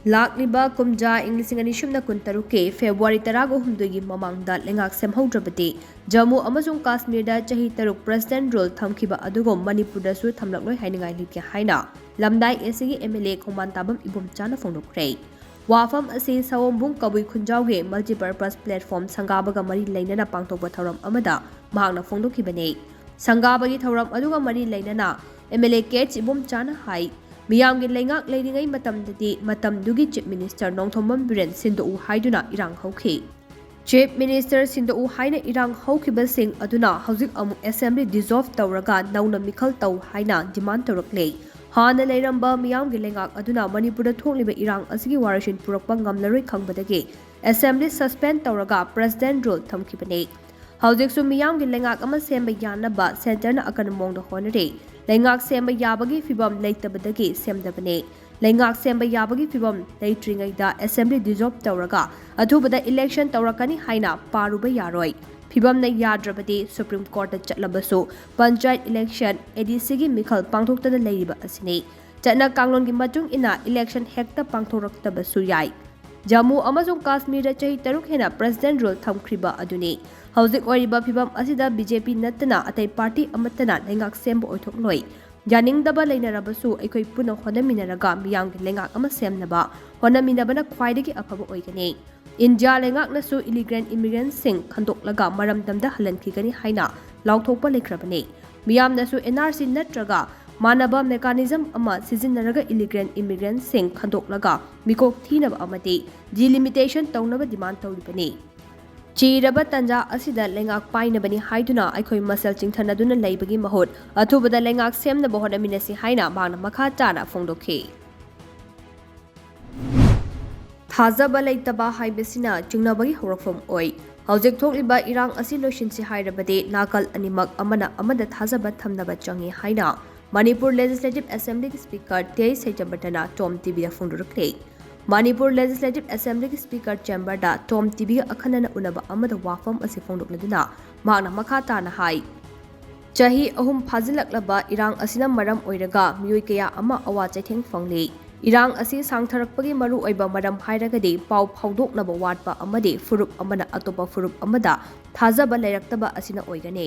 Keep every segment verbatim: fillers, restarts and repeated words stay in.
ꯂꯥꯛꯂꯤꯕ ꯀꯨꯝꯖꯥ ꯏꯪ ꯂꯤꯁꯤꯡ ꯑꯅꯤ ꯁꯨꯞꯅ ꯀꯨꯟꯇꯔꯨꯛꯀꯤ ꯐꯦꯕ꯭ꯔꯨꯋꯥꯔꯤ ꯇꯔꯥꯒ ꯍꯨꯝꯗꯣꯏꯒꯤ ꯃꯃꯥꯡꯗ ꯂꯩꯉꯥꯛ ꯁꯦꯝꯍꯧꯗ꯭ꯔꯕꯗꯤ ꯖꯝꯃꯨ ꯑꯃꯁꯨꯡ ꯀꯥꯁꯃꯤꯔꯗ ꯆꯍꯤ ꯇꯔꯨꯛ President Rule ꯊꯝꯈꯤꯕ ꯑꯗꯨꯒꯨꯝ ꯃꯅꯤꯄꯨꯔꯗꯁꯨ ꯊꯝꯂꯛꯂꯣꯏ ꯍꯥꯏꯅꯤꯡꯉꯥꯏ ꯂꯩꯇꯦ ꯍꯥꯏꯅ ꯂꯝꯗꯥꯏ ꯑꯦꯁꯤꯒꯤ MLA ꯈꯣꯡꯕꯥꯟ ꯇꯥꯕꯝ ꯏꯕꯣꯝꯆꯥꯅ ꯐꯣꯡꯗꯣꯛꯈ꯭ꯔꯦ꯫ ꯋꯥꯐꯝ ꯑꯁꯤ ꯁꯑꯣꯝꯕꯨꯡ ꯀꯕꯨꯏ ꯈꯨꯟꯖꯥꯎꯒꯤ Multipurpose Platform ꯁꯪꯒꯥꯕꯒ ꯃꯔꯤ ꯂꯩꯅꯅ ꯄꯥꯡꯊꯣꯛꯄ ꯊꯧꯔꯝ ꯑꯃꯗ ꯃꯍꯥꯛꯅ ꯐꯣꯡꯗꯣꯛꯈꯤꯕꯅꯤ꯫ ꯁꯪꯒꯥꯕꯒꯤ ꯊꯧꯔꯝ ꯑꯗꯨꯒ ꯃꯔꯤ ꯂꯩꯅꯅ MLA ꯀꯦ ꯑꯦꯆ ꯏꯕꯣꯝꯆꯥꯅ ꯍꯥꯏ, ꯃꯤꯌꯥꯝꯒꯤ ꯂꯩꯉꯥꯛ ꯂꯩꯔꯤꯉꯩ ꯃꯇꯝꯗꯗꯤ ꯃꯇꯝꯗꯨꯒꯤ Chief Minister ꯅꯣꯡꯊꯣꯝꯕꯝ ꯕꯤꯔꯦꯟ ꯁꯤꯟꯗꯣꯛꯎ ꯍꯥꯏꯗꯨꯅ ꯏꯔꯥꯡ ꯍꯧꯈꯤ꯫ Chief Minister ꯁꯤꯟꯗꯣꯛꯎ ꯍꯥꯏꯅ ꯏꯔꯥꯡ ꯍꯧꯈꯤꯕꯁꯤꯡ ꯑꯗꯨꯅ ꯍꯧꯖꯤꯛ ꯑꯃꯨꯛ Assembly dissolve ꯇꯧꯔꯒ ꯅꯧꯅ ꯃꯤꯈꯜ ꯇꯧ ꯍꯥꯏꯅ demand ꯇꯧꯔꯛꯂꯦ꯫ ꯍꯥꯟꯅ ꯂꯩꯔꯝꯕ ꯃꯤꯌꯥꯝꯒꯤ ꯂꯩꯉꯥꯛ ꯑꯗꯨꯅ ꯃꯅꯤꯄꯨꯔꯗ ꯊꯣꯛꯂꯤꯕ ꯏꯔꯥꯡ ꯑꯁꯤꯒꯤ ꯋꯥꯔꯣꯏꯁꯤꯟ ꯄꯨꯔꯛꯄ ꯉꯝꯂꯔꯣꯏ ꯈꯪꯕꯗꯒꯤ Assembly suspend ꯇꯧꯔꯒ President Rule ꯊꯝꯈꯤꯕꯅꯤ꯫ ꯍꯧꯖꯤꯛꯁꯨ ꯃꯤꯌꯥꯝꯒꯤ ꯂꯩꯉꯥꯛ ꯑꯃ ꯁꯦꯝꯕ ꯌꯥꯅꯕ Centreꯅ ꯑꯀꯟꯕ ꯃꯑꯣꯡꯗ ꯍꯣꯠꯅꯔꯤ꯫ ꯂꯩꯉꯥꯛ ꯁꯦꯝꯕ ꯌꯥꯕꯒꯤ ꯐꯤꯚꯝ ꯂꯩꯇꯕꯗꯒꯤ ꯁꯦꯝꯗꯕꯅꯤ꯫ ꯂꯩꯉꯥꯛ ꯁꯦꯝꯕ ꯌꯥꯕꯒꯤ ꯐꯤꯚꯝ ꯂꯩꯇ꯭ꯔꯤꯉꯩꯗ Assembly dissolve ꯇꯧꯔꯒ ꯑꯊꯨꯕꯗ election ꯇꯧꯔꯛꯀꯅꯤ ꯍꯥꯏꯅ ꯄꯥꯔꯨꯕ ꯌꯥꯔꯣꯏ꯫ ꯐꯤꯚꯝꯅ ꯌꯥꯗ꯭ꯔꯕꯗꯤ Supreme Courtꯇ ꯆꯠꯂꯕꯁꯨ Panchayat election ADCꯒꯤ ꯃꯤꯈꯜ ꯄꯥꯡꯊꯣꯛꯇꯅ ꯂꯩꯔꯤꯕ ꯑꯁꯤꯅꯤ꯫ ꯆꯠꯅ ꯀꯥꯡꯂꯣꯟꯒꯤ ꯃꯇꯨꯡ ꯏꯟꯅ election ꯍꯦꯛꯇ ꯄꯥꯡꯊꯣꯔꯛꯇꯕꯁꯨ ꯌꯥꯏ꯫ ꯖꯝꯃꯨ ꯑꯃꯁꯨꯡ ꯀꯥꯁꯃꯤꯔꯗ ꯆꯍꯤ ꯇꯔꯨꯛ ꯍꯦꯟꯅ President Rule ꯊꯝꯈ꯭ꯔꯤꯕ ꯑꯗꯨꯅꯤ꯫ ꯍꯧꯖꯤꯛ ꯑꯣꯏꯔꯤꯕ ꯐꯤꯚꯝ ꯑꯁꯤꯗ BJP ꯅꯠꯇꯅ ꯑꯇꯩ party ꯑꯃꯠꯇꯅ ꯂꯩꯉꯥꯛ ꯁꯦꯝꯕ ꯑꯣꯏꯊꯣꯛꯂꯣꯏ꯫ ꯌꯥꯅꯤꯡꯗꯕ ꯂꯩꯅꯔꯕꯁꯨ ꯑꯩꯈꯣꯏ ꯄꯨꯟꯅ ꯍꯣꯠꯅꯃꯤꯟꯅꯔꯒ ꯃꯤꯌꯥꯝꯒꯤ ꯂꯩꯉꯥꯛ ꯑꯃ ꯁꯦꯝꯅꯕ ꯍꯣꯠꯅꯃꯤꯟꯅꯕꯅ ꯈ꯭ꯋꯥꯏꯗꯒꯤ ꯑꯐꯕ ꯑꯣꯏꯒꯅꯤ꯫ ꯏꯟꯗꯤꯌꯥ ꯂꯩꯉꯥꯛꯅꯁꯨ illegal immigrantꯁꯤꯡ ꯈꯟꯗꯣꯛꯂꯒ ꯃꯔꯝꯗꯝꯗ ꯍꯜꯍꯟꯈꯤꯒꯅꯤ ꯍꯥꯏꯅ ꯂꯥꯎꯊꯣꯛꯄ ꯂꯩꯈ꯭ꯔꯕꯅꯤ꯫ ꯃꯤꯌꯥꯝꯅꯁꯨ NRC ꯅꯠꯇ꯭ꯔꯒ ꯃꯥꯟꯅꯕ mechanism ꯑꯃ ꯁꯤꯖꯤꯟꯅꯔꯒ illegal immigrantꯁꯤꯡ ꯈꯟꯗꯣꯛꯂꯒ ꯃꯤꯀꯣꯛ ꯊꯤꯅꯕ ꯑꯃꯗꯤ delimitation ꯇꯧꯅꯕ demand ꯇꯧꯔꯤꯕꯅꯤ꯫ ꯆꯤꯔꯕ ꯇꯥꯟꯖꯥ ꯑꯁꯤꯗ ꯂꯩꯉꯥꯛ ꯄꯥꯏꯅꯕꯅꯤ ꯍꯥꯏꯗꯨꯅ ꯑꯩꯈꯣꯏ ꯃꯁꯦꯜ ꯆꯤꯡꯊꯅꯗꯨꯅ ꯂꯩꯕꯒꯤ ꯃꯍꯨꯠ ꯑꯊꯨꯕꯗ ꯂꯩꯉꯥꯛ ꯁꯦꯝꯅꯕ ꯍꯣꯠꯅꯃꯤꯟꯅꯁꯤ ꯍꯥꯏꯅ ꯃꯍꯥꯛꯅ ꯃꯈꯥ ꯇꯥꯅ ꯐꯣꯡꯗꯣꯛꯈꯤ꯫ ꯊꯥꯖꯕ ꯂꯩꯇꯕ ꯍꯥꯏꯕꯁꯤꯅ ꯆꯤꯡꯅꯕꯒꯤ ꯍꯧꯔꯛꯐꯝ ꯑꯣꯏ꯫ ꯍꯧꯖꯤꯛ ꯊꯣꯛꯂꯤꯕ ꯏꯔꯥꯡ ꯑꯁꯤ ꯂꯣꯏꯁꯤꯟꯁꯤ ꯍꯥꯏꯔꯕꯗꯤ ꯅꯥꯀꯜ ꯑꯅꯤꯃꯛ ꯑꯃꯅ ꯑꯃꯗ ꯊꯥꯖꯕ ꯊꯝꯅꯕ ꯆꯪꯏ ꯍꯥꯏꯅ ꯃꯅꯤꯄꯨꯔ Legislative Assemblyꯒꯤ Speaker ꯇꯦ ꯑꯩꯆ ꯁꯩꯇꯕꯔꯇꯅ Tom TVꯗ ꯐꯣꯡꯗꯣꯔꯛꯂꯤ꯫ ꯃꯅꯤꯄꯨꯔ Legislative Assemblyꯒꯤ Speaker chamberꯗ Tom TVꯒ ꯑꯈꯟꯅꯅ ꯎꯅꯕ ꯑꯃꯗ ꯋꯥꯐꯝ ꯑꯁꯤ ꯐꯣꯡꯗꯣꯛꯂꯗꯨꯅ ꯃꯍꯥꯛꯅ ꯃꯈꯥ ꯇꯥꯅ ꯍꯥꯏ, ꯆꯍꯤ ꯑꯍꯨꯝ ꯐꯥꯖꯤꯜꯂꯛꯂꯕ ꯏꯔꯥꯡ ꯑꯁꯤꯅ ꯃꯔꯝ ꯑꯣꯏꯔꯒ ꯃꯤꯑꯣꯏ ꯀꯌꯥ ꯑꯃ ꯑꯋꯥ ꯆꯩꯊꯦꯡ ꯐꯪꯂꯤ꯫ ꯏꯔꯥꯡ ꯑꯁꯤ ꯁꯥꯡꯊꯔꯛꯄꯒꯤ ꯃꯔꯨꯑꯣꯏꯕ ꯃꯔꯝ ꯍꯥꯏꯔꯒꯗꯤ ꯄꯥꯎ ꯐꯥꯎꯗꯣꯛꯅꯕ ꯋꯥꯠꯄ ꯑꯃꯗꯤ ꯐꯨꯔꯨꯞ ꯑꯃꯅ ꯑꯇꯣꯞꯄ ꯐꯨꯔꯨꯞ ꯑꯃꯗ ꯊꯥꯖꯕ ꯂꯩꯔꯛꯇꯕ ꯑꯁꯤꯅ ꯑꯣꯏꯒꯅꯤ꯫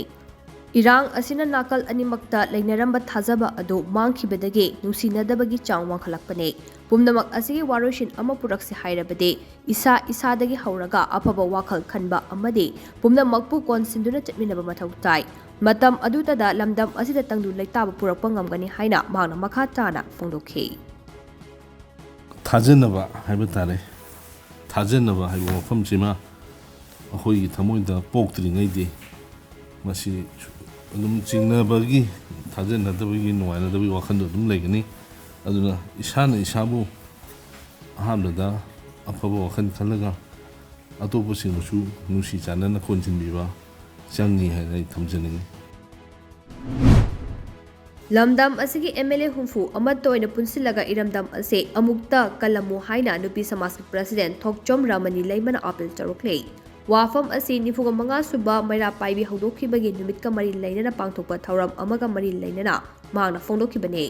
ꯏꯔꯥꯡ ꯑꯁꯤꯅ ꯅꯥꯀꯜ ꯑꯅꯤꯃꯛꯇ ꯂꯩꯅꯔꯝꯕ ꯊꯥꯖꯕ ꯑꯗꯨ ꯃꯥꯡꯈꯤꯕꯗꯒꯤ ꯅꯨꯡꯁꯤꯅꯗꯕꯒꯤ ꯆꯥꯡ ꯋꯥꯡꯈꯠꯂꯛꯄꯅꯤ꯫ ꯄꯨꯝꯅꯃꯛ ꯑꯁꯤꯒꯤ ꯋꯥꯔꯣꯏꯁꯤꯟ ꯑꯃ ꯄꯨꯔꯛꯁꯤ ꯍꯥꯏꯔꯕꯗꯤ ꯏꯁꯥ ꯏꯁꯥꯗꯒꯤ ꯍꯧꯔꯒ ꯑꯐꯕ ꯋꯥꯈꯜ ꯈꯟꯕ ꯑꯃꯗꯤ ꯄꯨꯝꯅꯃꯛꯄꯨ ꯀꯣꯟꯁꯤꯟꯗꯨꯅ ꯆꯠꯃꯤꯟꯅꯕ ꯃꯊꯧ ꯇꯥꯏ꯫ ꯃꯇꯝ ꯑꯗꯨꯇꯗ ꯂꯝꯗꯝ ꯑꯁꯤꯗ ꯇꯪꯗꯨ ꯂꯩꯇꯥꯕ ꯄꯨꯔꯛꯄ ꯉꯝꯒꯅꯤ ꯍꯥꯏꯅ ꯃꯍꯥꯛꯅ ꯃꯈꯥ ꯇꯥꯅ ꯐꯣꯡꯗꯣꯛꯈꯤ꯫ ꯊꯥꯖꯅꯕ ꯍꯥꯏꯕ ꯇꯥꯔꯦ꯫ ꯊꯥꯖꯅꯕ ꯍꯥꯏꯕ ꯋꯥꯐꯝꯁꯤꯃ ꯑꯩꯈꯣꯏꯒꯤ ꯊꯃꯣꯏꯗ ꯄꯣꯛꯇ꯭ꯔꯤꯉꯩꯗꯤ ꯃꯁꯤ ꯑꯗꯨꯝ ꯆꯤꯡꯅꯕꯒꯤ, ꯊꯥꯖꯅꯗꯕꯒꯤ, ꯅꯨꯡꯉꯥꯏꯅꯗꯕꯒꯤ ꯋꯥꯈꯜꯗꯣ ꯑꯗꯨꯝ ꯂꯩꯒꯅꯤ꯫ ꯑꯗꯨꯅ ꯏꯁꯥꯅ ꯏꯁꯥꯕꯨ ꯑꯍꯥꯟꯕꯗ ꯑꯐꯕ ꯋꯥꯈꯜ ꯈꯜꯂꯒ ꯑꯇꯣꯞꯄꯁꯤꯡꯕꯨꯁꯨ ꯅꯨꯡꯁꯤ ꯆꯥꯟꯅꯅ ꯀꯣꯟꯁꯤꯟꯕꯤꯕ ꯆꯪꯉꯤ ꯍꯥꯏꯅ ꯑꯩ ꯊꯝꯖꯅꯤꯡꯉꯤ꯫ ꯂꯝꯗꯝ ꯑꯁꯤꯒꯤ M L A ꯍꯨꯝꯐꯨ ꯑꯃꯠꯇ ꯑꯣꯏꯅ ꯄꯨꯟꯁꯤꯜꯂꯒ ꯏꯔꯝꯗꯝ ꯑꯁꯤ ꯑꯃꯨꯛꯇ ꯀꯜꯂꯝꯃꯨ ꯍꯥꯏꯅ ꯅꯨꯄꯤ ꯁꯃꯥꯖꯀꯤ president ꯊꯣꯛꯆꯣꯝ ꯔꯃꯅꯤ ꯂꯩꯃꯅ appeal ꯇꯧꯔꯛꯂꯤ꯫ ꯋꯥꯐꯝ ꯑꯁꯤ ꯅꯤꯐꯨꯒ ꯃꯉꯥ ꯁꯨꯕ ꯃꯩꯔꯥ ꯄꯥꯏꯕꯤ ꯍꯧꯗꯣꯛꯈꯤꯕꯒꯤ ꯅꯨꯃꯤꯠꯀ ꯃꯔꯤ ꯂꯩꯅꯅ ꯄꯥꯡꯊꯣꯛꯄ ꯊꯧꯔꯝ ꯑꯃꯒ ꯃꯔꯤ ꯂꯩꯅꯅ ꯃꯍꯥꯛꯅ ꯐꯣꯡꯗꯣꯛꯈꯤꯕꯅꯤ꯫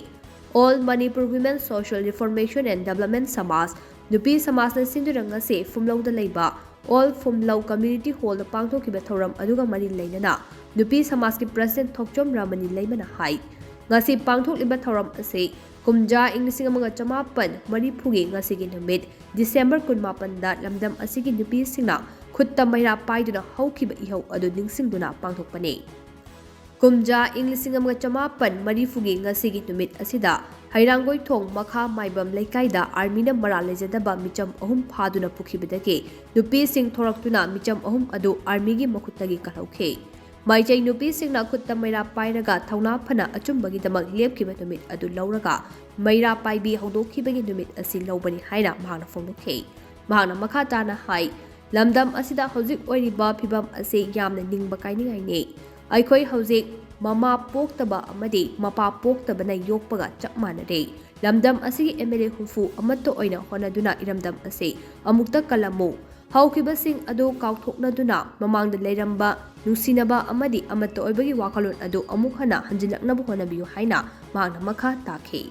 All Manipur Women Social Reformation and Development ꯁꯃꯥꯖ, ꯅꯨꯄꯤ ꯁꯃꯥꯖꯅ ꯁꯤꯟꯗꯨꯅ ꯉꯁꯤ ꯐꯨꯝꯂꯧꯗ ꯂꯩꯕ All ꯐꯨꯝꯂꯧ Community Hallꯗ ꯄꯥꯡꯊꯣꯛꯈꯤꯕ ꯊꯧꯔꯝ ꯑꯗꯨꯒ ꯃꯔꯤ ꯂꯩꯅꯅ ꯅꯨꯄꯤ ꯁꯃꯥꯖꯀꯤ president ꯊꯣꯛꯆꯣꯝ ꯔꯃꯅꯤ ꯂꯩꯃꯅ ꯍꯥꯏ, ꯉꯁꯤ ꯄꯥꯡꯊꯣꯛꯂꯤꯕ ꯊꯧꯔꯝ ꯑꯁꯤ ꯀꯨꯝꯖꯥ ꯏꯪ ꯂꯤꯁꯤꯡ ꯑꯃꯒ ꯆꯃꯥꯄꯟ ꯃꯔꯤꯐꯨꯒꯤ ꯉꯁꯤꯒꯤ ꯅꯨꯃꯤꯠ December ꯀꯨꯟꯃꯥꯄꯟꯗ ꯂꯝꯗꯝ ꯑꯁꯤꯒꯤ ꯅꯨꯄꯤꯁꯤꯡꯅ ꯈꯨꯠꯇ ꯃꯩꯔꯥ ꯄꯥꯏꯗꯨꯅ ꯍꯧꯈꯤꯕ ꯏꯍꯧ ꯑꯗꯨ ꯅꯤꯡꯁꯤꯡꯗꯨꯅ ꯄꯥꯡꯊꯣꯛꯄꯅꯤ꯫ ꯀꯨꯝꯖꯥ ꯏꯪ ꯂꯤꯁꯤꯡ ꯑꯃꯒ ꯆꯃꯥꯄꯟ ꯃꯔꯤꯐꯨꯒꯤ ꯉꯁꯤꯒꯤ ꯅꯨꯃꯤꯠ ꯑꯁꯤꯗ ꯍꯩꯔꯥꯡꯒꯣꯏꯊꯣꯡ ꯃꯈꯥ ꯃꯥꯏꯕꯝ ꯂꯩꯀꯥꯏꯗ armyꯅ ꯃꯔꯥꯜ ꯂꯩꯖꯗꯕ ꯃꯤꯆꯝ ꯑꯍꯨꯝ ꯐꯥꯗꯨꯅ ꯄꯨꯈꯤꯕꯗꯒꯤ ꯅꯨꯄꯤꯁꯤꯡ ꯊꯣꯔꯛꯇꯨꯅ ꯃꯤꯆꯝ ꯑꯍꯨꯝ ꯑꯗꯨ armyꯒꯤ ꯃꯈꯨꯠꯇꯒꯤ ꯀꯜꯍꯧꯈꯤ꯫ ꯃꯩꯇꯩ ꯅꯨꯄꯤꯁꯤꯡꯅ ꯈꯨꯠꯇ ꯃꯩꯔꯥ ꯄꯥꯏꯔꯒ ꯊꯧꯅꯥ ꯐꯅ ꯑꯆꯨꯝꯕꯒꯤꯗꯃꯛ ꯂꯦꯞꯈꯤꯕ ꯅꯨꯃꯤꯠ ꯑꯗꯨ ꯂꯧꯔꯒ ꯃꯩꯔꯥ ꯄꯥꯏꯕꯤ ꯍꯧꯗꯣꯛꯈꯤꯕꯒꯤ ꯅꯨꯃꯤꯠ ꯑꯁꯤ ꯂꯧꯕꯅꯤ ꯍꯥꯏꯅ ꯃꯍꯥꯛꯅ ꯐꯣꯡꯗꯣꯛꯈꯤ꯫ ꯃꯍꯥꯛꯅ ꯃꯈꯥ ꯇꯥꯅ ꯍꯥꯏ, ꯂꯝꯗꯝ ꯑꯁꯤꯗ ꯍꯧꯖꯤꯛ ꯑꯣꯏꯔꯤꯕ ꯐꯤꯕꯝ ꯑꯁꯤ ꯌꯥꯝꯅ ꯅꯤꯡꯕ ꯀꯥꯏꯅꯤꯡꯉꯥꯏꯅꯤ꯫ ꯑꯩꯈꯣꯏ ꯍꯧꯖꯤꯛ ꯃꯃꯥ ꯄꯣꯛꯇꯕ ꯑꯃꯗꯤ ꯃꯄꯥ ꯄꯣꯛꯇꯕꯅ ꯌꯣꯛꯄꯒ ꯆꯞ ꯃꯥꯟꯅꯔꯦ꯫ ꯂꯝꯗꯝ ꯑꯁꯤꯒꯤ M L A ꯍꯨꯝꯐꯨ ꯑꯃꯠꯇ ꯑꯣꯏꯅ ꯍꯣꯠꯅꯗꯨꯅ ꯏꯔꯝꯗꯝ ꯑꯁꯤ ꯑꯃꯨꯛꯇ ꯀꯜꯂꯝꯃꯨ꯫ ꯍꯧꯈꯤꯕꯁꯤꯡ ꯑꯗꯨ ꯀꯥꯎꯊꯣꯛꯅꯗꯨꯅ ꯃꯃꯥꯡꯗ ꯂꯩꯔꯝꯕ ꯅꯨꯡꯁꯤꯅꯕ ꯑꯃꯗꯤ ꯑꯃꯠꯇ ꯑꯣꯏꯕꯒꯤ ꯋꯥꯈꯜꯂꯣꯟ ꯑꯗꯨ ꯑꯃꯨꯛ ꯍꯟꯅ ꯍꯟꯖꯤꯜꯂꯛꯅꯕ ꯍꯣꯠꯅꯕꯤꯌꯨ ꯍꯥꯏꯅ ꯃꯍꯥꯛꯅ ꯃꯈꯥ ꯇꯥꯈꯤ꯫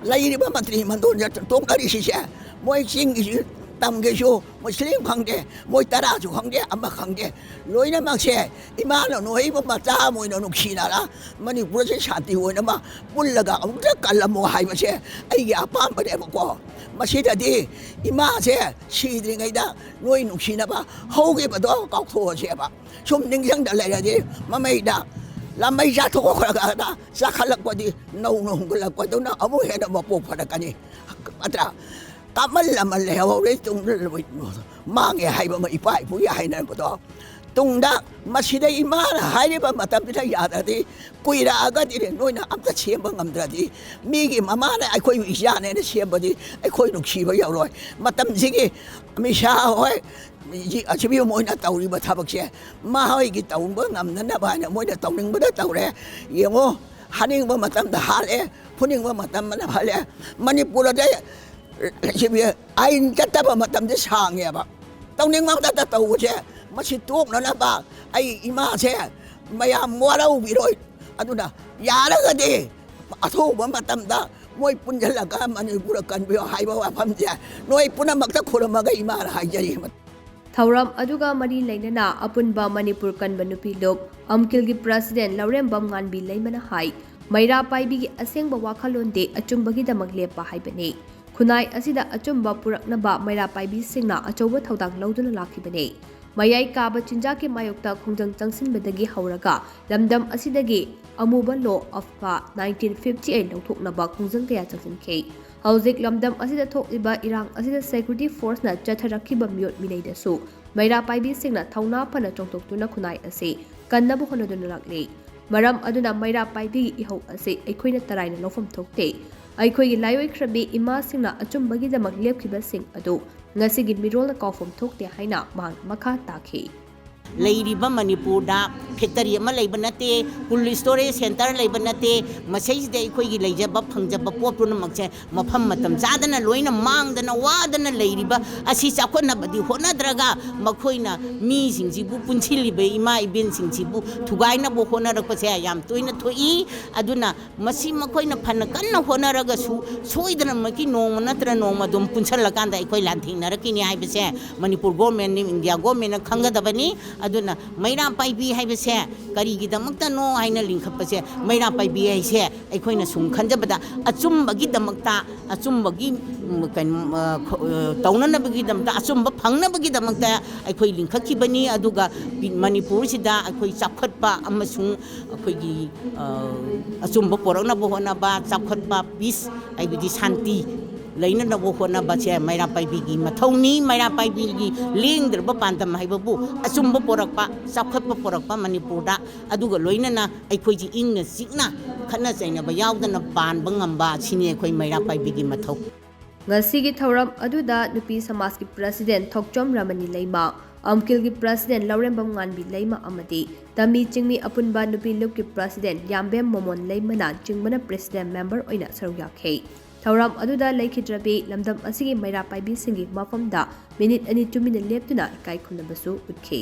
ꯂꯩꯔꯤꯕ ꯃꯟꯇ꯭ꯔꯤ ꯃꯟꯗꯣꯟꯁꯦ ꯇꯣꯛꯅꯔꯤꯁꯤꯁꯦ, ꯃꯣꯏ ꯆꯤꯡꯒꯤꯁꯨ, ꯇꯝꯒꯤꯁꯨ, ꯃꯨꯁꯂꯤꯝ ꯈꯪꯗꯦ, ꯃꯣꯏ ꯇꯔꯥꯁꯨ ꯈꯪꯗꯦ, ꯑꯃ ꯈꯪꯗꯦ, ꯂꯣꯏꯅꯃꯛꯁꯦ ꯏꯃꯥꯅ ꯅꯣꯏꯕ ꯃꯆꯥ ꯑꯃ ꯑꯣꯏꯅ ꯅꯨꯡꯁꯤꯅꯔ ꯃꯅꯤꯄꯨꯔꯁꯦ ꯁꯥꯟꯇꯤ ꯑꯣꯏꯅꯕ ꯄꯨꯜꯂꯒ ꯑꯃꯨꯛꯇ ꯀꯜꯂꯝꯃꯣ ꯍꯥꯏꯕꯁꯦ ꯑꯩꯒꯤ ꯑꯄꯥꯝꯕꯅꯦꯕꯀꯣ꯫ ꯃꯁꯤꯗꯗꯤ ꯏꯃꯥꯁꯦ ꯁꯤꯗ꯭ꯔꯤꯉꯩꯗ ꯅꯣꯏ ꯅꯨꯡꯁꯤꯅꯕ ꯍꯧꯈꯤꯕꯗꯣ ꯀꯥꯎꯊꯣꯛꯑꯁꯦꯕ꯫ ꯁꯨꯝ ꯅꯤꯡꯁꯤꯡꯗ ꯂꯩꯔꯗꯤ ꯃꯃꯩꯗ ꯂꯥꯃꯩ ꯆꯥꯊꯣꯛꯈ꯭ꯔꯒ ꯆꯥꯈꯠꯂꯛꯄꯗꯤ ꯅꯧꯅ ꯍꯨꯟꯒꯠꯂꯛꯄꯗꯨꯅ ꯑꯃꯨꯛ ꯍꯦꯟꯅ ꯃꯄꯣꯛ ꯐꯔꯛꯀꯅꯤ꯫ ꯅꯠꯇ꯭ꯔꯥ? ꯀꯥꯃꯜ ꯑꯃ ꯂꯩꯍꯧꯔꯦ ꯇꯨꯡꯗ ꯂꯣꯏ ꯃꯥꯡꯉꯦ ꯍꯥꯏꯕ ꯑꯃ ꯏꯄꯥ ꯏꯄꯨꯒꯤ ꯍꯥꯏꯅꯕꯗꯣ꯫ ꯇꯨꯡꯗ ꯃꯁꯤꯗ ꯏꯃꯥꯅ ꯍꯥꯏꯔꯤꯕ ꯃꯇꯝꯁꯤꯗ ꯌꯥꯗ꯭ꯔꯗꯤ, ꯀꯨꯏꯔꯛꯑꯒꯗꯤ ꯅꯣꯏꯅ ꯑꯝꯇ ꯁꯦꯝꯕ ꯉꯝꯗ꯭ꯔꯗꯤ, ꯃꯤꯒꯤ ꯃꯃꯥꯅ ꯑꯩꯈꯣꯏꯕꯨ ꯏꯆꯥꯅꯦꯅ ꯁꯦꯝꯕꯗꯤ ꯑꯩꯈꯣꯏ ꯅꯨꯡꯁꯤꯕ ꯌꯧꯔꯣꯏ꯫ ꯃꯇꯝꯁꯤꯒꯤ ꯑꯃꯤꯠ ꯁꯥꯍ ꯍꯣꯏ, ꯑꯁꯤꯕꯤ ꯃꯣꯏꯅ ꯇꯧꯔꯤꯕ ꯊꯕꯛꯁꯦ ꯃꯈꯣꯏꯒꯤ ꯇꯧꯕ ꯉꯝꯅꯅꯕ ꯍꯥꯏꯅ ꯃꯣꯏꯅ ꯇꯧꯅꯤꯡꯕꯗ ꯇꯧꯔꯦ꯫ ꯌꯦꯡꯉꯣ, ꯍꯥꯠꯅꯤꯡꯕ ꯃꯇꯝꯗ ꯍꯥꯠꯂꯦ, ꯐꯨꯅꯤꯡꯕ ꯃꯇꯝꯗ ꯐꯨꯜꯂꯦ꯫ ꯃꯅꯤꯄꯨꯔꯗ ꯁꯤꯕꯤ ꯑꯥꯏꯟ ꯆꯠꯇꯕ ꯃꯇꯝꯗꯤ ꯁꯥꯡꯉꯦꯕ꯫ ꯇꯧꯅꯤꯡꯕ ꯃꯇꯝꯗ ꯇꯧꯕꯁꯦ, ꯃꯁꯤ ꯇꯣꯛꯅꯅꯕ ꯑꯩ ꯏꯃꯥꯁꯦ ꯃꯌꯥꯝ ꯋꯥꯔꯧꯕꯤꯔꯣꯏ꯫ ꯑꯗꯨꯅ ꯌꯥꯔꯒꯗꯤ ꯑꯊꯨꯕ ꯃꯇꯝꯗ ꯃꯣꯏ ꯄꯨꯟꯁꯤꯜꯂꯒ ꯃꯅꯤꯄꯨꯔ ꯀꯟꯕꯤꯌꯣ ꯍꯥꯏꯕ ꯋꯥꯐꯝꯁꯦ ꯅꯣꯏ ꯄꯨꯝꯅꯃꯛꯇ ꯈꯨꯔꯨꯝꯃꯒ ꯏꯃꯥꯅ ꯍꯥꯏꯖꯔꯤ꯫ ꯊꯧꯔꯝ ꯑꯗꯨꯒ ꯃꯔꯤ ꯂꯩꯅꯅ ꯑꯄꯨꯟꯕ ꯃꯅꯤꯄꯨꯔ ꯀꯟꯕ ꯅꯨꯄꯤ ꯂꯨꯞ, ꯑꯝꯀꯤꯜꯒꯤ president ꯂꯧꯔꯦꯝꯕꯝ ꯉꯥꯟꯕꯤ ꯂꯩꯃꯅ ꯍꯥꯏ, ꯃꯩꯔꯥ ꯄꯥꯏꯕꯤꯒꯤ ꯑꯁꯦꯡꯕ ꯋꯥꯈꯜꯂꯣꯟꯗꯤ ꯑꯆꯨꯝꯕꯒꯤꯗꯃꯛ ꯂꯦꯞꯄ ꯍꯥꯏꯕꯅꯤ꯫ ꯈꯨꯟꯅꯥꯏ ꯑꯁꯤꯗ ꯑꯆꯨꯝꯕ ꯄꯨꯔꯛꯅꯕ ꯃꯩꯔꯥ ꯄꯥꯏꯕꯤꯁꯤꯡꯅ ꯑꯆꯧꯕ ꯊꯧꯗꯥꯡ ꯂꯧꯗꯨꯅ ꯂꯥꯛꯈꯤꯕꯅꯤ꯫ ꯃꯌꯥꯏ ꯀꯥꯕ ꯆꯤꯟꯖꯥꯛꯀꯤ ꯃꯥꯌꯣꯛꯇ ꯈꯣꯡꯖꯪ ꯆꯪꯁꯤꯟꯕꯗꯒꯤ ꯍꯧꯔꯒ ꯂꯝꯗꯝ ꯑꯁꯤꯗꯒꯤ ꯑꯃꯨꯕ law of nineteen fifty eight ꯂꯧꯊꯣꯛꯅꯕ ꯈꯣꯡꯖꯪ ꯀꯌꯥ ꯆꯪꯁꯤꯟꯈꯤ꯫ ꯍꯧꯖꯤꯛ ꯂꯝꯗꯝ ꯑꯁꯤꯗ ꯊꯣꯛꯂꯤꯕ ꯏꯔꯥꯡ ꯑꯁꯤꯗ security forceꯅ ꯆꯠꯊꯔꯛꯈꯤꯕ ꯃꯤꯑꯣꯠ ꯃꯤꯅꯩꯗꯁꯨ ꯃꯩꯔꯥ ꯄꯥꯏꯕꯤꯁꯤꯡꯅ ꯊꯧꯅꯥ ꯐꯅ ꯆꯣꯡꯊꯣꯛꯇꯨꯅ ꯈꯨꯟꯅꯥꯏ ꯑꯁꯤ ꯀꯟꯅꯕ ꯍꯣꯠꯅꯗꯨꯅ ꯂꯥꯛꯂꯤ꯫ ꯃꯔꯝ ꯑꯗꯨꯅ ꯃꯩꯔꯥ ꯄꯥꯏꯕꯤꯒꯤ ꯏꯍꯧ ꯑꯁꯤ ꯑꯩꯈꯣꯏꯅ ꯇꯔꯥꯏꯅ ꯂꯧꯐꯝ ꯊꯣꯛꯇꯦ꯫ ꯑꯩꯈꯣꯏꯒꯤ ꯂꯥꯏꯑꯣꯏꯈ꯭ꯔꯕꯤ ꯏꯃꯥꯁꯤꯡꯅ ꯑꯆꯨꯝꯕꯒꯤꯗꯃꯛ ꯂꯦꯞꯈꯤꯕꯁꯤꯡ ꯑꯗꯨ ꯉꯁꯤꯒꯤ ꯃꯤꯔꯣꯜꯅ ꯀꯥꯎꯐꯝ ꯊꯣꯛꯇꯦ ꯍꯥꯏꯅ ꯃꯍꯥꯛꯅ ꯃꯈꯥ ꯇꯥꯈꯤ꯫ ꯂꯩꯔꯤꯕ ꯃꯅꯤꯄꯨꯔꯗ ꯐꯦꯛꯇꯔꯤ ꯑꯃ ꯂꯩꯕ ꯅꯠꯇꯦ, ꯀꯣꯜ ꯁ꯭ꯇꯣꯔꯦꯖ ꯁꯦꯟꯇꯔ ꯂꯩꯕ ꯅꯠꯇꯦ꯫ ꯃꯁꯤꯁꯤꯗ ꯑꯩꯈꯣꯏꯒꯤ ꯂꯩꯖꯕ ꯐꯪꯖꯕ ꯄꯣꯠ ꯄꯨꯝꯅꯃꯛꯁꯦ ꯃꯐꯝ ꯃꯇꯝ ꯆꯥꯗꯅ ꯂꯣꯏꯅ ꯃꯥꯡꯗꯅ ꯋꯥꯗꯅ ꯂꯩꯔꯤꯕ ꯑꯁꯤ ꯆꯥꯎꯈꯠꯅꯕꯗꯤ ꯍꯣꯠꯅꯗ꯭ꯔꯒ ꯃꯈꯣꯏꯅ ꯃꯤꯁꯤꯡꯁꯤꯕꯨ, ꯄꯨꯟꯁꯤꯜꯂꯤꯕ ꯏꯃꯥ ꯏꯕꯦꯟꯁꯤꯡꯁꯤꯕꯨ ꯊꯨꯒꯥꯏꯅꯕ ꯍꯣꯠꯅꯔꯛꯄꯁꯦ ꯌꯥꯝ ꯇꯣꯏꯅ ꯊꯣꯛꯏ꯫ ꯑꯗꯨꯅ ꯃꯁꯤ ꯃꯈꯣꯏꯅ ꯐꯅ ꯀꯟꯅ ꯍꯣꯠꯅꯔꯒꯁꯨ ꯁꯣꯏꯗꯅꯃꯛꯀꯤ ꯅꯣꯡꯃ ꯅꯠꯇ꯭ꯔ ꯅꯣꯡꯃ ꯑꯗꯨꯝ ꯄꯨꯟꯁꯤꯜꯂꯀꯥꯟꯗ ꯑꯩꯈꯣꯏ ꯂꯥꯟꯊꯦꯡꯅꯔꯛꯈꯤꯅꯤ ꯍꯥꯏꯕꯁꯦ ꯃꯅꯤꯄꯨꯔ ꯒꯣꯔꯃꯦꯟꯅ, ꯏꯟꯗꯤꯌꯥ ꯒꯣꯔꯃꯦꯟꯅ ꯈꯪꯒꯗꯕꯅꯤ꯫ ꯑꯗꯨꯅ ꯃꯩꯔꯥ ꯄꯥꯏꯕꯤ ꯍꯥꯏꯕꯁꯦ ꯀꯔꯤꯒꯤꯗꯃꯛꯇꯅꯣ ꯍꯥꯏꯅ ꯂꯤꯡꯈꯠꯄꯁꯦ, ꯃꯩꯔꯥ ꯄꯥꯏꯕꯤ ꯍꯥꯏꯁꯦ ꯑꯩꯈꯣꯏꯅ ꯁꯨꯝ ꯈꯟꯖꯕꯗ ꯑꯆꯨꯝꯕꯒꯤꯗꯃꯛꯇ, ꯑꯆꯨꯝꯕꯒꯤ, ꯎꯝ, ꯀꯩꯅꯣ, ꯑ, ꯈ-, ꯑ, ꯇꯧꯅꯅꯕꯒꯤꯗꯃꯛꯇ, ꯑꯆꯨꯝꯕ ꯐꯪꯅꯕꯒꯤꯗꯃꯛꯇ ꯑꯩꯈꯣꯏ ꯂꯤꯡꯈꯠꯈꯤꯕꯅꯤ꯫ ꯑꯗꯨꯒ ꯄꯤ-, ꯃꯅꯤꯄꯨꯔꯁꯤꯗ ꯑꯩꯈꯣꯏ ꯆꯥꯎꯈꯠꯄ ꯑꯃꯁꯨꯡ ꯑꯩꯈꯣꯏꯒꯤ, ꯑ, ꯑꯆꯨꯝꯕ ꯄꯣꯔꯛꯅꯕ ꯍꯣꯠꯅꯕ, ꯆꯥꯎꯈꯠꯄ, ꯄꯤꯁ ꯍꯥꯏꯕꯗꯤ ꯁꯥꯟꯇꯤ ꯂꯩꯅꯅꯕ ꯍꯣꯠꯅꯕꯁꯦ ꯃꯩꯔꯥ ꯄꯥꯏꯕꯤꯒꯤ ꯃꯊꯧꯅꯤ꯫ ꯃꯩꯔꯥ ꯄꯥꯏꯕꯤꯒꯤ ꯂꯦꯡꯗ꯭ꯔꯕ ꯄꯥꯟꯗꯝ ꯍꯥꯏꯕꯕꯨ ꯑꯆꯨꯝꯕ ꯄꯣꯔꯛꯄ, ꯆꯥꯎꯈꯠꯄ ꯄꯣꯔꯛꯄ ꯃꯅꯤꯄꯨꯔꯗ, ꯑꯗꯨꯒ ꯂꯣꯏꯅꯅ ꯑꯩꯈꯣꯏꯁꯤ ꯏꯪꯅ ꯆꯤꯛꯅ ꯈꯠꯅ ꯆꯩꯅꯕ ꯌꯥꯎꯗꯅ ꯄꯥꯟꯕ ꯉꯝꯕ ꯑꯁꯤꯅꯤ ꯑꯩꯈꯣꯏ ꯃꯩꯔꯥ ꯄꯥꯏꯕꯤꯒꯤ ꯃꯊꯧ꯫ ꯉꯁꯤꯒꯤ ꯊꯧꯔꯝ ꯑꯗꯨꯗ ꯅꯨꯄꯤ ꯁꯃꯥꯖꯀꯤ ꯄ꯭ꯔꯁꯤꯗꯦꯟ ꯊꯣꯛꯆꯣꯝ ꯔꯃꯅꯤ ꯂꯩꯃ, ꯑꯝꯀꯤꯜꯒꯤ ꯄ꯭ꯔꯁꯤꯗꯦꯟ ꯂꯧꯔꯦꯝꯕꯝ ꯉꯥꯟꯕꯤ ꯂꯩꯃ ꯑꯃꯗꯤ ꯇꯃꯤ ꯆꯤꯡꯃꯤ ꯑꯄꯨꯟꯕ ꯅꯨꯄꯤ ꯂꯨꯞꯀꯤ ꯄ꯭ꯔꯁꯤꯗꯦꯟ ꯌꯥꯝꯕꯦꯝ ꯃꯣꯃꯣꯟ ꯂꯩꯃꯅ ꯆꯤꯡꯕꯅ ꯄ꯭ꯔꯁꯤꯗꯦꯟ ꯃꯦꯝꯕꯔ ꯑꯣꯏꯅ ꯁꯔꯨꯛ ꯌꯥꯈꯤ꯫ ꯊꯧꯔꯝ ꯑꯗꯨꯗ ꯂꯩꯈꯤꯗ꯭ꯔꯕꯤ ꯂꯝꯗꯝ ꯑꯁꯤꯒꯤ ꯃꯩꯔꯥ ꯄꯥꯏꯕꯤꯁꯤꯡꯒꯤ ꯃꯐꯝꯗ ꯃꯤꯅꯤꯠ ꯑꯅꯤ ꯇꯨꯃꯤꯟꯅ ꯂꯦꯞꯇꯨꯅ ꯏꯀꯥꯏ ꯈꯨꯝꯅꯕꯁꯨ ꯎꯠꯈꯤ꯫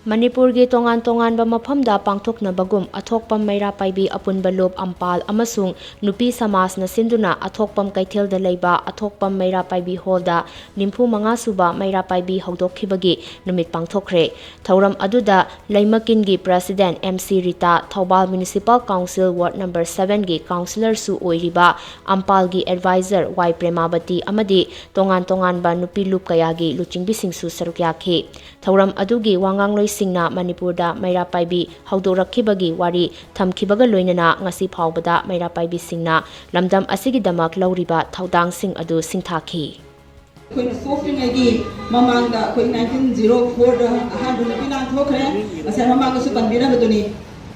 ꯃꯅꯤꯄꯨꯔꯒꯤ ꯇꯣꯉꯥꯟ ꯇꯣꯉꯥꯟꯕ ꯃꯐꯝꯗ ꯄꯥꯡꯊꯣꯛꯅꯕꯒꯨꯝ ꯑꯊꯣꯛꯄꯝ ꯃꯩꯔꯥ ꯄꯥꯏꯕꯤ ꯑꯄꯨꯟꯕ ꯂꯨꯞ ꯑꯝꯄꯥꯜ ꯑꯃꯁꯨꯡ ꯅꯨꯄꯤ ꯁꯃꯥꯖꯅ ꯁꯤꯟꯗꯨꯅ ꯑꯊꯣꯛꯄꯝ ꯀꯩꯊꯦꯜꯗ ꯂꯩꯕ ꯑꯊꯣꯛꯄꯝ ꯃꯩꯔꯥ ꯄꯥꯏꯕꯤ ꯍꯣꯜꯗ ꯅꯤꯐꯨ ꯃꯉꯥ ꯁꯨꯕ ꯃꯩꯔꯥ ꯄꯥꯏꯕꯤ ꯍꯧꯗꯣꯛꯈꯤꯕꯒꯤ ꯅꯨꯃꯤꯠ ꯄꯥꯡꯊꯣꯛꯈ꯭ꯔꯦ꯫ ꯊꯧꯔꯝ ꯑꯗꯨꯗ ꯂꯩꯃꯀꯤꯟꯒꯤ president M C Rita, Thoubal municipal council ward number ꯁꯚꯦꯟꯒꯤ ꯀꯥꯎꯟꯁꯤꯂꯔꯁꯨ ꯑꯣꯏꯔꯤꯕ ꯑꯝꯄꯥꯜꯒꯤ ꯑꯦꯗꯚꯥꯏꯖꯔ ꯋꯥꯏ ꯄ꯭ꯔꯦꯃꯥꯕꯇꯤ ꯑꯃꯗꯤ ꯇꯣꯉꯥꯟ ꯇꯣꯉꯥꯟꯕ ꯅꯨꯄꯤ ꯂꯨꯞ ꯀꯌꯥꯒꯤ ꯂꯨꯆꯤꯡꯕꯤꯁꯤꯡꯁꯨ ꯁꯔꯨꯛ ꯌꯥꯈꯤ꯫ ꯊꯧꯔꯝ ꯑꯗꯨꯒꯤ ꯋꯥꯉꯥꯡꯂꯣꯏꯁꯤꯡꯅ ꯃꯅꯤꯄꯨꯔꯗ ꯃꯩꯔꯥ ꯄꯥꯏꯕꯤ ꯍꯧꯗꯣꯔꯛꯈꯤꯕꯒꯤ ꯋꯥꯔꯤ ꯊꯝꯈꯤꯕꯒ ꯂꯣꯏꯅꯅ ꯉꯁꯤ ꯐꯥꯎꯕꯗ ꯃꯩꯔꯥ ꯄꯥꯏꯕꯤꯁꯤꯡꯅ ꯂꯝꯗꯝ ꯑꯁꯤꯒꯤꯗꯃꯛ ꯂꯧꯔꯤꯕ ꯊꯧꯗꯥꯡꯁꯤꯡ ꯑꯗꯨ ꯁꯤꯡꯊꯥꯈꯤ꯫ ꯑꯩꯈꯣꯏꯅ ꯁꯣꯛꯇ꯭ꯔꯤꯉꯩꯒꯤ ꯃꯃꯥꯡꯗ ꯑꯩꯈꯣꯏ ꯅꯥꯏꯟꯇꯤꯟ ꯖꯤꯔꯣ ꯐꯣꯔꯗ ꯑꯍꯥꯟꯕ ꯅꯨꯄꯤ ꯂꯥꯟ ꯊꯣꯛꯈ꯭ꯔꯦ꯫ ꯉꯁꯥꯏ ꯃꯃꯥꯡꯗꯁꯨ ꯄꯟꯕꯤꯔꯝꯕꯗꯨꯅꯤ꯫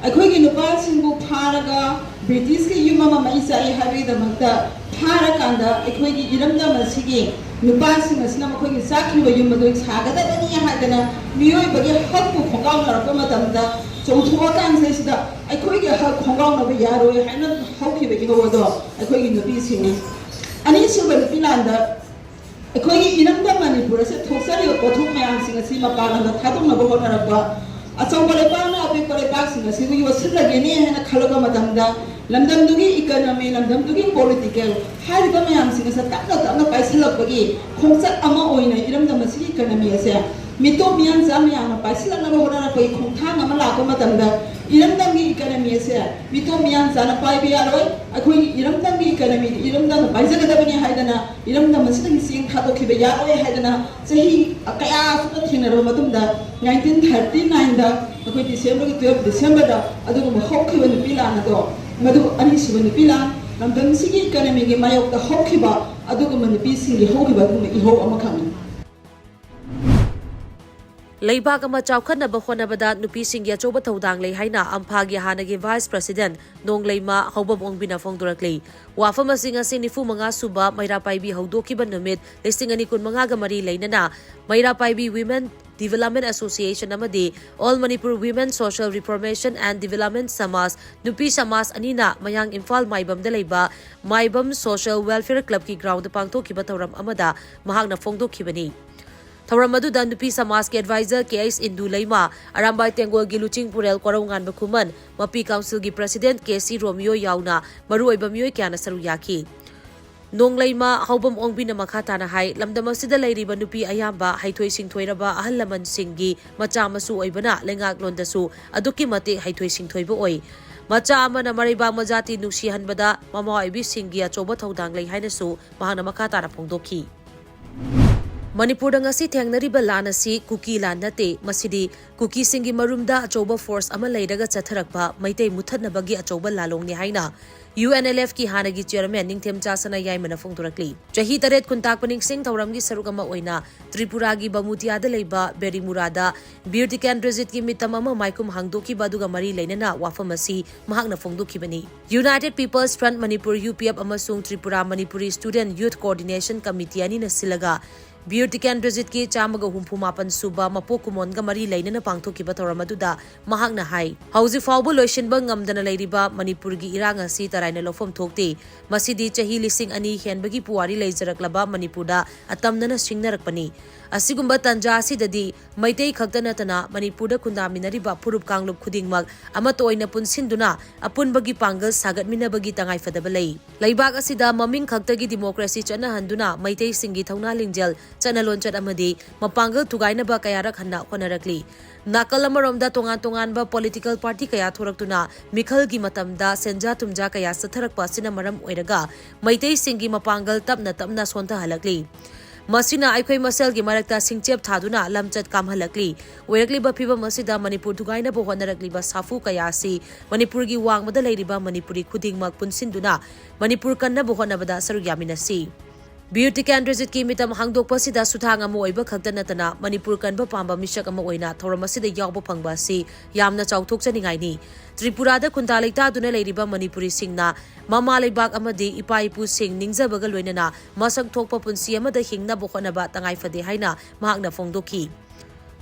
ꯑꯩꯈꯣꯏꯒꯤ ꯅꯨꯄꯥꯁꯤꯡꯕꯨ ꯐꯥꯔꯒ ꯕ꯭ꯔꯤꯇꯤꯁꯀꯤ ꯌꯨꯝ ꯑꯃ ꯃꯩ ꯆꯥꯛꯏ ꯍꯥꯏꯕꯒꯤꯗꯃꯛꯇ ꯐꯥꯔꯀꯥꯟꯗ ꯑꯩꯈꯣꯏꯒꯤ ꯏꯔꯝꯗꯝ ꯑꯁꯤꯒꯤ ꯅꯨꯄꯥꯁꯤꯡ ꯑꯁꯤꯅ ꯃꯈꯣꯏꯒꯤ ꯆꯥꯛꯈꯤꯕ ꯌꯨꯝ ꯑꯗꯨ ꯁꯥꯒꯗꯕꯅꯤ ꯍꯥꯏꯗꯅ ꯃꯤꯑꯣꯏꯕꯒꯤ ꯍꯛꯄꯨ ꯈꯣꯡꯒꯥꯎꯅꯔꯛꯄ ꯃꯇꯝꯗ, ꯆꯣꯡꯊꯣꯛꯑꯀꯥꯟꯁꯤꯗꯩꯁꯤꯗ ꯑꯩꯈꯣꯏꯒꯤ ꯍꯛ ꯈꯣꯡꯒꯥꯎꯅꯕ ꯌꯥꯔꯣꯏ ꯍꯥꯏꯅ ꯍꯧꯈꯤꯕ ꯏꯍꯧ ꯑꯗꯣ ꯑꯩꯈꯣꯏꯒꯤ ꯅꯨꯄꯤꯁꯤꯡꯅꯤ꯫ ꯑꯅꯤꯁꯨꯕ ꯅꯨꯄꯤ ꯂꯥꯟꯗ ꯑꯩꯈꯣꯏꯒꯤ ꯏꯔꯝꯗꯝ ꯃꯅꯤꯄꯨꯔ ꯑꯁꯤꯗ ꯊꯣꯛꯆꯔꯤꯕ ꯄꯣꯠꯊꯣꯛ ꯃꯌꯥꯝꯁꯤꯡ ꯑꯁꯤ ꯃꯄꯥꯟ ꯂꯝꯗ ꯊꯥꯗꯣꯛꯅꯕ ꯍꯣꯠꯅꯔꯛꯄ, ꯑꯆꯧꯕ ꯂꯩꯕꯥꯛꯅ ꯑꯄꯤꯛꯄ ꯂꯩꯕꯥꯛꯁꯤꯡ ꯑꯁꯤꯕꯨ ꯌꯣꯠꯁꯤꯜꯂꯒꯦꯅꯦ ꯍꯥꯏꯅ ꯈꯜꯂꯛꯄ ꯃꯇꯝꯗ, ꯂꯝꯗꯝꯗꯨꯒꯤ ꯏꯀꯅꯃꯤ, ꯂꯝꯗꯝꯗꯨꯒꯤ ꯄꯣꯂꯤꯇꯤꯀꯦꯜ ꯍꯥꯏꯔꯤꯕ ꯃꯌꯥꯝꯁꯤꯡ ꯑꯁꯤ ꯇꯞꯅ ꯇꯞꯅ ꯄꯥꯏꯁꯤꯜꯂꯛꯄꯒꯤ ꯈꯣꯡꯆꯠ ꯑꯃ ꯑꯣꯏꯅ ꯏꯔꯝꯗꯝ ꯑꯁꯤꯒꯤ ꯏꯀꯅꯃꯤ ꯑꯁꯦ ꯃꯤꯇꯣꯞ ꯃꯤꯌꯥꯟꯆꯥ ꯃꯌꯥꯝꯅ ꯄꯥꯏꯁꯤꯜꯂꯛꯅꯕ ꯍꯣꯠꯅꯔꯛꯄꯒꯤ ꯈꯣꯡꯊꯥꯡ ꯑꯃ ꯂꯥꯛꯄ ꯃꯇꯝꯗ, ꯏꯔꯝꯗꯝꯒꯤ ꯏꯀꯅꯃꯤ ꯑꯁꯦ ꯃꯤꯇꯣꯞ ꯃꯤꯌꯥꯟꯆꯥꯅ ꯄꯥꯏꯕ ꯌꯥꯔꯣꯏ, ꯑꯩꯈꯣꯏꯒꯤ ꯏꯔꯝꯗꯝꯒꯤ ꯏꯀꯅꯃꯤꯗꯤ ꯏꯔꯝꯗꯝꯅ ꯄꯥꯏꯖꯒꯗꯕꯅꯤ ꯍꯥꯏꯗꯅ ꯏꯔꯝꯗꯝ ꯑꯁꯤꯗꯒꯤ ꯆꯦꯡ ꯊꯥꯗꯣꯛꯈꯤꯕ ꯌꯥꯔꯣꯏ ꯍꯥꯏꯗꯅ ꯆꯍꯤ ꯀꯌꯥ ꯑꯁꯨꯝꯅ ꯊꯦꯡꯅꯔꯕ ꯃꯇꯨꯡꯗ, ꯅꯥꯏꯟꯇꯤꯟ ꯊꯥꯔꯇꯤ ꯅꯥꯏꯟꯗ ꯑꯩꯈꯣꯏ ꯗꯤꯁꯦꯝꯕꯔꯒꯤ ꯇꯨꯌꯦꯜꯐ ꯗꯤꯁꯦꯝꯕꯔꯗ ꯑꯗꯨꯒꯨꯝꯕ ꯍꯧꯈꯤꯕ ꯅꯨꯄꯤ ꯂꯥꯟ ꯑꯗꯣ, ꯃꯗꯨ ꯑꯅꯤꯁꯨꯕ ꯅꯨꯄꯤ ꯂꯥꯟ, ꯂꯝꯗꯝꯁꯤꯒꯤ ꯏꯀꯅꯃꯤꯒꯤ ꯃꯥꯌꯣꯛꯇ ꯍꯧꯈꯤꯕ ꯑꯗꯨꯒꯨꯝꯕ ꯅꯨꯄꯤꯁꯤꯡꯒꯤ ꯍꯧꯈꯤꯕ ꯑꯗꯨꯒꯨꯝꯕ ꯏꯍꯧ ꯑꯃꯈꯛꯅꯤ꯫ ꯂꯩꯕꯥꯛ ꯑꯃ ꯆꯥꯎꯈꯠꯅꯕ ꯍꯣꯠꯅꯕꯗ ꯅꯨꯄꯤꯁꯤꯡꯒꯤ ꯑꯆꯧꯕ ꯊꯧꯗꯥꯡ ꯂꯩ ꯍꯥꯏꯅ ꯑꯝꯐꯥꯒꯤ ꯍꯥꯟꯅꯒꯤ ꯚꯥꯏꯁ ꯄ꯭ꯔꯁꯤꯗꯦꯟꯠ ꯅꯣꯡꯂꯩꯃ ꯍꯧꯕꯝ ꯑꯣꯡꯕꯤꯅ ꯐꯣꯡꯗꯣꯔꯛꯂꯤ꯫ ꯋꯥꯐꯝ ꯑꯁꯤꯡ ꯑꯁꯤ ꯅꯤꯐꯨ ꯃꯉꯥ ꯁꯨꯕ ꯃꯩꯔꯥ ꯄꯥꯏꯕꯤ ꯍꯧꯗꯣꯛꯈꯤꯕ ꯅꯨꯃꯤꯠ ꯂꯤꯁꯤꯡ ꯑꯅꯤ ꯀꯨꯟ ꯃꯉꯥꯒ ꯃꯔꯤ ꯂꯩꯅꯅ ꯃꯩꯔꯥ ꯄꯥꯏꯕꯤ Women Development Association ꯑꯃꯗꯤ All Manipur Women Social Reformation and Development ꯁꯃꯥꯖ, ꯅꯨꯄꯤ ꯁꯃꯥꯖ ꯑꯅꯤꯅ ꯃꯌꯥꯡ ꯏꯝꯐꯥꯜ ꯃꯥꯏꯕꯝꯗ ꯂꯩꯕ ꯃꯥꯏꯕꯝ Social Welfare Clubꯀꯤ groundꯗ ꯄꯥꯡꯊꯣꯛꯈꯤꯕ ꯊꯧꯔꯝ ꯑꯃꯗ ꯃꯍꯥꯛꯅ ꯐꯣꯡꯗꯣꯛꯈꯤꯕꯅꯤ꯫ ꯊꯧꯔꯝ ꯑꯗꯨꯗ ꯅꯨꯄꯤ ꯁꯃꯥꯖꯀꯤ advisor ꯀꯦ ꯑꯩꯆ ꯏꯟꯗꯨ ꯂꯩꯃ, ꯑꯔꯥꯝꯕꯥꯏ ꯇꯦꯡꯒꯣꯜꯒꯤ ꯂꯨꯆꯤꯡ ꯄꯨꯔꯦꯜ ꯀꯣꯔꯧꯉꯥꯟꯕ ꯈꯨꯃꯟ, ꯃꯄꯤ councilꯒꯤ president ꯀꯦ ꯁꯤ ꯔꯣꯃꯤꯌꯣ ꯌꯥꯎꯅ ꯃꯔꯨꯑꯣꯏꯕ ꯃꯤꯑꯣꯏ ꯀꯌꯥꯅ ꯁꯔꯨꯛ ꯌꯥꯈꯤ꯫ ꯅꯣꯡꯂꯩꯃ ꯍꯧꯕꯝ ꯑꯣꯡꯕꯤꯅ ꯃꯈꯥ ꯇꯥꯅ ꯍꯥꯏ, ꯂꯝꯗꯝ ꯑꯁꯤꯗ ꯂꯩꯔꯤꯕ ꯅꯨꯄꯤ ꯑꯌꯥꯝꯕ ꯍꯩꯊꯣꯏ ꯁꯤꯡꯊꯣꯏꯔꯕ ꯑꯍꯜ ꯂꯃꯟꯁꯤꯡꯒꯤ ꯃꯆꯥ ꯃꯁꯨ ꯑꯣꯏꯕꯅ ꯂꯩꯉꯥꯛꯂꯣꯟꯗꯁꯨ ꯑꯗꯨꯛꯀꯤ ꯃꯇꯤꯛ ꯍꯩꯊꯣꯏ ꯁꯤꯡꯊꯣꯏꯕ ꯑꯣꯏ꯫ ꯃꯆꯥ ꯑꯃꯅ ꯃꯔꯩꯕꯥꯛ ꯃꯖꯥꯇꯤ ꯅꯨꯡꯁꯤꯍꯟꯕꯗ ꯃꯃꯥ ꯑꯣꯏꯕꯤꯁꯤꯡꯒꯤ ꯑꯆꯧꯕ ꯊꯧꯗꯥꯡ ꯂꯩ ꯍꯥꯏꯅꯁꯨ ꯃꯍꯥꯛꯅ ꯃꯈꯥ ꯇꯥꯅ ꯐꯣꯡꯗꯣꯛꯈꯤ꯫ ꯃꯅꯤꯄꯨꯔꯗ ꯉꯁꯤ ꯊꯦꯡꯅꯔꯤꯕ ꯂꯥꯟ ꯑꯁꯤ ꯀꯨꯀꯤ ꯂꯥꯟ ꯅꯠꯇꯦ, ꯃꯁꯤꯗꯤ ꯀꯨꯀꯤꯁꯤꯡꯒꯤ ꯃꯔꯨꯝꯗ ꯑꯆꯧꯕ ꯐꯣꯔꯁ ꯑꯃ ꯂꯩꯔꯒ ꯆꯠꯊꯔꯛꯄ ꯃꯩꯇꯩ ꯃꯨꯠꯊꯠꯅꯕꯒꯤ ꯑꯆꯧꯕ ꯂꯥꯂꯣꯡꯅꯤ ꯍꯥꯏꯅ ꯌꯨ ꯑꯦꯟ ꯑꯦꯜ ꯑꯦꯐꯀꯤ ꯍꯥꯟꯅꯒꯤ ꯆꯤꯌꯔꯃꯦꯟ ꯅꯤꯡꯊꯦꯝꯆꯥ ꯁꯅꯥꯌꯥꯏꯃꯅ ꯐꯣꯡꯗꯣꯔꯛꯂꯤ꯫ ꯆꯍꯤ ꯇꯔꯦꯠ ꯈꯨꯟꯇꯥꯛꯄ ꯅꯤꯡꯁꯤꯡ ꯊꯧꯔꯝꯒꯤ ꯁꯔꯨꯛ ꯑꯃ ꯑꯣꯏꯅ ꯇ꯭ꯔꯤꯄꯨꯔꯥꯒꯤ ꯕꯃꯨꯇꯤꯌꯥꯗ ꯂꯩꯕ ꯕꯦꯔꯤꯃꯨꯔꯥꯗ ꯕꯤꯔ ꯇꯤꯀꯦꯟꯗ꯭ꯔꯖꯤꯠꯀꯤ ꯃꯤꯇꯝ ꯑꯃ ꯃꯥꯏꯈꯨꯝ ꯍꯥꯡꯗꯣꯛꯈꯤꯕ ꯑꯗꯨꯒ ꯃꯔꯤ ꯂꯩꯅꯅ ꯋꯥꯐꯝ ꯑꯁꯤ ꯃꯍꯥꯛꯅ ꯐꯣꯡꯗꯣꯛꯈꯤꯕꯅꯤ꯫ United People's Front Manipur, U P F, ꯑꯃꯁꯨꯡ Tripura Manipuri Student Youth Coordination Committee ꯑꯅꯤꯅ ꯁꯤꯜꯂꯒ ꯕꯤꯔ ꯇꯤꯀꯦꯟꯗ꯭ꯔꯖꯤꯠꯀꯤ ꯆꯥꯝꯃꯒ ꯍꯨꯝꯐꯨ ꯃꯥꯄꯟ ꯁꯨꯕ ꯃꯄꯣꯛ ꯀꯨꯝꯑꯣꯟꯒ ꯃꯔꯤ ꯂꯩꯅꯅ ꯄꯥꯡꯊꯣꯛꯈꯤꯕ ꯊꯧꯔꯝ ꯑꯗꯨꯗ ꯃꯍꯥꯛꯅ ꯍꯥꯏ, ꯍꯧꯖꯤꯛ ꯐꯥꯎꯕ ꯂꯣꯏꯁꯤꯟꯕ ꯉꯝꯗꯅ ꯂꯩꯔꯤꯕ ꯃꯅꯤꯄꯨꯔꯒꯤ ꯏꯔꯥꯡ ꯑꯁꯤ ꯇꯔꯥꯏꯅ ꯂꯧꯐꯝ ꯊꯣꯛꯇꯦ꯫ ꯃꯁꯤꯗꯤ ꯆꯍꯤ ꯂꯤꯁꯤꯡ ꯑꯅꯤ ꯍꯦꯟꯕꯒꯤ ꯄꯨꯋꯥꯔꯤ ꯂꯩꯖꯔꯛꯂꯕ ꯃꯅꯤꯄꯨꯔꯗ ꯑꯇꯝꯅꯅ ꯁꯤꯡꯅꯔꯛꯄꯅꯤ꯫ ꯑꯁꯤꯒꯨꯝꯕ ꯇꯥꯟꯖꯥ ꯑꯁꯤꯗꯗꯤ ꯃꯩꯇꯩ ꯈꯛꯇ ꯅꯠꯇꯅ ꯃꯅꯤꯄꯨꯔꯗ ꯈꯨꯟꯗꯥꯃꯤꯟꯅꯔꯤꯕ ꯐꯨꯔꯨꯞ ꯀꯥꯡꯂꯨꯞ ꯈꯨꯗꯤꯡꯃꯛ ꯑꯃꯠꯇ ꯑꯣꯏꯅ ꯄꯨꯟꯁꯤꯟꯗꯨꯅ ꯑꯄꯨꯟꯕꯒꯤ ꯄꯥꯡꯒꯜ ꯁꯥꯒꯠꯃꯤꯟꯅꯕꯒꯤ ꯇꯉꯥꯏꯐꯗꯕ ꯂꯩ꯫ ꯂꯩꯕꯥꯛ ꯑꯁꯤꯗ ꯃꯃꯤꯡ ꯈꯛꯇꯒꯤ ꯗꯤꯃꯣꯀ꯭ꯔꯦꯁꯤ ꯆꯠꯅꯍꯟꯗꯨꯅ ꯃꯩꯇꯩꯁꯤꯡꯒꯤ ꯊꯧꯅꯥ ꯂꯤꯡꯖꯦꯜ, ꯆꯠꯅ ꯂꯣꯟꯆꯠ ꯑꯃꯗꯤ ꯃꯄꯥꯡꯒꯜ ꯊꯨꯒꯥꯏꯅꯕ ꯀꯌꯥꯔꯛ ꯍꯟꯅ ꯍꯣꯠꯅꯔꯛꯂꯤ꯫ ꯅꯥꯀꯜ ꯑꯃꯔꯣꯝꯗ ꯇꯣꯉꯥꯟ ꯇꯣꯉꯥꯟꯕ ꯄꯣꯂꯤꯇꯤꯀꯦꯜ ꯄꯥꯔꯇꯤ ꯀꯌꯥ ꯊꯣꯔꯛꯇꯨꯅ ꯃꯤꯈꯜꯒꯤ ꯃꯇꯝꯗ ꯁꯦꯟꯖꯥ ꯊꯨꯝꯖꯥ ꯀꯌꯥ ꯆꯠꯊꯔꯛꯄ ꯑꯁꯤꯅ ꯃꯔꯝ ꯑꯣꯏꯔꯒ ꯃꯩꯇꯩꯁꯤꯡꯒꯤ ꯃꯄꯥꯡꯒꯜ ꯇꯞꯅ ꯇꯞꯅ ꯁꯣꯟꯊꯍꯜꯂꯛꯂꯤ꯫ ꯃꯁꯤꯅ ꯑꯩꯈꯣꯏ ꯃꯁꯦꯜꯒꯤ ꯃꯔꯛꯇ ꯁꯤꯡꯆꯦꯞ ꯊꯥꯗꯨꯅ ꯂꯝꯆꯠ ꯀꯥꯝꯍꯜꯂꯛꯂꯤ꯫ ꯑꯣꯏꯔꯛꯂꯤꯕ ꯐꯤꯕꯝ ꯑꯁꯤꯗ ꯃꯅꯤꯄꯨꯔ ꯊꯨꯒꯥꯏꯅꯕ ꯍꯣꯠꯅꯔꯛꯂꯤꯕ ꯁꯥꯐꯨ ꯀꯌꯥ ꯑꯁꯤ ꯃꯅꯤꯄꯨꯔꯒꯤ ꯋꯥꯡꯃꯗ ꯂꯩꯔꯤꯕ ꯃꯅꯤꯄꯨꯔꯤ ꯈꯨꯗꯤꯡꯃꯛ ꯄꯨꯟꯁꯤꯟꯗꯨꯅ ꯃꯅꯤꯄꯨꯔ ꯀꯟꯅꯕ ꯍꯣꯠꯅꯕꯗ ꯁꯔꯨꯛ ꯌꯥꯃꯤꯟꯅꯁꯤ꯫ ꯕꯤꯔ ꯇꯤꯀꯦꯟꯗ꯭ꯔꯖꯤꯠꯀꯤ ꯃꯤꯇꯝ ꯍꯥꯡꯗꯣꯛꯄꯁꯤꯗ ꯁꯨꯊꯥꯡ ꯑꯃ ꯑꯣꯏꯕ ꯈꯛꯇ ꯅꯠꯇꯅ ꯃꯅꯤꯄꯨꯔ ꯀꯟꯕ ꯄꯥꯝꯕ ꯃꯤꯁꯛ ꯑꯃ ꯑꯣꯏꯅ ꯊꯧꯔꯝ ꯑꯁꯤꯗ ꯌꯥꯎꯕ ꯐꯪꯕ ꯑꯁꯤ ꯌꯥꯝꯅ ꯆꯥꯎꯊꯣꯛꯆꯅꯤꯡꯉꯥꯏꯅꯤ꯫ ꯇ꯭ꯔꯤꯄꯨꯔꯥꯗ ꯈꯨꯟꯗꯥ ꯂꯩꯇꯥꯗꯨꯅ ꯂꯩꯔꯤꯕ ꯃꯅꯤꯄꯨꯔꯤꯁꯤꯡꯅ ꯃꯃꯥ ꯂꯩꯕꯥꯛ ꯑꯃꯗꯤ ꯏꯄꯥ ꯏꯄꯨꯁꯤꯡ ꯅꯤꯡꯖꯕꯒ ꯂꯣꯏꯅꯅ ꯃꯁꯛ ꯊꯣꯛꯄ ꯄꯨꯟꯁꯤ ꯑꯃꯗ ꯍꯤꯡꯅꯕ ꯍꯣꯠꯅꯕ ꯇꯉꯥꯏꯐꯗꯦ ꯍꯥꯏꯅ ꯃꯍꯥꯛꯅ ꯐꯣꯡꯗꯣꯛꯈꯤ꯫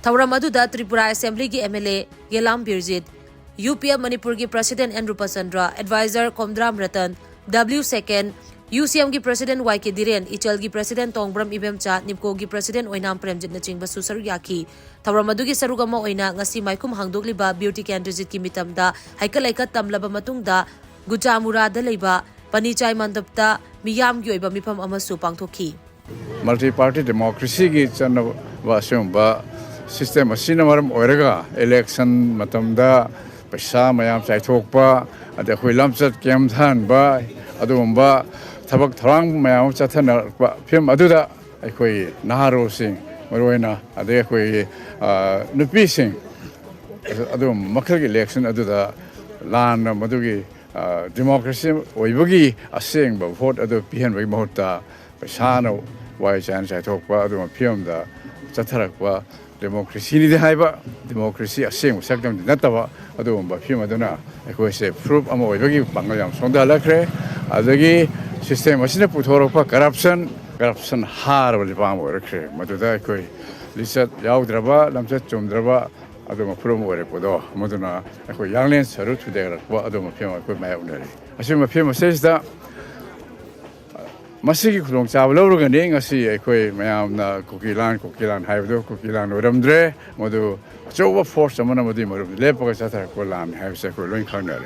ꯊꯧꯔꯝ ꯑꯗꯨꯗ ꯇ꯭ꯔꯤꯄꯨꯔꯥ ꯑꯦꯁꯦꯝꯕ꯭ꯂꯤꯒꯤ M L A Yelam Birjit, U P F ꯃꯅꯤꯄꯨꯔꯒꯤ president N Rupachandra, adviser Khomdram Ratan, W Seken, U C ꯑꯦꯝꯒꯤ ꯄ꯭ꯔꯁꯤꯗꯦꯟ ꯋꯥꯏ ꯀꯦ ꯙꯤꯔꯦꯟ, ꯏꯆꯜꯒꯤ ꯄ꯭ꯔꯁꯤꯗꯦꯟ ꯇꯣꯡꯕ꯭ꯔꯝ ꯏꯕꯦꯝꯆꯥ, ꯅꯤꯞꯀꯣꯒꯤ ꯄ꯭ꯔꯁꯤꯗꯦꯟ ꯑꯣꯏꯅꯥꯝ ꯄ꯭ꯔꯦꯝꯖꯤꯠꯅꯆꯤꯡꯕꯁꯨ ꯁꯔꯨꯛ ꯌꯥꯈꯤ꯫ ꯊꯧꯔꯝ ꯑꯗꯨꯒꯤ ꯁꯔꯨꯛ ꯑꯃ ꯑꯣꯏꯅ ꯉꯁꯤ ꯃꯥꯏꯈꯨꯝ ꯍꯥꯡꯗꯣꯛꯂꯤꯕ ꯕꯤꯔ ꯇꯤꯀꯦꯟꯗ꯭ꯔꯖꯤꯠꯀꯤ ꯃꯤꯇꯝꯗ ꯍꯩꯀꯠ ꯂꯩꯀꯠ ꯇꯝꯂꯕ ꯃꯇꯨꯡꯗ ꯒꯨꯆꯥꯃꯨꯔꯥꯗ ꯂꯩꯕ ꯄꯅꯤꯆꯥꯏ ꯃꯟꯗꯞꯇ ꯃꯤꯌꯥꯝꯒꯤ ꯑꯣꯏꯕ ꯃꯤꯐꯝ ꯑꯃꯁꯨ ꯄꯥꯡꯊꯣꯛꯈꯤ꯫ ꯃꯜꯇꯤ ꯄꯥꯔꯇꯤ ꯗꯦꯃꯣꯀ꯭ꯔꯦꯁꯤꯒꯤ ꯆꯠꯅꯕ ꯑꯁꯤꯒꯨꯝꯕ ꯁꯤꯁꯇꯦꯝ ꯑꯁꯤꯅ ꯃꯔꯝ ꯑꯣꯏꯔꯒ ꯏꯂꯦꯛꯁꯟ ꯃꯇꯝꯗ ꯄꯩꯁꯥ ꯃꯌꯥꯝ ꯆꯥꯏꯊꯣꯛꯄ, ꯑꯗꯩ ꯑꯩꯈꯣꯏ ꯂꯝꯆꯠ ꯀꯦꯝ ꯊꯥꯍꯟꯕ, ꯑꯗꯨꯒꯨꯝꯕ ꯊꯕꯛ ꯊꯧꯔꯥꯡ ꯃꯌꯥꯝ ꯑꯃ ꯆꯠꯊꯅꯔꯛꯄ ꯐꯤꯕꯝ ꯑꯗꯨꯗ ꯑꯩꯈꯣꯏ ꯅꯍꯥꯔꯣꯜꯁꯤꯡ, ꯃꯔꯨꯑꯣꯏꯅ, ꯑꯗꯩ ꯑꯩꯈꯣꯏꯒꯤ, ꯑ, ꯅꯨꯄꯤꯁꯤꯡ, ꯑꯗꯨꯒꯨꯝꯕ ꯃꯈꯜꯒꯤ ꯏꯂꯦꯛꯁꯟ ꯑꯗꯨꯗ ꯂꯥꯟꯅ ꯃꯗꯨꯒꯤ, ꯑ, ꯗꯤꯃꯣꯀ꯭ꯔꯦꯁꯤ ꯑꯣꯏꯕꯒꯤ ꯑꯁꯦꯡꯕ ꯚꯣꯠ ꯑꯗꯨ ꯄꯤꯍꯟꯕꯒꯤ ꯃꯍꯨꯠꯇ ꯄꯩꯁꯥꯅ ꯋꯥꯏ ꯆꯥꯏꯅ ꯆꯥꯏꯊꯣꯛꯄ ꯑꯗꯨꯒꯨꯝꯕ ꯐꯤꯕꯝꯗ ꯆꯠꯊꯔꯛꯄ ꯗꯤꯃꯣꯀ꯭ꯔꯦꯁꯤꯅꯤꯗꯤ ꯍꯥꯏꯕ, ꯗꯤꯃꯣꯀ꯭ꯔꯦꯁꯤ ꯑꯁꯦꯡꯕ ꯁꯛꯇꯝꯗꯤ ꯅꯠꯇꯕ ꯑꯗꯨꯒꯨꯝꯕ ꯐꯤꯕꯝ ꯑꯗꯨꯅ ꯑꯩꯈꯣꯏꯁꯦ ꯐꯨꯔꯨꯞ ꯑꯃ ꯑꯣꯏꯕꯒꯤ ꯄꯥꯡꯒꯜ ꯌꯥꯝ ꯁꯣꯟꯊꯍꯜꯂꯛꯈ꯭ꯔꯦ꯫ ꯑꯗꯒꯤ ꯁꯤꯁꯇꯦꯝ ꯑꯁꯤꯅ ꯄꯨꯊꯣꯔꯛꯄ ꯀꯔꯞꯁꯟ, ꯀꯔꯞꯁꯟ ꯍꯥꯔꯕ ꯂꯩꯕꯥꯛ ꯑꯃ ꯑꯣꯏꯔꯛꯈ꯭ꯔꯦ꯫ ꯃꯗꯨꯗ ꯑꯩꯈꯣꯏ ꯂꯤꯆꯠ ꯌꯥꯎꯗ꯭ꯔꯕ, ꯂꯝꯆꯠ ꯆꯨꯝꯗ꯭ꯔꯕ ꯑꯗꯨꯒꯨꯝꯕ ꯐꯨꯔꯨꯞ ꯑꯃ ꯑꯣꯏꯔꯛꯄꯗꯣ, ꯃꯗꯨꯅ ꯑꯩꯈꯣꯏ ꯌꯥꯡꯂꯦꯟ ꯁꯔꯨ ꯊꯨꯗꯦꯛꯂꯛꯄ ꯑꯗꯨꯒꯨꯝꯕ ꯐꯤꯕꯝ ꯑꯩꯈꯣꯏ ꯃꯥꯌꯣꯛꯅꯔꯤ꯫ ꯑꯁꯤꯒꯨꯝꯕ ꯐꯤꯕꯝ ꯑꯁꯤꯗꯩꯁꯤꯗ ꯃꯁꯤꯒꯤ ꯈꯨꯗꯣꯡꯆꯥꯕ ꯂꯧꯔꯒꯅꯤ ꯉꯁꯤ ꯑꯩꯈꯣꯏ ꯃꯌꯥꯝꯅ ꯀꯨꯀꯤ ꯂꯥꯟ, ꯀꯨꯀꯤ ꯂꯥꯟ ꯍꯥꯏꯕꯗꯨ ꯀꯨꯀꯤ ꯂꯥꯟ ꯑꯣꯏꯔꯝꯗ꯭ꯔꯦ꯫ ꯃꯗꯨ ꯑꯆꯧꯕ ꯐꯣꯔꯁ ꯑꯃꯅ ꯃꯗꯨꯒꯤ ꯃꯔꯨꯝꯗ ꯂꯦꯞꯄꯒ ꯆꯠꯊꯔꯛꯄ ꯂꯥꯟꯅꯤ ꯍꯥꯏꯕꯁꯦ ꯑꯩꯈꯣꯏ ꯂꯣꯏ ꯈꯪꯅꯔꯦ꯫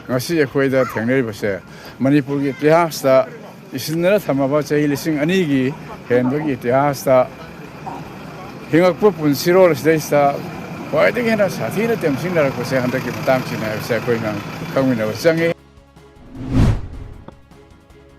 ꯉꯁꯤ ꯑꯩꯈꯣꯏꯗ ꯊꯦꯡꯅꯔꯤꯕꯁꯦ ꯃꯅꯤꯄꯨꯔꯒꯤ ꯏꯇꯤꯍꯥꯁꯇ ꯏꯁꯤꯟꯗꯨꯅ ꯊꯝꯃꯕ ꯆꯍꯤ ꯂꯤꯁꯤꯡ ꯑꯅꯤꯒꯤ ꯍꯦꯟꯕꯒꯤ ꯏꯇꯤꯍꯥꯁꯇ ꯍꯤꯡꯉꯛꯄ ꯄꯨꯟꯁꯤꯔꯣꯜ ꯑꯁꯤꯗꯩꯁꯤꯗ ꯈ꯭ꯋꯥꯏꯗꯒꯤ ꯍꯦꯟꯅ ꯁꯥꯊꯤꯅ ꯇꯦꯝꯁꯤꯡꯅꯔꯛꯄꯁꯦ ꯍꯟꯗꯛꯀꯤ ꯃꯇꯥꯡꯁꯤꯅꯤ ꯍꯥꯏꯕꯁꯦ ꯑꯩꯈꯣꯏꯅ ꯈꯪꯃꯤꯟꯅꯕ ꯆꯪꯉꯤ꯫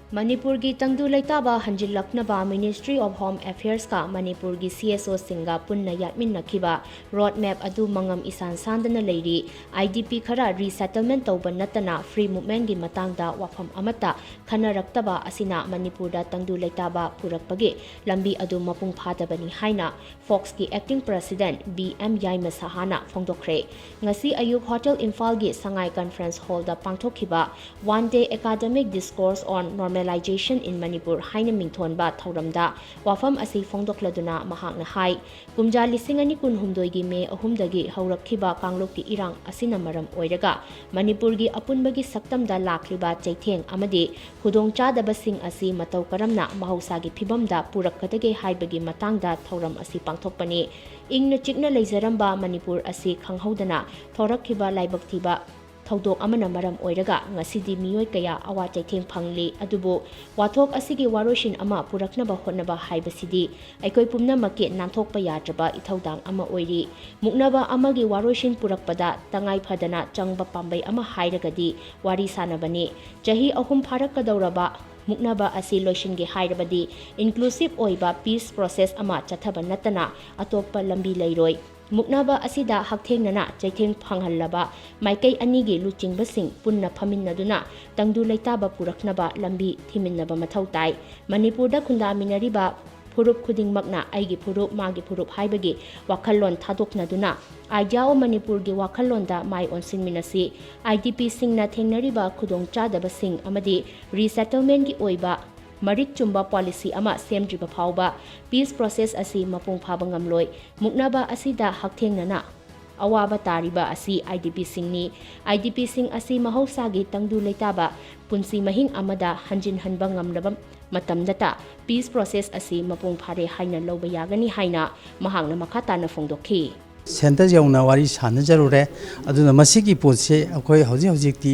ꯃꯅꯤꯄꯨꯔꯒꯤ ꯇꯪꯗꯨ ꯂꯩꯇꯥꯕ ꯍꯟꯖꯤꯜꯂꯛꯅꯕ Ministry of Home Affairsꯀ ꯃꯅꯤꯄꯨꯔꯒꯤ CSOꯁꯤꯡꯒ ꯄꯨꯟꯅ ꯌꯥꯠꯃꯤꯟꯅꯈꯤꯕ ꯔꯣꯗ ꯃꯦꯞ ꯑꯗꯨ ꯃꯉꯝ ꯏꯁꯥꯟ ꯁꯥꯟꯗꯅ ꯂꯩꯔꯤ꯫ IDP ꯈꯔ resettlement ꯇꯧꯕ ꯅꯠꯇꯅ free movementꯀꯤ ꯃꯇꯥꯡꯗ ꯋꯥꯐꯝ ꯑꯃꯠꯇ ꯈꯟꯅꯔꯛꯇꯕ ꯑꯁꯤꯅ ꯃꯅꯤꯄꯨꯔꯗ ꯇꯪꯗꯨ ꯂꯩꯇꯥꯕ ꯄꯨꯔꯛꯄꯒꯤ ꯂꯝꯕꯤ ꯑꯗꯨ ꯃꯄꯨꯡ ꯐꯥꯗꯕꯅꯤ ꯍꯥꯏꯅ ꯐꯣꯛꯁꯀꯤ acting president ꯕꯤ ꯑꯦꯝ ꯌꯥꯏꯃ ꯁꯍꯥꯅ ꯐꯣꯡꯗꯣꯛꯈ꯭ꯔꯦ꯫ ꯉꯁꯤ ꯑꯌꯨꯛ ꯍꯣꯇꯦꯜ ꯏꯝꯐꯥꯜꯒꯤ ꯁꯉꯥꯏ conference hallꯗ ꯄꯥꯡꯊꯣꯛꯈꯤꯕ One Day Academic Discourse on Normalization in Manipur ꯍꯥꯏꯅ ꯃꯤꯡꯊꯣꯟꯕ ꯊꯧꯔꯝꯗ ꯋꯥꯐꯝ ꯑꯁꯤ ꯐꯣꯡꯗꯣꯛꯂꯗꯨꯅ ꯃꯍꯥꯛꯅ ꯍꯥꯏ, ꯀꯨꯝꯖꯥ ꯂꯤꯁꯤꯡ ꯑꯅꯤ ꯀꯨꯟꯍꯨꯝꯗꯣꯏꯒꯤ ꯃꯦ ꯑꯍꯨꯝꯗꯒꯤ ꯍꯧꯔꯛꯈꯤꯕ ꯀꯥꯡꯂꯨꯞꯀꯤ ꯏꯔꯥꯡ ꯑꯁꯤꯅ ꯃꯔꯝ ꯑꯣꯏꯔꯒ ꯃꯅꯤꯄꯨꯔꯒꯤ ꯑꯄꯨꯟꯕꯒꯤ ꯁꯛꯇꯝꯗ ꯂꯥꯛꯂꯤꯕ ꯆꯩꯊꯦꯡ ꯑꯃꯗꯤ ꯈꯨꯗꯣꯡꯆꯥꯗꯕꯁꯤꯡ ꯑꯁꯤ ꯃꯇꯧ ꯀꯔꯝꯅ ꯃꯍꯧꯁꯥꯒꯤ ꯐꯤꯕꯝꯗ ꯄꯨꯔꯛꯀꯗꯒꯦ ꯍꯥꯏꯕꯒꯤ ꯃꯇꯥꯡꯗ ꯊꯧꯔꯝ ꯑꯁꯤ ꯄꯥꯡꯊꯣꯛꯄꯅꯤ꯫ ꯏꯪꯅ ꯆꯤꯛꯅ ꯂꯩꯖꯔꯝꯕ ꯃꯅꯤꯄꯨꯔ ꯑꯁꯤ ꯈꯪꯍꯧꯗꯅ ꯊꯣꯔꯛꯈꯤꯕ ꯂꯥꯏꯕꯛ ꯊꯤꯕ ꯊꯧꯗꯣꯛ ꯑꯃꯅ ꯃꯔꯝ ꯑꯣꯏꯔꯒ ꯉꯁꯤꯗꯤ ꯃꯤꯑꯣꯏ ꯀꯌꯥ ꯑꯋꯥ ꯆꯩꯊꯦꯡ ꯐꯪꯂꯤ꯫ ꯑꯗꯨꯕꯨ ꯋꯥꯊꯣꯛ ꯑꯁꯤꯒꯤ ꯋꯥꯔꯣꯏꯁꯤꯟ ꯑꯃ ꯄꯨꯔꯛꯅꯕ ꯍꯣꯠꯅꯕ ꯍꯥꯏꯕꯁꯤꯗꯤ ꯑꯩꯈꯣꯏ ꯄꯨꯝꯅꯃꯛꯀꯤ ꯅꯥꯟꯊꯣꯛꯄ ꯌꯥꯗ꯭ꯔꯕ ꯏꯊꯧꯗꯥꯡ ꯑꯃ ꯑꯣꯏꯔꯤ꯫ ꯃꯨꯛꯅꯕ ꯑꯃꯒꯤ ꯋꯥꯔꯣꯏꯁꯤꯟ ꯄꯨꯔꯛꯄꯗ ꯇꯉꯥꯏ ꯐꯗꯅ ꯆꯪꯕ ꯄꯥꯝꯕꯩ ꯑꯃ ꯍꯥꯏꯔꯒꯗꯤ ꯋꯥꯔꯤ ꯁꯥꯅꯕꯅꯤ꯫ ꯆꯍꯤ ꯑꯍꯨꯝ ꯐꯥꯔꯛꯀꯗꯧꯔꯕ ꯃꯨꯛꯅꯕ ꯑꯁꯤ ꯂꯣꯏꯁꯤꯟꯒꯦ ꯍꯥꯏꯔꯕꯗꯤ inclusive ꯑꯣꯏꯕ peace process ꯑꯃ ꯆꯠꯊꯕ ꯅꯠꯇꯅ ꯑꯇꯣꯞꯄ ꯂꯝꯕꯤ ꯂꯩꯔꯣꯏ꯫ ꯃꯨꯛꯅꯕ ꯑꯁꯤꯗ ꯍꯛꯊꯦꯡꯅꯅ ꯆꯩꯊꯦꯡ ꯐꯪꯍꯜꯂꯕ ꯃꯥꯏꯀꯩ ꯑꯅꯤꯒꯤ ꯂꯨꯆꯤꯡꯕꯁꯤꯡ ꯄꯨꯟꯅ ꯐꯝꯃꯤꯟꯅꯗꯨꯅ ꯇꯪꯗꯨ ꯂꯩꯇꯥꯕ ꯄꯨꯔꯛꯅꯕ ꯂꯝꯕꯤ ꯊꯤꯃꯤꯟꯅꯕ ꯃꯊꯧ ꯇꯥꯏ꯫ ꯃꯅꯤꯄꯨꯔꯗ ꯈꯨꯟꯗꯥꯃꯤꯟꯅꯔꯤꯕ ꯐꯨꯔꯨꯞ ꯈꯨꯗꯤꯡꯃꯛꯅ ꯑꯩꯒꯤ ꯐꯨꯔꯨꯞ, ꯃꯥꯒꯤ ꯐꯨꯔꯨꯞ ꯍꯥꯏꯕꯒꯤ ꯋꯥꯈꯜꯂꯣꯟ ꯊꯥꯗꯣꯛꯅꯗꯨꯅ Idea of ꯃꯅꯤꯄꯨꯔꯒꯤ ꯋꯥꯈꯜꯂꯣꯟꯗ ꯃꯥꯏ ꯑꯣꯟꯁꯤꯟꯃꯤꯟꯅꯁꯤ꯫ IDPꯁꯤꯡꯅ ꯊꯦꯡꯅꯔꯤꯕ ꯈꯨꯗꯣꯡꯆꯥꯗꯕꯁꯤꯡ ꯑꯃꯗꯤ resettlementꯀꯤ ꯑꯣꯏꯕ ꯃꯔꯤꯛ ꯆꯨꯝꯕ policy ꯑꯃ ꯁꯦꯝꯗ꯭ꯔꯤꯕ ꯐꯥꯎꯕ peace process ꯑꯁꯤ ꯃꯄꯨꯡ ꯐꯥꯕ ꯉꯝꯂꯣꯏ꯫ ꯃꯨꯛꯅꯕ ꯑꯁꯤꯗ ꯍꯛꯊꯦꯡꯅꯅ ꯑꯋꯥꯕ ꯇꯥꯔꯤꯕ ꯑꯁꯤ IDPꯁꯤꯡꯅꯤ꯫ IDPꯁꯤꯡ ꯑꯁꯤ ꯃꯍꯧꯁꯥꯒꯤ ꯇꯪꯗꯨ ꯂꯩꯇꯥꯕ ꯄꯨꯟꯁꯤ ꯃꯍꯤꯡ ꯑꯃꯗ ꯍꯟꯖꯤꯟꯍꯟꯕ ꯉꯝꯂꯕ ꯃꯇꯝꯗꯇ peace process ꯑꯁꯤ ꯃꯄꯨꯡ ꯐꯥꯔꯦ ꯍꯥꯏꯅ ꯂꯧꯕ ꯌꯥꯒꯅꯤ ꯍꯥꯏꯅ ꯃꯍꯥꯛꯅ ꯃꯈꯥ ꯇꯥꯅ ꯐꯣꯡꯗꯣꯛꯈꯤ꯫ Centre ꯌꯧꯅ ꯋꯥꯔꯤ ꯁꯥꯟꯅꯖꯔꯨꯔꯦ꯫ ꯑꯗꯨꯅ ꯃꯁꯤꯒꯤ ꯄꯣꯠꯁꯦ ꯑꯩꯈꯣꯏ ꯍꯧꯖꯤꯛ ꯍꯧꯖꯤꯛꯇꯤ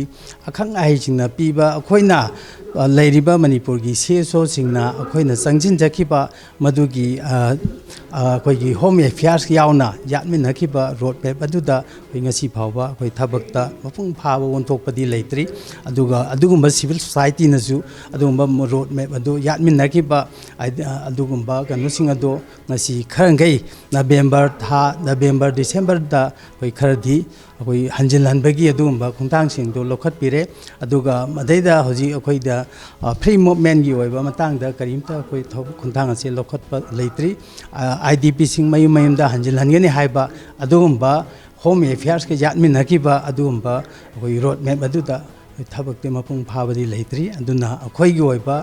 ꯑꯈꯪ ꯑꯍꯩꯁꯤꯡꯅ ꯄꯤꯕ, ꯑꯩꯈꯣꯏꯅ, ꯑ, ꯂꯩꯔꯤꯕ ꯃꯅꯤꯄꯨꯔꯒꯤ CSOꯁꯤꯡꯅ ꯑꯩꯈꯣꯏꯅ ꯆꯪꯁꯤꯟꯖꯈꯤꯕ ꯃꯗꯨꯒꯤ, ꯑ, ꯑ, ꯑꯩꯈꯣꯏꯒꯤ Home Affairs ꯌꯥꯎꯅ ꯌꯥꯠꯃꯤꯟꯅꯈꯤꯕ road map ꯑꯗꯨꯗ ꯑꯩꯈꯣꯏ ꯉꯁꯤ ꯐꯥꯎꯕ ꯑꯩꯈꯣꯏ ꯊꯕꯛꯇ ꯃꯄꯨꯡ ꯐꯥꯕ ꯑꯣꯟꯊꯣꯛꯄꯗꯤ ꯂꯩꯇ꯭ꯔꯤ꯫ ꯑꯗꯨꯒ ꯑꯗꯨꯒꯨꯝꯕ civil societyꯅꯁꯨ ꯑꯗꯨꯒꯨꯝꯕ road map ꯑꯗꯨ ꯌꯥꯠꯃꯤꯟꯅꯈꯤꯕ, ꯑ, ꯑꯗꯨꯒꯨꯝꯕ ꯀꯩꯅꯣꯁꯤꯡ ꯑꯗꯣ ꯉꯁꯤ ꯈꯔꯈꯩ November ꯊꯥ, November, Decemberꯗ ꯑꯩꯈꯣꯏ ꯈꯔꯗꯤ ꯑꯩꯈꯣꯏ ꯍꯟꯖꯤꯜꯍꯟꯕꯒꯤ ꯑꯗꯨꯒꯨꯝꯕ ꯈꯣꯡꯊꯥꯡꯁꯤꯡꯗꯣ ꯂꯧꯈꯠꯄꯤꯔꯦ꯫ ꯑꯗꯨꯒ ꯃꯗꯩꯗ ꯍꯧꯖꯤꯛ ꯑꯩꯈꯣꯏꯗ, ꯑ, free movementꯀꯤ ꯑꯣꯏꯕ ꯃꯇꯥꯡꯗ ꯀꯔꯤꯝꯇ ꯑꯩꯈꯣꯏ ꯊꯕꯛ ꯈꯣꯡꯊꯥꯡ ꯑꯁꯤ ꯂꯧꯈꯠꯄ ꯂꯩꯇ꯭ꯔꯤ꯫ ꯑ, IDPꯁꯤꯡ ꯃꯌꯨꯝ ꯃꯌꯨꯝꯗ ꯍꯟꯖꯤꯜꯍꯟꯒꯅꯤ ꯍꯥꯏꯕ ꯑꯗꯨꯒꯨꯝꯕ Home Affairsꯀ ꯌꯥꯠꯃꯤꯟꯅꯈꯤꯕ ꯑꯗꯨꯒꯨꯝꯕ ꯑꯩꯈꯣꯏ road map ꯑꯗꯨꯗ ꯊꯕꯛꯇꯤ ꯃꯄꯨꯡ ꯐꯥꯕꯗꯤ ꯂꯩꯇ꯭ꯔꯤ꯫ ꯑꯗꯨꯅ ꯑꯩꯈꯣꯏꯒꯤ ꯑꯣꯏꯕ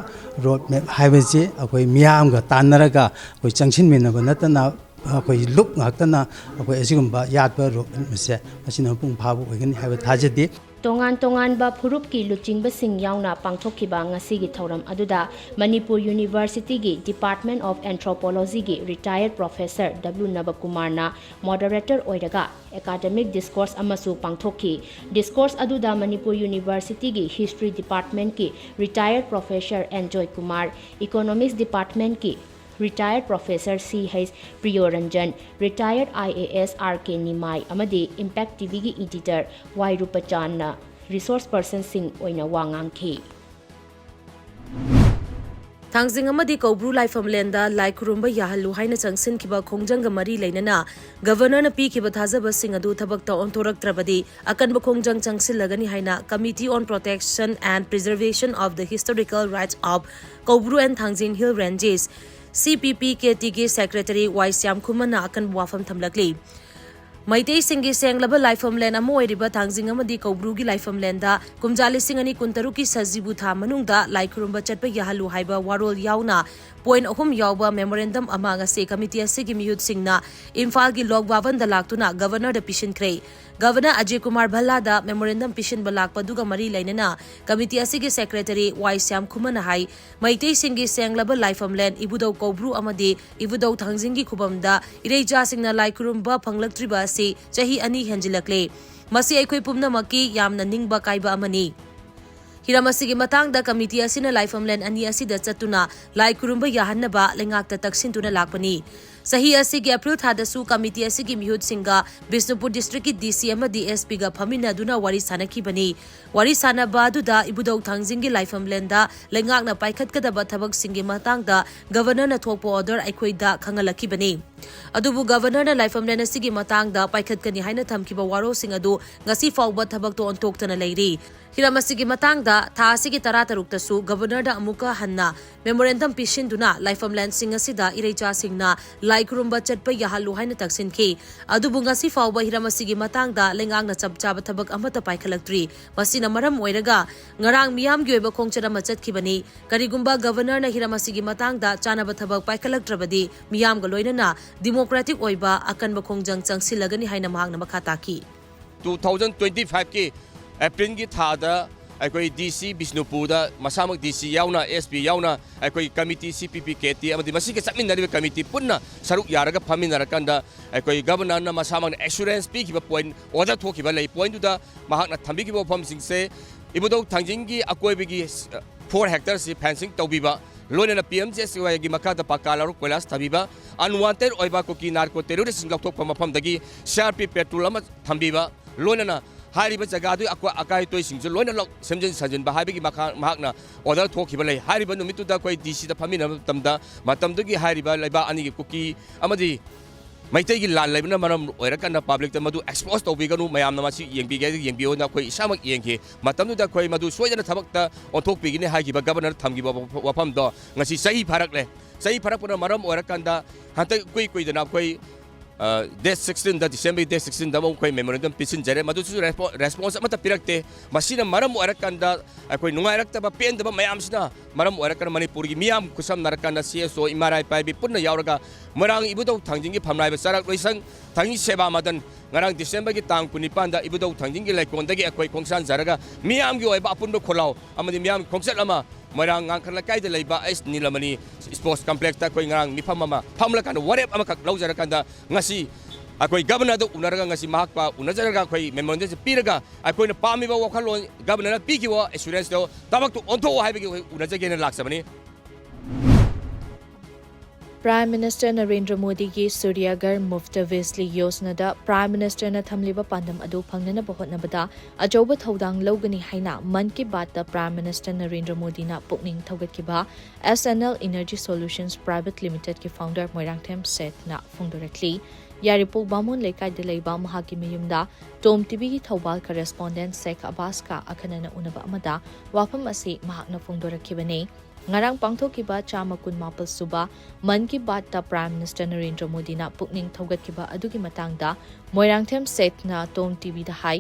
road map ꯍꯥꯏꯕꯁꯤ ꯑꯩꯈꯣꯏ ꯃꯤꯌꯥꯝꯒ ꯇꯥꯟꯅꯔꯒ ꯑꯩꯈꯣꯏ ꯆꯪꯁꯤꯟꯃꯤꯟꯅꯕ ꯅꯠꯇꯅ ꯑꯩꯈꯣꯏ ꯂꯨꯞ ꯉꯥꯛꯇꯅ ꯑꯩꯈꯣꯏ ꯑꯁꯤꯒꯨꯝꯕ ꯌꯥꯠꯄ road mapꯁꯦ ꯃꯁꯤꯅ ꯃꯄꯨꯡ ꯐꯥꯕ ꯑꯣꯏꯒꯅꯤ ꯍꯥꯏꯕ ꯊꯥꯖꯗꯦ꯫ ꯇꯣꯉꯥꯟ ꯇꯣꯉꯥꯟꯕ ꯐꯨꯔꯨꯞꯀꯤ ꯂꯨꯆꯤꯡꯕꯁꯤꯡ ꯌꯥꯎꯅ ꯄꯥꯡꯊꯣꯛꯈꯤꯕ ꯉꯁꯤꯒꯤ ꯊꯧꯔꯝ ꯑꯗꯨꯗ Manipur Universityꯒꯤ Department of Anthropologyꯒꯤ retired professor W ꯅꯕꯀꯨꯃꯥꯔꯅ moderator ꯑꯣꯏꯔꯒ academic discourse ꯑꯃꯁꯨ ꯄꯥꯡꯊꯣꯛꯈꯤ꯫ Discourse ꯑꯗꯨꯗ Manipur Universityꯒꯤ History Departmentꯀꯤ retired professor N Joykumar, Economics Departmentꯀꯤ retired professor C H ꯄ꯭ꯔꯤꯌꯣꯔꯟꯖꯟ, retired IAS R K ꯅꯤꯃꯥꯏ ꯑꯃꯗꯤ Impact TVꯒꯤ editor Y ꯔꯨꯄꯆꯥꯟꯅ resource personꯁꯤꯡ ꯑꯣꯏꯅ ꯋꯥ ꯉꯥꯡꯈꯤ꯫ ꯊꯥꯡꯖꯤꯡ ꯑꯃꯗꯤ ꯀꯧꯕ꯭ꯔꯨ ꯂꯥꯏꯐꯝꯂꯦꯟꯗ ꯂꯥꯏ ꯈꯨꯔꯨꯝꯕ ꯌꯥꯍꯜꯂꯨ ꯍꯥꯏꯅ ꯆꯪꯁꯤꯟꯈꯤꯕ ꯈꯣꯡꯖꯪꯒ ꯃꯔꯤ ꯂꯩꯅꯅ Governorꯅ ꯄꯤꯈꯤꯕ ꯊꯥꯖꯕꯁꯤꯡ ꯑꯗꯨ ꯊꯕꯛꯇ ꯑꯣꯟꯊꯣꯔꯛꯇ꯭ꯔꯕꯗꯤ ꯑꯀꯟꯕ ꯈꯣꯡꯖꯪ ꯆꯪꯁꯤꯜꯂꯒꯅꯤ ꯍꯥꯏꯅ Committee on Protection and Preservation of the Historical Rights of Koubru and Thangjing Hill Ranges, C P P K Tꯒꯤ Secretary ꯋꯥꯏ ꯁ꯭ꯌꯥꯝꯈꯨꯃꯟꯅ ꯑꯀꯟꯕ ꯋꯥꯐꯝ ꯊꯝꯂꯛꯂꯤ꯫ ꯃꯩꯇꯩꯁꯤꯡꯒꯤ ꯁꯦꯡꯂꯕ ꯂꯥꯏꯐꯝꯂꯦꯟ ꯑꯃ ꯑꯣꯏꯔꯤꯕ ꯊꯥꯡꯖꯤꯡ ꯑꯃꯗꯤ ꯀꯧꯕ꯭ꯔꯨꯒꯤ ꯂꯥꯏꯐꯝꯂꯦꯟꯗ ꯀꯨꯝꯖꯥ ꯂꯤꯁꯤꯡ ꯑꯅꯤ ꯀꯨꯟꯇꯔꯨꯛꯀꯤ ꯁꯖꯤꯕꯨ ꯊꯥ ꯃꯅꯨꯡꯗ ꯂꯥꯏ ꯈꯨꯔꯨꯝꯕ ꯆꯠꯄ ꯌꯥꯍꯜꯂꯨ ꯍꯥꯏꯕ ꯋꯥꯔꯣꯜ ꯌꯥꯎꯅ point ꯑꯍꯨꯝ ꯌꯥꯎꯕ memorandum ꯑꯃ ꯉꯁꯤ committee ꯑꯁꯤꯒꯤ ꯃꯤꯍꯨꯠꯁꯤꯡꯅ ꯏꯝꯐꯥꯜꯒꯤ ꯂꯣꯛ ꯚꯕꯟꯗ ꯂꯥꯛꯇꯨꯅ Governorꯗ ꯄꯤꯁꯤꯟꯈ꯭ꯔꯦ꯫ Governor ꯑꯖꯌ ꯀꯨꯃꯥꯔ ꯚꯜꯂꯥꯗ memorandum ꯄꯤꯁꯤꯟꯕ ꯂꯥꯛꯄꯗꯨꯒ ꯃꯔꯤ ꯂꯩꯅꯅ committee ꯑꯁꯤꯒꯤ Secretary ꯋꯥꯏ ꯁ꯭ꯌꯥꯝꯈꯨꯃꯟꯅ ꯍꯥꯏ, ꯃꯩꯇꯩꯁꯤꯡꯒꯤ ꯁꯦꯡꯂꯕ ꯂꯥꯏꯐꯝꯂꯦꯟ ꯏꯕꯨꯙꯧ ꯀꯧꯕ꯭ꯔꯨ ꯑꯃꯗꯤ ꯏꯕꯨꯙꯧ ꯊꯥꯡꯖꯤꯡꯒꯤ ꯈꯨꯕꯝꯗ ꯏꯔꯩꯆꯥꯁꯤꯡꯅ ꯂꯥꯏ ꯈꯨꯔꯨꯝꯕ ꯐꯪꯂꯛꯇ꯭ꯔꯤꯕ ꯑꯁꯤ ꯆꯍꯤ ꯑꯅꯤ ꯍꯦꯟꯖꯤꯜꯂꯛꯂꯦ꯫ ꯃꯁꯤ ꯑꯩꯈꯣꯏ ꯄꯨꯝꯅꯃꯛꯀꯤ ꯌꯥꯝꯅ ꯅꯤꯡꯕ ꯀꯥꯏꯕ ꯑꯃꯅꯤ꯫ ꯍꯤꯔꯝ ꯑꯁꯤꯒꯤ ꯃꯇꯥꯡꯗ committee ꯑꯁꯤꯅ ꯂꯥꯏꯐꯝꯂꯦꯟ ꯑꯅꯤ ꯑꯁꯤꯗ ꯆꯠꯇꯨꯅ ꯂꯥꯏ ꯈꯨꯔꯨꯝꯕ ꯌꯥꯍꯟꯅꯕ ꯂꯩꯉꯥꯛꯇ ꯇꯛꯁꯤꯟꯗꯨꯅ ꯂꯥꯛꯄꯅꯤ꯫ ꯆꯍꯤ ꯑꯁꯤꯒꯤ April ꯊꯥꯗꯁꯨ committee ꯑꯁꯤꯒꯤ ꯃꯤꯍꯨꯠꯁꯤꯡꯒ ꯕꯤꯁꯅꯨꯄꯨꯔ districtꯀꯤ D C ꯑꯃꯗꯤ S Pꯒ ꯐꯝꯃꯤꯟꯅꯗꯨꯅ ꯋꯥꯔꯤ ꯁꯥꯟꯅꯈꯤꯕꯅꯤ꯫ ꯋꯥꯔꯤ ꯁꯥꯟꯅꯕ ꯑꯗꯨꯗ ꯏꯕꯨꯙꯧ ꯊꯥꯡꯖꯤꯡꯒꯤ ꯂꯥꯏꯐꯝꯂꯦꯟꯗ ꯂꯩꯉꯥꯛꯅ ꯄꯥꯏꯈꯠꯀꯗꯕ ꯊꯕꯛꯁꯤꯡꯒꯤ ꯃꯇꯥꯡꯗ Governorꯅ ꯊꯣꯛꯄ order ꯑꯩꯈꯣꯏꯗ ꯈꯪꯍꯜꯂꯛꯈꯤꯕꯅꯤ꯫ ꯑꯗꯨꯕꯨ Governorꯅ ꯂꯥꯏꯐꯝꯂꯦꯟ ꯑꯁꯤꯒꯤ ꯃꯇꯥꯡꯗ ꯄꯥꯏꯈꯠꯀꯅꯤ ꯍꯥꯏꯅ ꯊꯝꯈꯤꯕ ꯋꯥꯔꯣꯜꯁꯤꯡ ꯑꯗꯨ ꯉꯁꯤ ꯐꯥꯎꯕ ꯊꯕꯛꯇ ꯑꯣꯟꯊꯣꯛꯇꯅ ꯂꯩꯔꯤ꯫ ꯍꯤꯔꯝ ꯑꯁꯤꯒꯤ ꯃꯇꯥꯡꯗ ꯊꯥ ꯑꯁꯤꯒꯤ ꯇꯔꯥꯇꯔꯨꯛꯇꯁꯨ Governorꯗ ꯑꯃꯨꯛꯀ ꯍꯟꯅ memorandum ꯄꯤꯁꯤꯟꯗꯨꯅ ꯂꯥꯏꯐꯝꯂꯦꯟꯁꯤꯡ ꯑꯁꯤꯗ ꯏꯔꯩꯆꯥꯁꯤꯡꯅ ꯂꯥꯏ ꯈꯨꯔꯨꯝꯕ ꯆꯠꯄ ꯌꯥꯍꯜꯂꯨ ꯍꯥꯏꯅ ꯇꯛꯁꯤꯟꯈꯤ꯫ ꯑꯗꯨꯕꯨ ꯉꯁꯤ ꯐꯥꯎꯕ ꯍꯤꯔꯝ ꯑꯁꯤꯒꯤ ꯃꯇꯥꯡꯗ ꯂꯩꯉꯥꯛꯅ ꯆꯞ ꯆꯥꯕ ꯊꯕꯛ ꯑꯃꯠꯇ ꯄꯥꯏꯈꯠꯂꯛꯇ꯭ꯔꯤ꯫ ꯃꯁꯤꯅ ꯃꯔꯝ ꯑꯣꯏꯔꯒ ꯉꯔꯥꯡ ꯃꯤꯌꯥꯝꯒꯤ ꯑꯣꯏꯕ ꯈꯣꯡꯆꯠ ꯑꯃ ꯆꯠꯈꯤꯕꯅꯤ꯫ ꯀꯔꯤꯒꯨꯝꯕ Governorꯅ ꯍꯤꯔꯝ ꯑꯁꯤꯒꯤ ꯃꯇꯥꯡꯗ ꯆꯥꯅꯕ ꯊꯕꯛ ꯄꯥꯏꯈꯠꯂꯛꯇ꯭ꯔꯕꯗꯤ ꯃꯤꯌꯥꯝꯒ ꯂꯣꯏꯅꯅ democratic ꯑꯣꯏꯕ ꯑꯀꯟꯕ ꯈꯣꯡꯖꯪ ꯆꯪꯁꯤꯜꯂꯒꯅꯤ ꯍꯥꯏꯅ ꯃꯍꯥꯛꯅ ꯃꯈꯥ ꯇꯥꯈꯤ꯫ Two thousand twenty-fiveꯀꯤ Aprilꯒꯤ ꯊꯥꯗ ꯑꯩꯈꯣꯏ D C ꯕꯤꯁꯅꯨꯄꯨꯔꯗ ꯃꯁꯥꯃꯛ D C ꯌꯥꯎꯅ, S P ꯌꯥꯎꯅ, ꯑꯩꯈꯣꯏ committee C P P K T ꯑꯃꯗꯤ ꯃꯁꯤꯒ ꯆꯠꯃꯤꯟꯅꯔꯤꯕ committee ꯄꯨꯟꯅ ꯁꯔꯨꯛ ꯌꯥꯔꯒ ꯐꯝꯃꯤꯟꯅꯔꯀꯥꯟꯗ ꯑꯩꯈꯣꯏ Governorꯅ ꯃꯁꯥꯃꯛꯅ assurance ꯄꯤꯈꯤꯕ point order ꯊꯣꯛꯈꯤꯕ ꯂꯩ꯫ Pointꯗꯨꯗ ꯃꯍꯥꯛꯅ ꯊꯝꯕꯤꯈꯤꯕ ꯋꯥꯐꯝꯁꯤꯡꯁꯦ ꯏꯕꯨꯙꯧ ꯊꯥꯡꯖꯤꯡꯒꯤ ꯑꯀꯣꯏꯕꯒꯤ four hectareꯁꯤ fencing ꯇꯧꯕꯤꯕ, ꯂꯣꯏꯅꯅ P M G S Y ꯒꯤ ꯃꯈꯥꯗ ꯄꯛꯀꯥ ꯂꯧꯔ ꯀꯣꯏꯂꯥꯁ ꯊꯥꯕꯤꯕ, unwanted ꯑꯣꯏꯕ ꯀꯨꯀꯤ narco terroristꯁꯤꯡ ꯂꯧꯊꯣꯛꯄ ꯃꯐꯝꯗꯒꯤ C R P patrol ꯑꯃ ꯊꯝꯕꯤꯕ, ꯂꯣꯏꯅꯅ ꯍꯥꯏꯔꯤꯕ ꯖꯒꯥꯗꯨꯒꯤ ꯑꯀꯣꯏ ꯑꯀꯥꯏ ꯑꯇꯣꯏꯁꯤꯡꯁꯨ ꯂꯣꯏꯅ ꯂꯧ-, ꯁꯦꯝꯖꯤꯟ ꯁꯥꯖꯤꯟꯕ ꯍꯥꯏꯕꯒꯤ ꯃꯈꯥ-, ꯃꯍꯥꯛꯅ order ꯊꯣꯛꯈꯤꯕ ꯂꯩ꯫ ꯍꯥꯏꯔꯤꯕ ꯅꯨꯃꯤꯠꯇꯨꯗ ꯑꯩꯈꯣꯏ D Cꯗ ꯐꯝꯃꯤꯟꯅꯕ ꯃꯇꯝꯗ, ꯃꯇꯝꯗꯨꯒꯤ ꯍꯥꯏꯔꯤꯕ ꯂꯩꯕꯥꯛ ꯑꯅꯤꯒꯤ ꯀꯨꯀꯤ ꯑꯃꯗꯤ ꯃꯩꯇꯩꯒꯤ ꯂꯥꯟ ꯂꯩꯕꯅ ꯃꯔꯝ ꯑꯣꯏꯔꯀꯥꯟꯗ publicꯇ ꯃꯗꯨ expose ꯇꯧꯕꯤꯒꯅꯨ, ꯃꯌꯥꯝꯅ ꯃꯁꯤ ꯌꯦꯡꯕꯤꯒꯦ, ꯌꯦꯡꯕꯤꯌꯣꯅ ꯑꯩꯈꯣꯏ ꯏꯁꯥꯃꯛ ꯌꯦꯡꯈꯤ꯫ ꯃꯇꯝꯗꯨꯗ ꯑꯩꯈꯣꯏ ꯃꯗꯨ ꯁꯣꯏꯗꯅ ꯊꯕꯛꯇ ꯑꯣꯟꯊꯣꯛꯄꯤꯒꯅꯤ ꯍꯥꯏꯈꯤꯕ Governor ꯊꯝꯈꯤꯕ ꯋꯥꯐꯝꯗꯣ ꯉꯁꯤ ꯆꯍꯤ ꯐꯥꯔꯛꯂꯦ꯫ ꯆꯍꯤ ꯐꯥꯔꯛꯄꯅ ꯃꯔꯝ ꯑꯣꯏꯔꯀꯥꯟꯗ ꯍꯟꯗꯛ ꯏꯀꯨꯏ ꯀꯨꯏꯗꯅ ꯑꯩꯈꯣꯏ ꯑ, date sixteenꯗ, December date sixteenꯗ ꯑꯃꯨꯛ ꯑꯩꯈꯣꯏ memorandum ꯄꯤꯁꯤꯟꯖꯔꯦ꯫ ꯃꯗꯨꯁꯨ respo-, response ꯑꯃꯠꯇ ꯄꯤꯔꯛꯇꯦ꯫ ꯃꯁꯤꯅ ꯃꯔꯝ ꯑꯣꯏꯔꯀꯥꯟꯗ ꯑꯩꯈꯣꯏ ꯅꯨꯡꯉꯥꯏꯔꯛꯇꯕ, ꯄꯦꯟꯗꯕ ꯃꯌꯥꯝꯁꯤꯅ ꯃꯔꯝ ꯑꯣꯏꯔꯀꯥꯟꯗ ꯃꯅꯤꯄꯨꯔꯒꯤ ꯃꯤꯌꯥꯝ ꯈꯨꯠꯁꯝꯅꯔꯀꯥꯟꯗ C S O, ꯏꯃꯥ ꯏꯄꯥ ꯏꯕꯤ ꯄꯨꯟꯅ ꯌꯥꯎꯔꯒ ꯃꯣꯏꯔꯥꯡ ꯏꯕꯨꯙꯧ ꯊꯥꯡꯖꯤꯡꯒꯤ ꯐꯝꯅꯥꯏꯕ ꯆꯔꯥꯛ ꯂꯣꯏꯁꯪ ꯊꯥꯡꯖꯤꯡ ꯁꯦꯕꯥ ꯃꯗꯟ ꯉꯔꯥꯡ Decemberꯒꯤ ꯇꯥꯡ ꯀꯨꯟꯅꯤꯄꯥꯟꯗ ꯏꯕꯨꯙꯧ ꯊꯥꯡꯖꯤꯡꯒꯤ ꯂꯩꯀꯣꯜꯗꯒꯤ ꯑꯩꯈꯣꯏ ꯈꯣꯡꯁꯥꯟꯖꯔꯒ ꯃꯤꯌꯥꯝꯒꯤ ꯑꯣꯏꯕ ꯑꯄꯨꯟꯕ ꯈꯣꯜꯂꯥꯎ ꯑꯃꯗꯤ ꯃꯤꯌꯥꯝꯒꯤ ꯈꯣꯡꯆꯠ ꯑꯃ ꯃꯣꯏꯔꯥꯡ ꯉꯥꯡꯈ ꯂꯩꯀꯥꯏꯗ ꯂꯩꯕ ꯑꯩꯁ ꯅꯤꯂꯃꯅꯤ Sports Complexꯇ ꯑꯩꯈꯣꯏ ꯉꯔꯥꯡ ꯃꯤꯐꯝ ꯑꯃ ꯐꯝꯂꯀꯥꯟꯗ ꯋꯥꯔꯦꯞ ꯑꯃꯈꯛ ꯂꯧꯖꯔꯀꯥꯟꯗ ꯉꯁꯤ ꯑꯩꯈꯣꯏ Governorꯗ ꯎꯅꯔꯒ ꯉꯁꯤ ꯃꯍꯥꯛꯀ ꯎꯅꯖꯔꯒ ꯑꯩꯈꯣꯏ memorandumꯁꯦ ꯄꯤꯔꯒ ꯑꯩꯈꯣꯏꯅ ꯄꯥꯝꯃꯤꯕ ꯋꯥꯈꯜꯂꯣꯟ Governorꯅ ꯄꯤꯈꯤꯕ assuranceꯗꯣ ꯊꯕꯛꯇꯨ ꯑꯣꯟꯊꯣꯛꯑꯣ ꯍꯥꯏꯕꯒꯤ ꯑꯩꯈꯣꯏ ꯎꯅꯖꯒꯦꯅ ꯂꯥꯛꯆꯕꯅꯤ꯫ Prime Minister ꯅꯔꯦꯟꯗ꯭ꯔ ꯃꯣꯗꯤꯒꯤ ꯁꯨꯔ꯭ꯌꯥꯒꯔ ꯃꯨꯐꯇ ꯕꯤꯖꯂꯤ ꯌꯣꯖꯅꯥꯗ Prime Ministerꯅ ꯊꯝꯂꯤꯕ ꯄꯥꯟꯗꯝ ꯑꯗꯨ ꯐꯪꯅꯅꯕ ꯍꯣꯠꯅꯕꯗ ꯑꯆꯧꯕ ꯊꯧꯗꯥꯡ ꯂꯧꯒꯅꯤ ꯍꯥꯏꯅ ꯃꯟ ꯀꯤ ꯕꯥꯠꯇ Prime Minister ꯅꯔꯦꯟꯗ꯭ꯔ ꯃꯣꯗꯤꯅ ꯄꯨꯛꯅꯤꯡ ꯊꯧꯒꯠꯈꯤꯕ S N L Energy Solutions Private Limitedꯀꯤ founder Moirangthem ꯁꯦꯠꯅ ꯐꯣꯡꯗꯣꯔꯛꯂꯤ꯫ ꯌꯥꯏꯔꯤꯄꯣꯛ ꯕꯥꯃꯣꯟ ꯂꯩꯀꯥꯏꯗ ꯂꯩꯕ ꯃꯍꯥꯛꯀꯤ ꯃꯌꯨꯝꯗ Tom TVꯒꯤ ꯊꯧꯕꯥꯜ correspondent ꯁꯦꯈ ꯑꯕꯥꯁꯀ ꯑꯈꯟꯅꯅ ꯎꯅꯕ ꯑꯃꯗ ꯋꯥꯐꯝ ꯑꯁꯤ ꯃꯍꯥꯛꯅ ꯐꯣꯡꯗꯣꯔꯛꯈꯤꯕꯅꯤ꯫ ꯉꯔꯥꯡ ꯄꯥꯡꯊꯣꯛꯈꯤꯕ ꯆꯥꯝꯃ ꯀꯨꯟꯃꯥꯄꯜ ꯁꯨꯕ ꯃꯟ ꯀꯤ ꯕꯥꯠꯇ Prime Minister ꯅꯔꯦꯟꯗ꯭ꯔ ꯃꯣꯗꯤꯅ ꯄꯨꯛꯅꯤꯡ ꯊꯧꯒꯠꯈꯤꯕ ꯑꯗꯨꯒꯤ ꯃꯇꯥꯡꯗ ꯃꯣꯏꯔꯥꯡꯊꯦꯝ ꯁꯦꯠꯅ Tom TVꯗ ꯍꯥꯏ,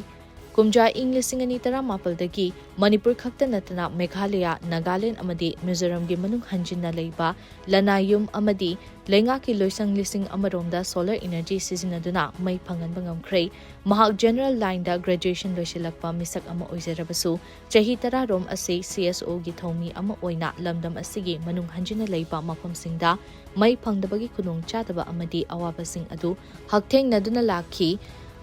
ꯀꯨꯝꯖꯥ ꯏꯪ ꯂꯤꯁꯤꯡ ꯑꯅꯤ ꯇꯔꯥꯃꯥꯄꯜꯗꯒꯤ ꯃꯅꯤꯄꯨꯔ ꯈꯛꯇ ꯅꯠꯇꯅ ꯃꯦꯘꯥꯂꯌꯥ, ꯅꯥꯒꯥꯂꯦꯟ ꯑꯃꯗꯤ ꯃꯤꯖꯣꯔꯥꯝꯒꯤ ꯃꯅꯨꯡ ꯍꯟꯖꯤꯟꯅ ꯂꯩꯕ ꯂꯅꯥꯏ ꯌꯨꯝ ꯑꯃꯗꯤ ꯂꯩꯉꯥꯛꯀꯤ ꯂꯣꯏꯁꯪ ꯂꯤꯁꯤꯡ ꯑꯃꯔꯣꯝꯗ solar energy ꯁꯤꯖꯤꯟꯅꯗꯨꯅ ꯃꯩ ꯐꯪꯍꯟꯕ ꯉꯝꯈ꯭ꯔꯦ꯫ ꯃꯍꯥꯛ general lineꯗ graduation ꯂꯣꯏꯁꯤꯜꯂꯛꯄ ꯃꯤꯁꯛ ꯑꯃ ꯑꯣꯏꯖꯔꯕꯁꯨ, ꯆꯍꯤ ꯇꯔꯥꯔꯣꯝ ꯑꯁꯤ C S Oꯒꯤ ꯊꯧꯃꯤ ꯑꯃ ꯑꯣꯏꯅ ꯂꯝꯗꯝ ꯑꯁꯤꯒꯤ ꯃꯅꯨꯡ ꯍꯟꯖꯤꯟꯅ ꯂꯩꯕ ꯃꯐꯝꯁꯤꯡꯗ ꯃꯩ ꯐꯪꯗꯕꯒꯤ ꯈꯨꯗꯣꯡꯆꯥꯗꯕ ꯑꯃꯗꯤ ꯑꯋꯥꯕꯁꯤꯡ ꯑꯗꯨ ꯍꯛꯊꯦꯡꯅꯗꯨꯅ ꯂꯥꯛꯈꯤ꯫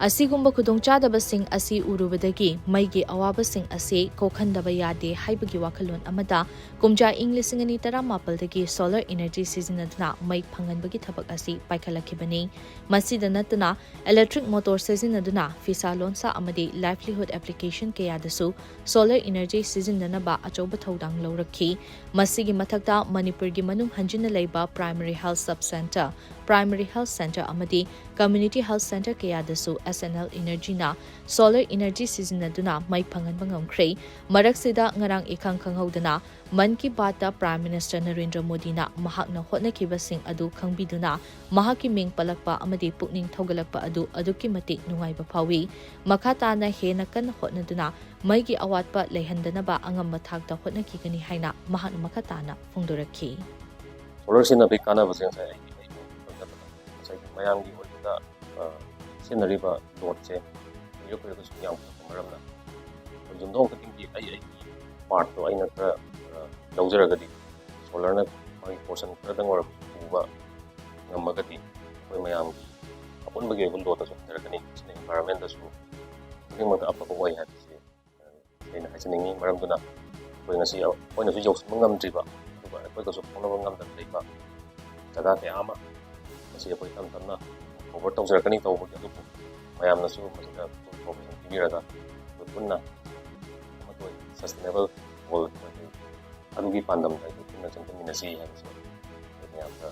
ꯑꯁꯤꯒꯨꯝꯕ ꯈꯨꯗꯣꯡꯆꯥꯗꯕꯁꯤꯡ ꯑꯁꯤ ꯎꯔꯨꯕꯗꯒꯤ ꯃꯩꯒꯤ ꯑꯋꯥꯕꯁꯤꯡ ꯑꯁꯤ ꯀꯣꯛꯍꯟꯗꯕ ꯌꯥꯗꯦ ꯍꯥꯏꯕꯒꯤ ꯋꯥꯈꯜꯂꯣꯟ ꯑꯃꯗ ꯀꯨꯝꯖꯥ ꯏꯪ ꯂꯤꯁꯤꯡ ꯑꯅꯤ ꯇꯔꯥꯃꯥꯄꯜꯗꯒꯤ solar energy ꯁꯤꯖꯤꯟꯅꯗꯨꯅ ꯃꯩ ꯐꯪꯍꯟꯕꯒꯤ ꯊꯕꯛ ꯑꯁꯤ ꯄꯥꯏꯈꯠꯂꯛꯈꯤꯕꯅꯤ꯫ ꯃꯁꯤꯗ ꯅꯠꯇꯅ electric motor ꯁꯤꯖꯤꯟꯅꯗꯨꯅ ꯐꯤꯁꯥ ꯂꯣꯟꯁꯥ ꯑꯃꯗꯤ livelihood application ꯀꯌꯥꯗꯁꯨ solar energy ꯁꯤꯖꯤꯟꯅꯅꯕ ꯑꯆꯧꯕ ꯊꯧꯗꯥꯡ ꯂꯧꯔꯛꯈꯤ꯫ ꯃꯁꯤꯒꯤ ꯃꯊꯛꯇ ꯃꯅꯤꯄꯨꯔꯒꯤ ꯃꯅꯨꯡ ꯍꯟꯖꯤꯟꯅ ꯂꯩꯕ primary health sub center, primary health center ꯑꯃꯗꯤ community health center ꯀꯌꯥꯗꯁꯨ S N L Energy ꯅ solar energy ꯁꯤꯖꯤꯟꯅꯗꯨꯅ ꯃꯩ ꯐꯪꯍꯟꯕ ꯉꯝꯈ꯭ꯔꯦ꯫ ꯃꯔꯛꯁꯤꯗ ꯉꯔꯥꯡ ꯏꯈꯪ ꯈꯪꯍꯧꯗꯅ ꯃꯟ ꯀꯤ ꯕꯥꯠꯇ Prime Minister ꯅꯔꯦꯟꯗ꯭ꯔ ꯃꯣꯗꯤꯅ ꯃꯍꯥꯛꯅ ꯍꯣꯠꯅꯈꯤꯕꯁꯤꯡ ꯑꯗꯨ ꯈꯪꯕꯤꯗꯨꯅ ꯃꯍꯥꯛꯀꯤ ꯃꯤꯡ ꯄꯜꯂꯛꯄ ꯑꯃꯗꯤ ꯄꯨꯛꯅꯤꯡ ꯊꯧꯒꯠꯂꯛꯄ ꯑꯗꯨ ꯑꯗꯨꯛꯀꯤ ꯃꯇꯤꯛ ꯅꯨꯡꯉꯥꯏꯕ ꯐꯥꯎꯏ꯫ ꯃꯈꯥ ꯇꯥꯅ ꯍꯦꯟꯅ ꯀꯟꯅ ꯍꯣꯠꯅꯗꯨꯅ ꯃꯩꯒꯤ ꯑꯋꯥꯠꯄ ꯂꯩꯍꯟꯗꯅꯕ ꯑꯉꯝꯕ ꯊꯥꯛꯇ ꯍꯣꯠꯅꯈꯤꯒꯅꯤ ꯍꯥꯏꯅ ꯃꯍꯥꯛꯅ ꯃꯈꯥ ꯇꯥꯅ ꯐꯣꯡꯗꯣꯔꯛꯈꯤ꯫ Solar ꯁꯤꯖꯤꯟꯅꯕꯒꯤ ꯀꯥꯟꯅꯕꯁꯦ ꯉꯁꯥꯏ ꯑꯩꯒꯤ, ꯑꯩꯒꯤ ꯋꯥꯈꯜꯗ ꯉꯁꯥꯏꯒꯤ ꯃꯌꯥꯝꯒꯤ ꯑꯣꯏꯕꯗ, ꯑ, ꯁꯤꯖꯤꯟꯅꯔꯤꯕ load ꯁꯦ ꯀꯨꯏꯔ ꯀꯨꯏꯔꯒ ꯁꯨꯝ ꯌꯥꯝꯈꯠꯂꯛꯄ ꯃꯔꯝꯅ ꯌꯨꯝꯊꯣꯡ ꯈꯨꯗꯤꯡꯒꯤ ꯑꯩ ꯑꯩꯒꯤ part ꯇꯣ ꯑꯩꯅ ꯈꯔ, ꯑ, ꯂꯧꯖꯔꯒꯗꯤ solar ꯅ ꯃꯥꯒꯤ portion ꯈꯔꯗꯪ ꯑꯣꯏꯔꯕꯁꯨ ꯄꯨꯕ ꯉꯝꯃꯒꯗꯤ ꯑꯩꯈꯣꯏ ꯃꯌꯥꯝꯒꯤ ꯑꯄꯨꯟꯕꯒꯤ ꯑꯣꯏꯕ load ꯇꯁꯨ ꯍꯟꯊꯔꯛꯀꯅꯤ꯫ ꯃꯁꯤꯅ environment ꯇꯁꯨ ꯈꯨꯗꯤꯡꯃꯛꯇ ꯑꯐꯕ ꯑꯣꯏ ꯍꯥꯏꯕꯁꯤ ꯑꯩꯅ ꯍꯥꯏꯖꯅꯤꯡꯉꯤ꯫ ꯃꯔꯝꯗꯨꯅ ꯑꯩꯈꯣꯏ ꯉꯁꯤ ꯑꯩꯈꯣꯏꯅꯁꯨ ꯌꯧꯁꯤꯟꯕ ꯉꯝꯗ꯭ꯔꯤꯕ, ꯑꯗꯨꯒ ꯑꯩꯈꯣꯏꯒꯁꯨ ꯐꯥꯎꯅꯕ ꯉꯝꯗꯅ ꯂꯩꯕ ꯖꯒꯥ ꯀꯌꯥ ꯑꯃ ꯉꯁꯤ ꯑꯩꯈꯣꯏ ꯇꯞ ꯇꯞꯅ cover ꯇꯧꯖꯔꯛꯀꯅꯤ꯫ ꯇꯧꯕꯗꯤ ꯑꯗꯨꯕꯨ ꯃꯌꯥꯝꯅꯁꯨ ꯃꯁꯤꯗ full cooperation ꯄꯤꯕꯤꯔꯒ ꯑꯩꯈꯣꯏ ꯄꯨꯟꯅ ꯑꯃꯠꯇ ꯑꯣꯏꯅ sustainable goal ꯑꯗꯨꯒꯤ ꯄꯥꯟꯗꯝꯗ ꯑꯩꯈꯣꯏ ꯄꯨꯟꯅ ꯆꯪꯁꯤꯟꯃꯤꯟꯅꯁꯤ ꯍꯥꯏꯕꯁꯤ ꯑꯩ ꯃꯌꯥꯝꯗ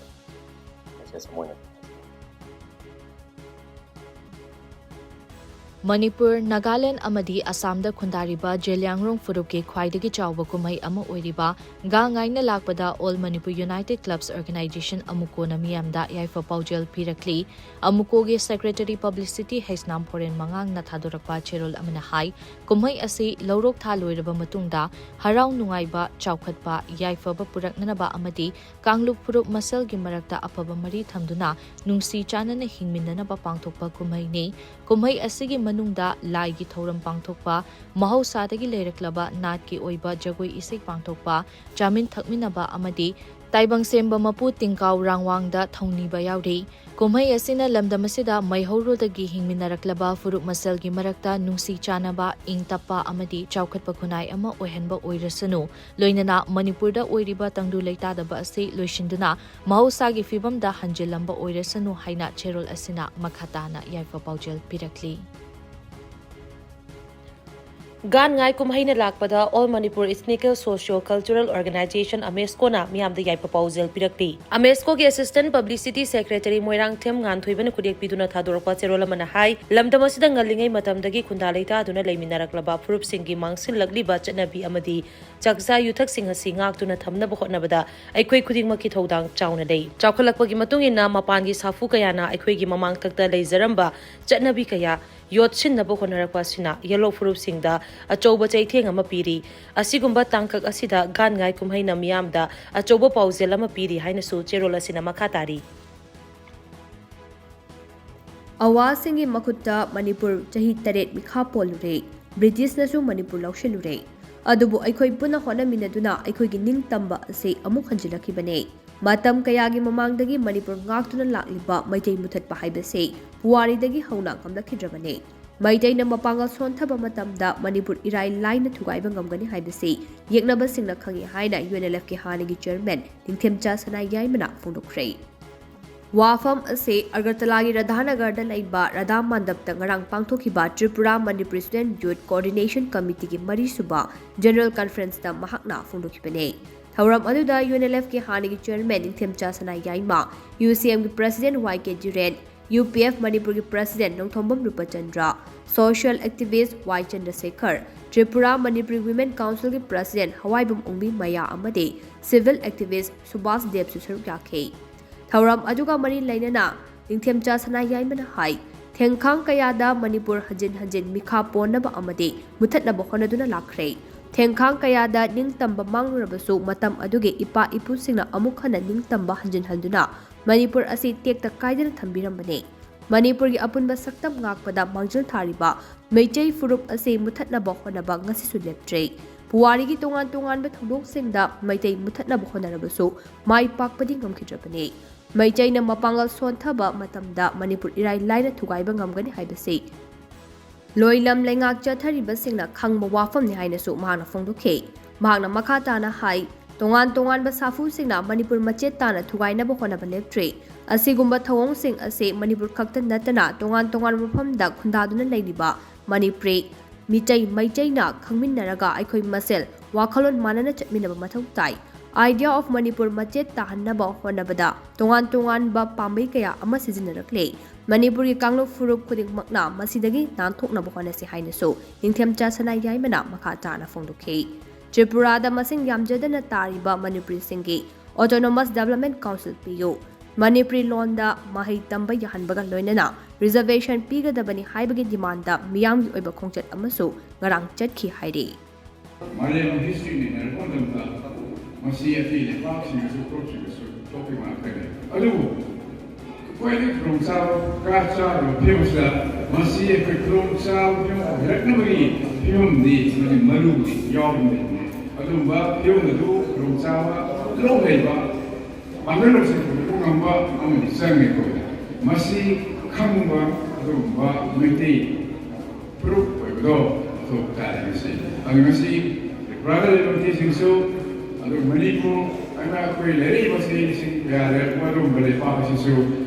message ꯑꯃ ꯑꯣꯏꯅ ꯃꯅꯤꯄꯨꯔ, ꯅꯥꯒꯥꯂꯦꯟꯗ ꯑꯃꯗꯤ ꯑꯁꯥꯝꯗ ꯈꯨꯟꯗꯥꯔꯤꯕ ꯖꯦꯂꯤꯌꯥꯡꯔꯣꯡ ꯐꯨꯔꯨꯞꯀꯤ ꯈ꯭ꯋꯥꯏꯗꯒꯤ ꯆꯥꯎꯕ ꯀꯨꯝꯍꯩ ꯑꯃ ꯑꯣꯏꯔꯤꯕ ꯒꯥꯡ ꯉꯥꯏꯅ ꯂꯥꯛꯄꯗ All Manipur United Clubs Organization, ꯑꯃꯨꯀꯣꯅ ꯃꯤꯌꯥꯝꯗ ꯌꯥꯏꯐ ꯄꯥꯎꯖꯦꯜ ꯄꯤꯔꯛꯂꯤ꯫ ꯑꯃꯨꯀꯣꯒꯤ Secretary Publicity ꯍꯩꯁꯅꯥꯝ ꯐꯣꯔꯦꯟ ꯃꯉꯥꯡꯅ ꯊꯥꯗꯣꯔꯛꯄ ꯆꯦꯔꯣꯜ ꯑꯃꯅ ꯍꯥꯏ, ꯀꯨꯝꯍꯩ ꯑꯁꯤ ꯂꯧꯔꯣꯛ ꯊꯥ ꯂꯣꯏꯔꯕ ꯃꯇꯨꯡꯗ ꯍꯔꯥꯎ ꯅꯨꯡꯉꯥꯏꯕ, ꯆꯥꯎꯈꯠꯄ, ꯌꯥꯏꯐꯕ ꯄꯨꯔꯛꯅꯅꯕ ꯑꯃꯗꯤ ꯀꯥꯡꯂꯨꯞ ꯐꯨꯔꯨꯞ ꯃꯁꯦꯜꯒꯤ ꯃꯔꯛꯇ ꯑꯐꯕ ꯃꯔꯤ ꯊꯝꯗꯨꯅ ꯅꯨꯡꯁꯤ ꯆꯥꯟꯅꯅ ꯍꯤꯡꯃꯤꯟꯅꯅꯕ ꯄꯥꯡꯊꯣꯛꯄ ꯀꯨꯝꯍꯩꯅꯤ꯫ ꯀꯨꯝꯍꯩ ꯑꯁꯤꯒꯤ ꯃꯅꯨꯡꯗ ꯂꯥꯏꯒꯤ ꯊꯧꯔꯝ ꯄꯥꯡꯊꯣꯛꯄ, ꯃꯍꯧꯁꯥꯗꯒꯤ ꯂꯩꯔꯛꯂꯕ ꯅꯥꯠꯀꯤ ꯑꯣꯏꯕ ꯖꯒꯣꯏ ꯏꯁꯩ ꯄꯥꯡꯊꯣꯛꯄ, ꯆꯥꯃꯤꯟ ꯊꯛꯃꯤꯟꯅꯕ ꯑꯃꯗꯤ ꯇꯥꯏꯕꯪ ꯁꯦꯝꯕ ꯃꯄꯨ ꯇꯤꯡꯀꯥꯎ ꯔꯥꯡꯋꯥꯡꯗ ꯊꯧꯅꯤꯕ ꯌꯥꯎꯔꯤ꯫ ꯀꯨꯝꯍꯩ ꯑꯁꯤꯅ ꯂꯝꯗꯝ ꯑꯁꯤꯗ ꯃꯩꯍꯧꯔꯣꯜꯗꯒꯤ ꯍꯤꯡꯃꯤꯟꯅꯔꯛꯂꯕ ꯐꯨꯔꯨꯞ ꯃꯁꯦꯜꯒꯤ ꯃꯔꯛꯇ ꯅꯨꯡꯁꯤ ꯆꯥꯟꯅꯕ, ꯏꯪ ꯇꯞꯄ ꯑꯃꯗꯤ ꯆꯥꯎꯈꯠꯄ ꯈꯨꯟꯅꯥꯏ ꯑꯃ ꯑꯣꯏꯍꯟꯕ ꯑꯣꯏꯔꯁꯅꯨ, ꯂꯣꯏꯅꯅ ꯃꯅꯤꯄꯨꯔꯗ ꯑꯣꯏꯔꯤꯕ ꯇꯪꯗꯨ ꯂꯩꯇꯥꯗꯕ ꯑꯁꯤ ꯂꯣꯏꯁꯤꯟꯗꯨꯅ ꯃꯍꯧꯁꯥꯒꯤ ꯐꯤꯕꯝꯗ ꯍꯟꯖꯤꯜꯂꯝꯕ ꯑꯣꯏꯔꯁꯅꯨ ꯍꯥꯏꯅ ꯆꯦꯔꯣꯜ ꯑꯁꯤꯅ ꯃꯈꯥ ꯇꯥꯅ ꯌꯥꯏꯐ ꯄꯥꯎꯖꯦꯜ ꯄꯤꯔꯛꯂꯤ꯫ ꯒꯥꯟ ꯉꯥꯏ ꯀꯨꯝꯍꯩꯅ ꯂꯥꯛꯄꯗ All Manipur Ethnical Socio Cultural Organization, ꯑꯃꯦꯁꯀꯣꯅ ꯃꯤꯌꯥꯝꯗ ꯌꯥꯏꯐ ꯄꯥꯎꯖꯦꯜ ꯄꯤꯔꯛꯂꯤ꯫ ꯑꯃꯦꯁꯀꯣꯒꯤ Assistant Publicity Secretary ꯃꯣꯏꯔꯥꯡꯊꯦꯝ ꯉꯥꯟꯊꯣꯏꯕꯅ ꯈꯨꯗꯦꯛ ꯄꯤꯗꯨꯅ ꯊꯥꯗꯣꯔꯛꯄ ꯆꯦꯔꯣꯜ ꯑꯃꯅ ꯍꯥꯏ, ꯂꯝꯗꯝ ꯑꯁꯤꯗ ꯉꯜꯂꯤꯉꯩ ꯃꯇꯝꯗꯒꯤ ꯈꯨꯟꯗꯥ ꯂꯩꯇꯥꯗꯨꯅ ꯂꯩꯃꯤꯟꯅꯔꯛꯂꯕ ꯐꯨꯔꯨꯞꯁꯤꯡꯒꯤ ꯃꯥꯡꯁꯤꯜꯂꯛꯂꯤꯕ ꯆꯠꯅꯕꯤ ꯑꯃꯗꯤ ꯆꯥꯛꯆꯥ ꯌꯨꯊꯛꯁꯤꯡ ꯑꯁꯤ ꯉꯥꯛꯇꯨꯅ ꯊꯝꯅꯕ ꯍꯣꯠꯅꯕꯗ ꯑꯩꯈꯣꯏ ꯈꯨꯗꯤꯡꯃꯛꯀꯤ ꯊꯧꯗꯥꯡ ꯆꯥꯎꯅ ꯂꯩ꯫ ꯆꯥꯎꯈꯠꯂꯛꯄꯒꯤ ꯃꯇꯨꯡ ꯏꯟꯅ ꯃꯄꯥꯟꯒꯤ ꯁꯥꯐꯨ ꯀꯌꯥꯅ ꯑꯩꯈꯣꯏꯒꯤ ꯃꯃꯥꯡꯊꯛꯇ ꯂꯩꯖꯔꯝꯕ ꯆꯠꯅꯕꯤ ꯀꯌꯥ ꯌꯣꯠꯁꯤꯟꯅꯕ ꯍꯣꯠꯅꯔꯛꯄ ꯑꯁꯤꯅ ꯌꯦꯜꯂꯣ ꯐꯨꯔꯨꯞꯁꯤꯡꯗ ꯑꯆꯧꯕ ꯆꯩꯊꯦꯡ ꯑꯃ ꯄꯤꯔꯤ꯫ ꯑꯁꯤꯒꯨꯝꯕ ꯇꯥꯡꯀꯛ ꯑꯁꯤꯗ ꯒꯥꯟ ꯉꯥꯏ ꯀꯨꯝꯍꯩꯅ ꯃꯤꯌꯥꯝꯗ ꯑꯆꯧꯕ ꯄꯥꯎꯖꯦꯜ ꯑꯃ ꯄꯤꯔꯤ ꯍꯥꯏꯅꯁꯨ ꯆꯦꯔꯣꯜ ꯑꯁꯤꯅ ꯃꯈꯥ ꯇꯥꯔꯤ꯫ ꯑꯋꯥꯁꯤꯡꯒꯤ ꯃꯈꯨꯠꯇ ꯃꯅꯤꯄꯨꯔ ꯆꯍꯤ ꯇꯔꯦꯠ ꯃꯤꯈꯥ ꯄꯣꯜꯂꯨꯔꯦ꯫ ꯕ꯭ꯔꯤꯇꯤꯁꯅꯁꯨ ꯃꯅꯤꯄꯨꯔ ꯂꯧꯁꯤꯜꯂꯨꯔꯦ꯫ ꯑꯗꯨꯕꯨ ꯑꯩꯈꯣꯏ ꯄꯨꯟꯅ ꯍꯣꯠꯅꯃꯤꯟꯅꯗꯨꯅ ꯑꯩꯈꯣꯏꯒꯤ ꯅꯤꯡꯇꯝꯕ ꯑꯁꯤ ꯑꯃꯨꯛ ꯍꯟꯖꯤꯜꯂꯛꯈꯤꯕꯅꯦ꯫ ꯃꯇꯝ ꯀꯌꯥꯒꯤ ꯃꯃꯥꯡꯗꯒꯤ ꯃꯅꯤꯄꯨꯔ ꯉꯥꯛꯇꯨꯅ ꯂꯥꯛꯂꯤꯕ ꯃꯩꯇꯩ ꯃꯨꯊꯠꯄ ꯍꯥꯏꯕꯁꯤ ꯄꯨꯋꯥꯔꯤꯗꯒꯤ ꯍꯧꯅ ꯉꯝꯂꯛꯈꯤꯗ꯭ꯔꯕꯅꯦ꯫ ꯃꯩꯇꯩꯅ ꯃꯄꯥꯡꯒꯜ ꯁꯣꯟꯊꯕ ꯃꯇꯝꯗ ꯃꯅꯤꯄꯨꯔ ꯏꯔꯥꯏ ꯂꯥꯏꯅ ꯊꯨꯒꯥꯏꯕ ꯉꯝꯒꯅꯤ ꯍꯥꯏꯕꯁꯤ ꯌꯦꯛꯅꯕꯁꯤꯡꯅ ꯈꯪꯏ ꯍꯥꯏꯅ UNLFꯀꯤ ꯍꯥꯟꯅꯒꯤ ꯆꯤꯌꯔꯃꯦꯟ ꯅꯤꯡꯊꯦꯝꯆꯥ ꯁꯅꯥ ꯌꯥꯏꯃꯅ ꯐꯣꯡꯗꯣꯛꯈ꯭ꯔꯦ꯫ ꯋꯥꯐꯝ ꯑꯁꯤ ꯑꯒꯔꯇꯂꯥꯒꯤ ꯔꯥꯙꯥꯅꯒꯔꯗ ꯂꯩꯕ ꯔꯥꯙꯥ ꯃꯟꯗꯞꯇ ꯉꯔꯥꯡ ꯄꯥꯡꯊꯣꯛꯈꯤꯕ Tripura Manipuri Student Youth Coordination Committeeꯒꯤ ꯃꯔꯤꯁꯨꯕ General Conferenceꯇ ꯃꯍꯥꯛꯅ ꯐꯣꯡꯗꯣꯛꯈꯤꯕꯅꯤ꯫ ꯊꯧꯔꯝ ꯑꯗꯨꯗ UNLFꯀꯤ ꯍꯥꯟꯅꯒꯤ ꯆꯤꯌꯔꯃꯦꯟ ꯅꯤꯡꯊꯦꯝꯆꯥ ꯁꯅꯥ ꯌꯥꯏꯃ, UCMꯒꯤ President ꯋꯥꯏ ꯀꯦ ꯖꯤꯔꯦꯟ, UPF ꯃꯅꯤꯄꯨꯔꯒꯤ President ꯅꯣꯡꯊꯣꯝꯕꯝ ꯔꯨꯄꯆꯟꯗ꯭ꯔ, Social Activist ꯋꯥꯏ ꯆꯟꯗ꯭ꯔꯁꯦꯈꯔ, ꯇ꯭ꯔꯤꯄꯨꯔꯥ ꯃꯅꯤꯄꯨꯔꯤ Women Councilꯒꯤ President ꯍꯋꯥꯏꯕꯝ ꯑꯣꯡꯕꯤ ꯃꯌꯥ ꯑꯃꯗꯤ Civil Activist ꯁꯨꯕꯥꯁ ꯗꯦꯕꯁꯨ ꯁꯔꯨꯛ ꯌꯥꯈꯤ꯫ ꯊꯧꯔꯝ ꯑꯗꯨꯒ ꯃꯔꯤ ꯂꯩꯅꯅ ꯅꯤꯡꯊꯦꯝꯆꯥ ꯁꯅꯥ ꯌꯥꯏꯃꯅ ꯍꯥꯏ, ꯊꯦꯡꯈꯥꯡ ꯀꯌꯥꯗ ꯃꯅꯤꯄꯨꯔ ꯍꯟꯖꯤꯟ ꯍꯟꯖꯤꯟ ꯃꯤꯈꯥ ꯄꯣꯟꯅꯕ ꯑꯃꯗꯤ ꯃꯨꯊꯠꯅꯕ ꯍꯣꯠꯅꯗꯨꯅ ꯂꯥꯛꯈ꯭ꯔꯦ꯫ ꯊꯦꯡꯈꯥꯡ ꯀꯌꯥꯗ ꯅꯤꯡꯇꯝꯕ ꯃꯥꯡꯂꯨꯔꯕꯁꯨ ꯃꯇꯝ ꯑꯗꯨꯒꯤ ꯏꯄꯥ ꯏꯄꯨꯁꯤꯡꯅ ꯑꯃꯨꯛ ꯍꯟꯅ ꯅꯤꯡꯇꯝꯕ ꯍꯟꯖꯤꯟꯍꯟꯗꯨꯅ ꯃꯅꯤꯄꯨꯔ ꯑꯁꯤ ꯇꯦꯛꯇ ꯀꯥꯏꯗꯅ ꯊꯝꯕꯤꯔꯝꯕꯅꯤ꯫ ꯃꯅꯤꯄꯨꯔꯒꯤ ꯑꯄꯨꯟꯕ ꯁꯛꯇꯝ ꯉꯥꯛꯄꯗ ꯃꯥꯡꯖꯤꯜ ꯊꯥꯔꯤꯕ ꯃꯩꯇꯩ ꯐꯨꯔꯨꯞ ꯑꯁꯤ ꯃꯨꯊꯠꯅꯕ ꯍꯣꯠꯅꯕ ꯉꯁꯤꯁꯨ ꯂꯦꯞꯇ꯭ꯔꯤ꯫ ꯄꯨꯋꯥꯔꯤꯒꯤ ꯇꯣꯉꯥꯟ ꯇꯣꯉꯥꯟꯕ ꯊꯧꯗꯣꯛꯁꯤꯡꯗ ꯃꯩꯇꯩ ꯃꯨꯊꯠꯅꯕ ꯍꯣꯠꯅꯔꯕꯁꯨ ꯃꯥꯏ ꯄꯥꯛꯄꯗꯤ ꯉꯝꯈꯤꯗ꯭ꯔꯕꯅꯤ꯫ ꯃꯩꯇꯩꯅ ꯃꯄꯥꯡꯒꯜ ꯁꯣꯟꯊꯕ ꯃꯇꯝꯗ ꯃꯅꯤꯄꯨꯔ ꯏꯔꯥꯏ ꯂꯥꯏꯅ ꯊꯨꯒꯥꯏꯕ ꯉꯝꯒꯅꯤ ꯍꯥꯏꯕꯁꯤ ꯂꯣꯏꯂꯝ ꯂꯩꯉꯥꯛ ꯆꯠꯊꯔꯤꯕꯁꯤꯡꯅ ꯈꯪꯕ ꯋꯥꯐꯝꯅꯤ ꯍꯥꯏꯅꯁꯨ ꯃꯍꯥꯛꯅ ꯐꯣꯡꯗꯣꯛꯈꯤ꯫ ꯃꯍꯥꯛꯅ ꯃꯈꯥ ꯇꯥꯅ ꯍꯥꯏ, ꯇꯣꯉꯥꯟ ꯇꯣꯉꯥꯟꯕ ꯁꯥꯐꯨꯁꯤꯡꯅ ꯃꯅꯤꯄꯨꯔ ꯃꯆꯦꯠ ꯇꯥꯅ ꯊꯨꯒꯥꯏꯅꯕ ꯍꯣꯠꯅꯕ ꯂꯦꯞꯇ꯭ꯔꯤ꯫ ꯑꯁꯤꯒꯨꯝꯕ ꯊꯧꯑꯣꯡꯁꯤꯡ ꯑꯁꯤ ꯃꯅꯤꯄꯨꯔ ꯈꯛꯇ ꯅꯠꯇꯅ ꯇꯣꯉꯥꯟ ꯇꯣꯉꯥꯟꯕ ꯃꯐꯝꯗ ꯈꯨꯟꯗꯥꯗꯨꯅ ꯂꯩꯔꯤꯕ ꯃꯅꯤꯄꯨꯔꯤ ꯃꯤꯇꯩ ꯃꯩꯇꯩꯅ ꯈꯪꯃꯤꯟꯅꯔꯒ ꯑꯩꯈꯣꯏ ꯃꯁꯦꯜ ꯋꯥꯈꯜꯂꯣꯟ ꯃꯥꯟꯅꯅ ꯆꯠꯃꯤꯟꯅꯕ ꯃꯊꯧ ꯇꯥꯏ꯫ Idea of ꯃꯅꯤꯄꯨꯔ ꯃꯆꯦꯠ ꯇꯥꯍꯟꯅꯕ ꯍꯣꯠꯅꯕꯗ ꯇꯣꯉꯥꯟ ꯇꯣꯉꯥꯟꯕ ꯄꯥꯝꯕꯩ ꯀꯌꯥ ꯑꯃ ꯁꯤꯖꯤꯟꯅꯔꯛꯂꯦ꯫ ꯃꯅꯤꯄꯨꯔꯒꯤ ꯀꯥꯡꯂꯨꯞ ꯐꯨꯔꯨꯞ ꯈꯨꯗꯤꯡꯃꯛꯅ ꯃꯁꯤꯗꯒꯤ ꯅꯥꯟꯊꯣꯛꯅꯕ ꯍꯣꯠꯅꯁꯤ ꯍꯥꯏꯅꯁꯨ ꯅꯤꯡꯊꯦꯝꯆꯥ ꯁꯅꯥ ꯌꯥꯏꯃꯅ ꯃꯈꯥ ꯇꯥꯅ ꯐꯣꯡꯗꯣꯛꯈꯤ꯫ ꯇ꯭ꯔꯤꯄꯨꯔꯥꯗ ꯃꯁꯤꯡ ꯌꯥꯝꯖꯗꯅ ꯇꯥꯔꯤꯕ ꯃꯅꯤꯄꯨꯔꯤꯁꯤꯡꯒꯤ Autonomous Development Council ꯄꯤꯌꯨ, ꯃꯅꯤꯄꯨꯔꯤ ꯂꯣꯟꯗ ꯃꯍꯩ ꯇꯝꯕ ꯌꯥꯍꯟꯕꯒ ꯂꯣꯏꯅꯅ reservation ꯄꯤꯒꯗꯕꯅꯤ ꯍꯥꯏꯕꯒꯤ demandꯗ ꯃꯤꯌꯥꯝꯒꯤ ꯑꯣꯏꯕ ꯈꯣꯡꯆꯠ ꯑꯃꯁꯨ ꯉꯔꯥꯡ ꯆꯠꯈꯤ ꯍꯥꯏꯔꯤ꯫ ꯃꯥꯂꯦꯝ ꯍꯤꯁꯇ꯭ꯔꯤ ꯅꯩꯅꯔꯛꯄ ꯃꯇꯝꯗ ꯃꯁꯤ ꯑꯇꯩ ꯂꯩꯕꯥꯛꯁꯤꯡꯗꯁꯨ ꯐꯨꯔꯨꯞꯁꯤꯡꯗꯁꯨ ꯊꯣꯛꯈꯤꯕ ꯉꯥꯛꯇꯅꯤ꯫ ꯑꯗꯨꯕꯨ ꯈ꯭ꯋꯥꯏꯗꯒꯤ ꯈꯨꯗꯣꯡꯆꯥꯕ ꯀꯥ ꯆꯥꯔꯕ ꯐꯤꯕꯝꯁꯤꯗ ꯃꯁꯤ ꯑꯩꯈꯣꯏ ꯈꯨꯗꯣꯡꯆꯥꯕ ꯐꯤꯕꯝ ꯑꯣꯏꯔꯛꯅꯕꯒꯤ ꯐꯤꯕꯝꯗꯤ ꯃꯗꯨ ꯃꯔꯨꯗꯤ ꯌꯥꯎꯔꯤꯕꯅꯤ꯫ ꯑꯗꯨꯒꯨꯝꯕ ꯐꯤꯕꯝ ꯑꯗꯨ ꯈꯨꯗꯣꯡꯆꯥꯕ ꯂꯧꯅꯩꯕ ꯄꯥꯡꯒꯜ ꯂꯧꯁꯤꯡ ꯄꯨꯊꯣꯛꯄ ꯉꯝꯕ ꯑꯃꯗꯤ ꯆꯪꯉꯦ ꯑꯩꯈꯣꯏꯗ꯫ ꯃꯁꯤ ꯈꯪꯕ ꯑꯗꯨꯒꯨꯝꯕ ꯃꯩꯇꯩ ꯐꯨꯔꯨꯞ ꯑꯣꯏꯕꯗꯣ ꯃꯊꯧ ꯇꯥꯏ ꯉꯁꯤ꯫ ꯑꯗꯨ ꯉꯁꯤ ꯇ꯭ꯔꯤꯄꯨꯔꯥꯗ ꯂꯩꯕ ꯃꯩꯇꯩꯁꯤꯡꯁꯨ, ꯑꯗꯨ ꯃꯅꯤꯄꯨꯔ ꯑꯩꯅ ꯑꯩꯈꯣꯏ ꯂꯩꯔꯛꯏꯕ ꯆꯍꯤꯁꯤꯡ ꯀꯌꯥ ꯂꯩꯔꯛꯄ ꯑꯗꯨꯒꯨꯝꯕ ꯂꯩꯄꯥꯛ ꯑꯁꯤꯁꯨ,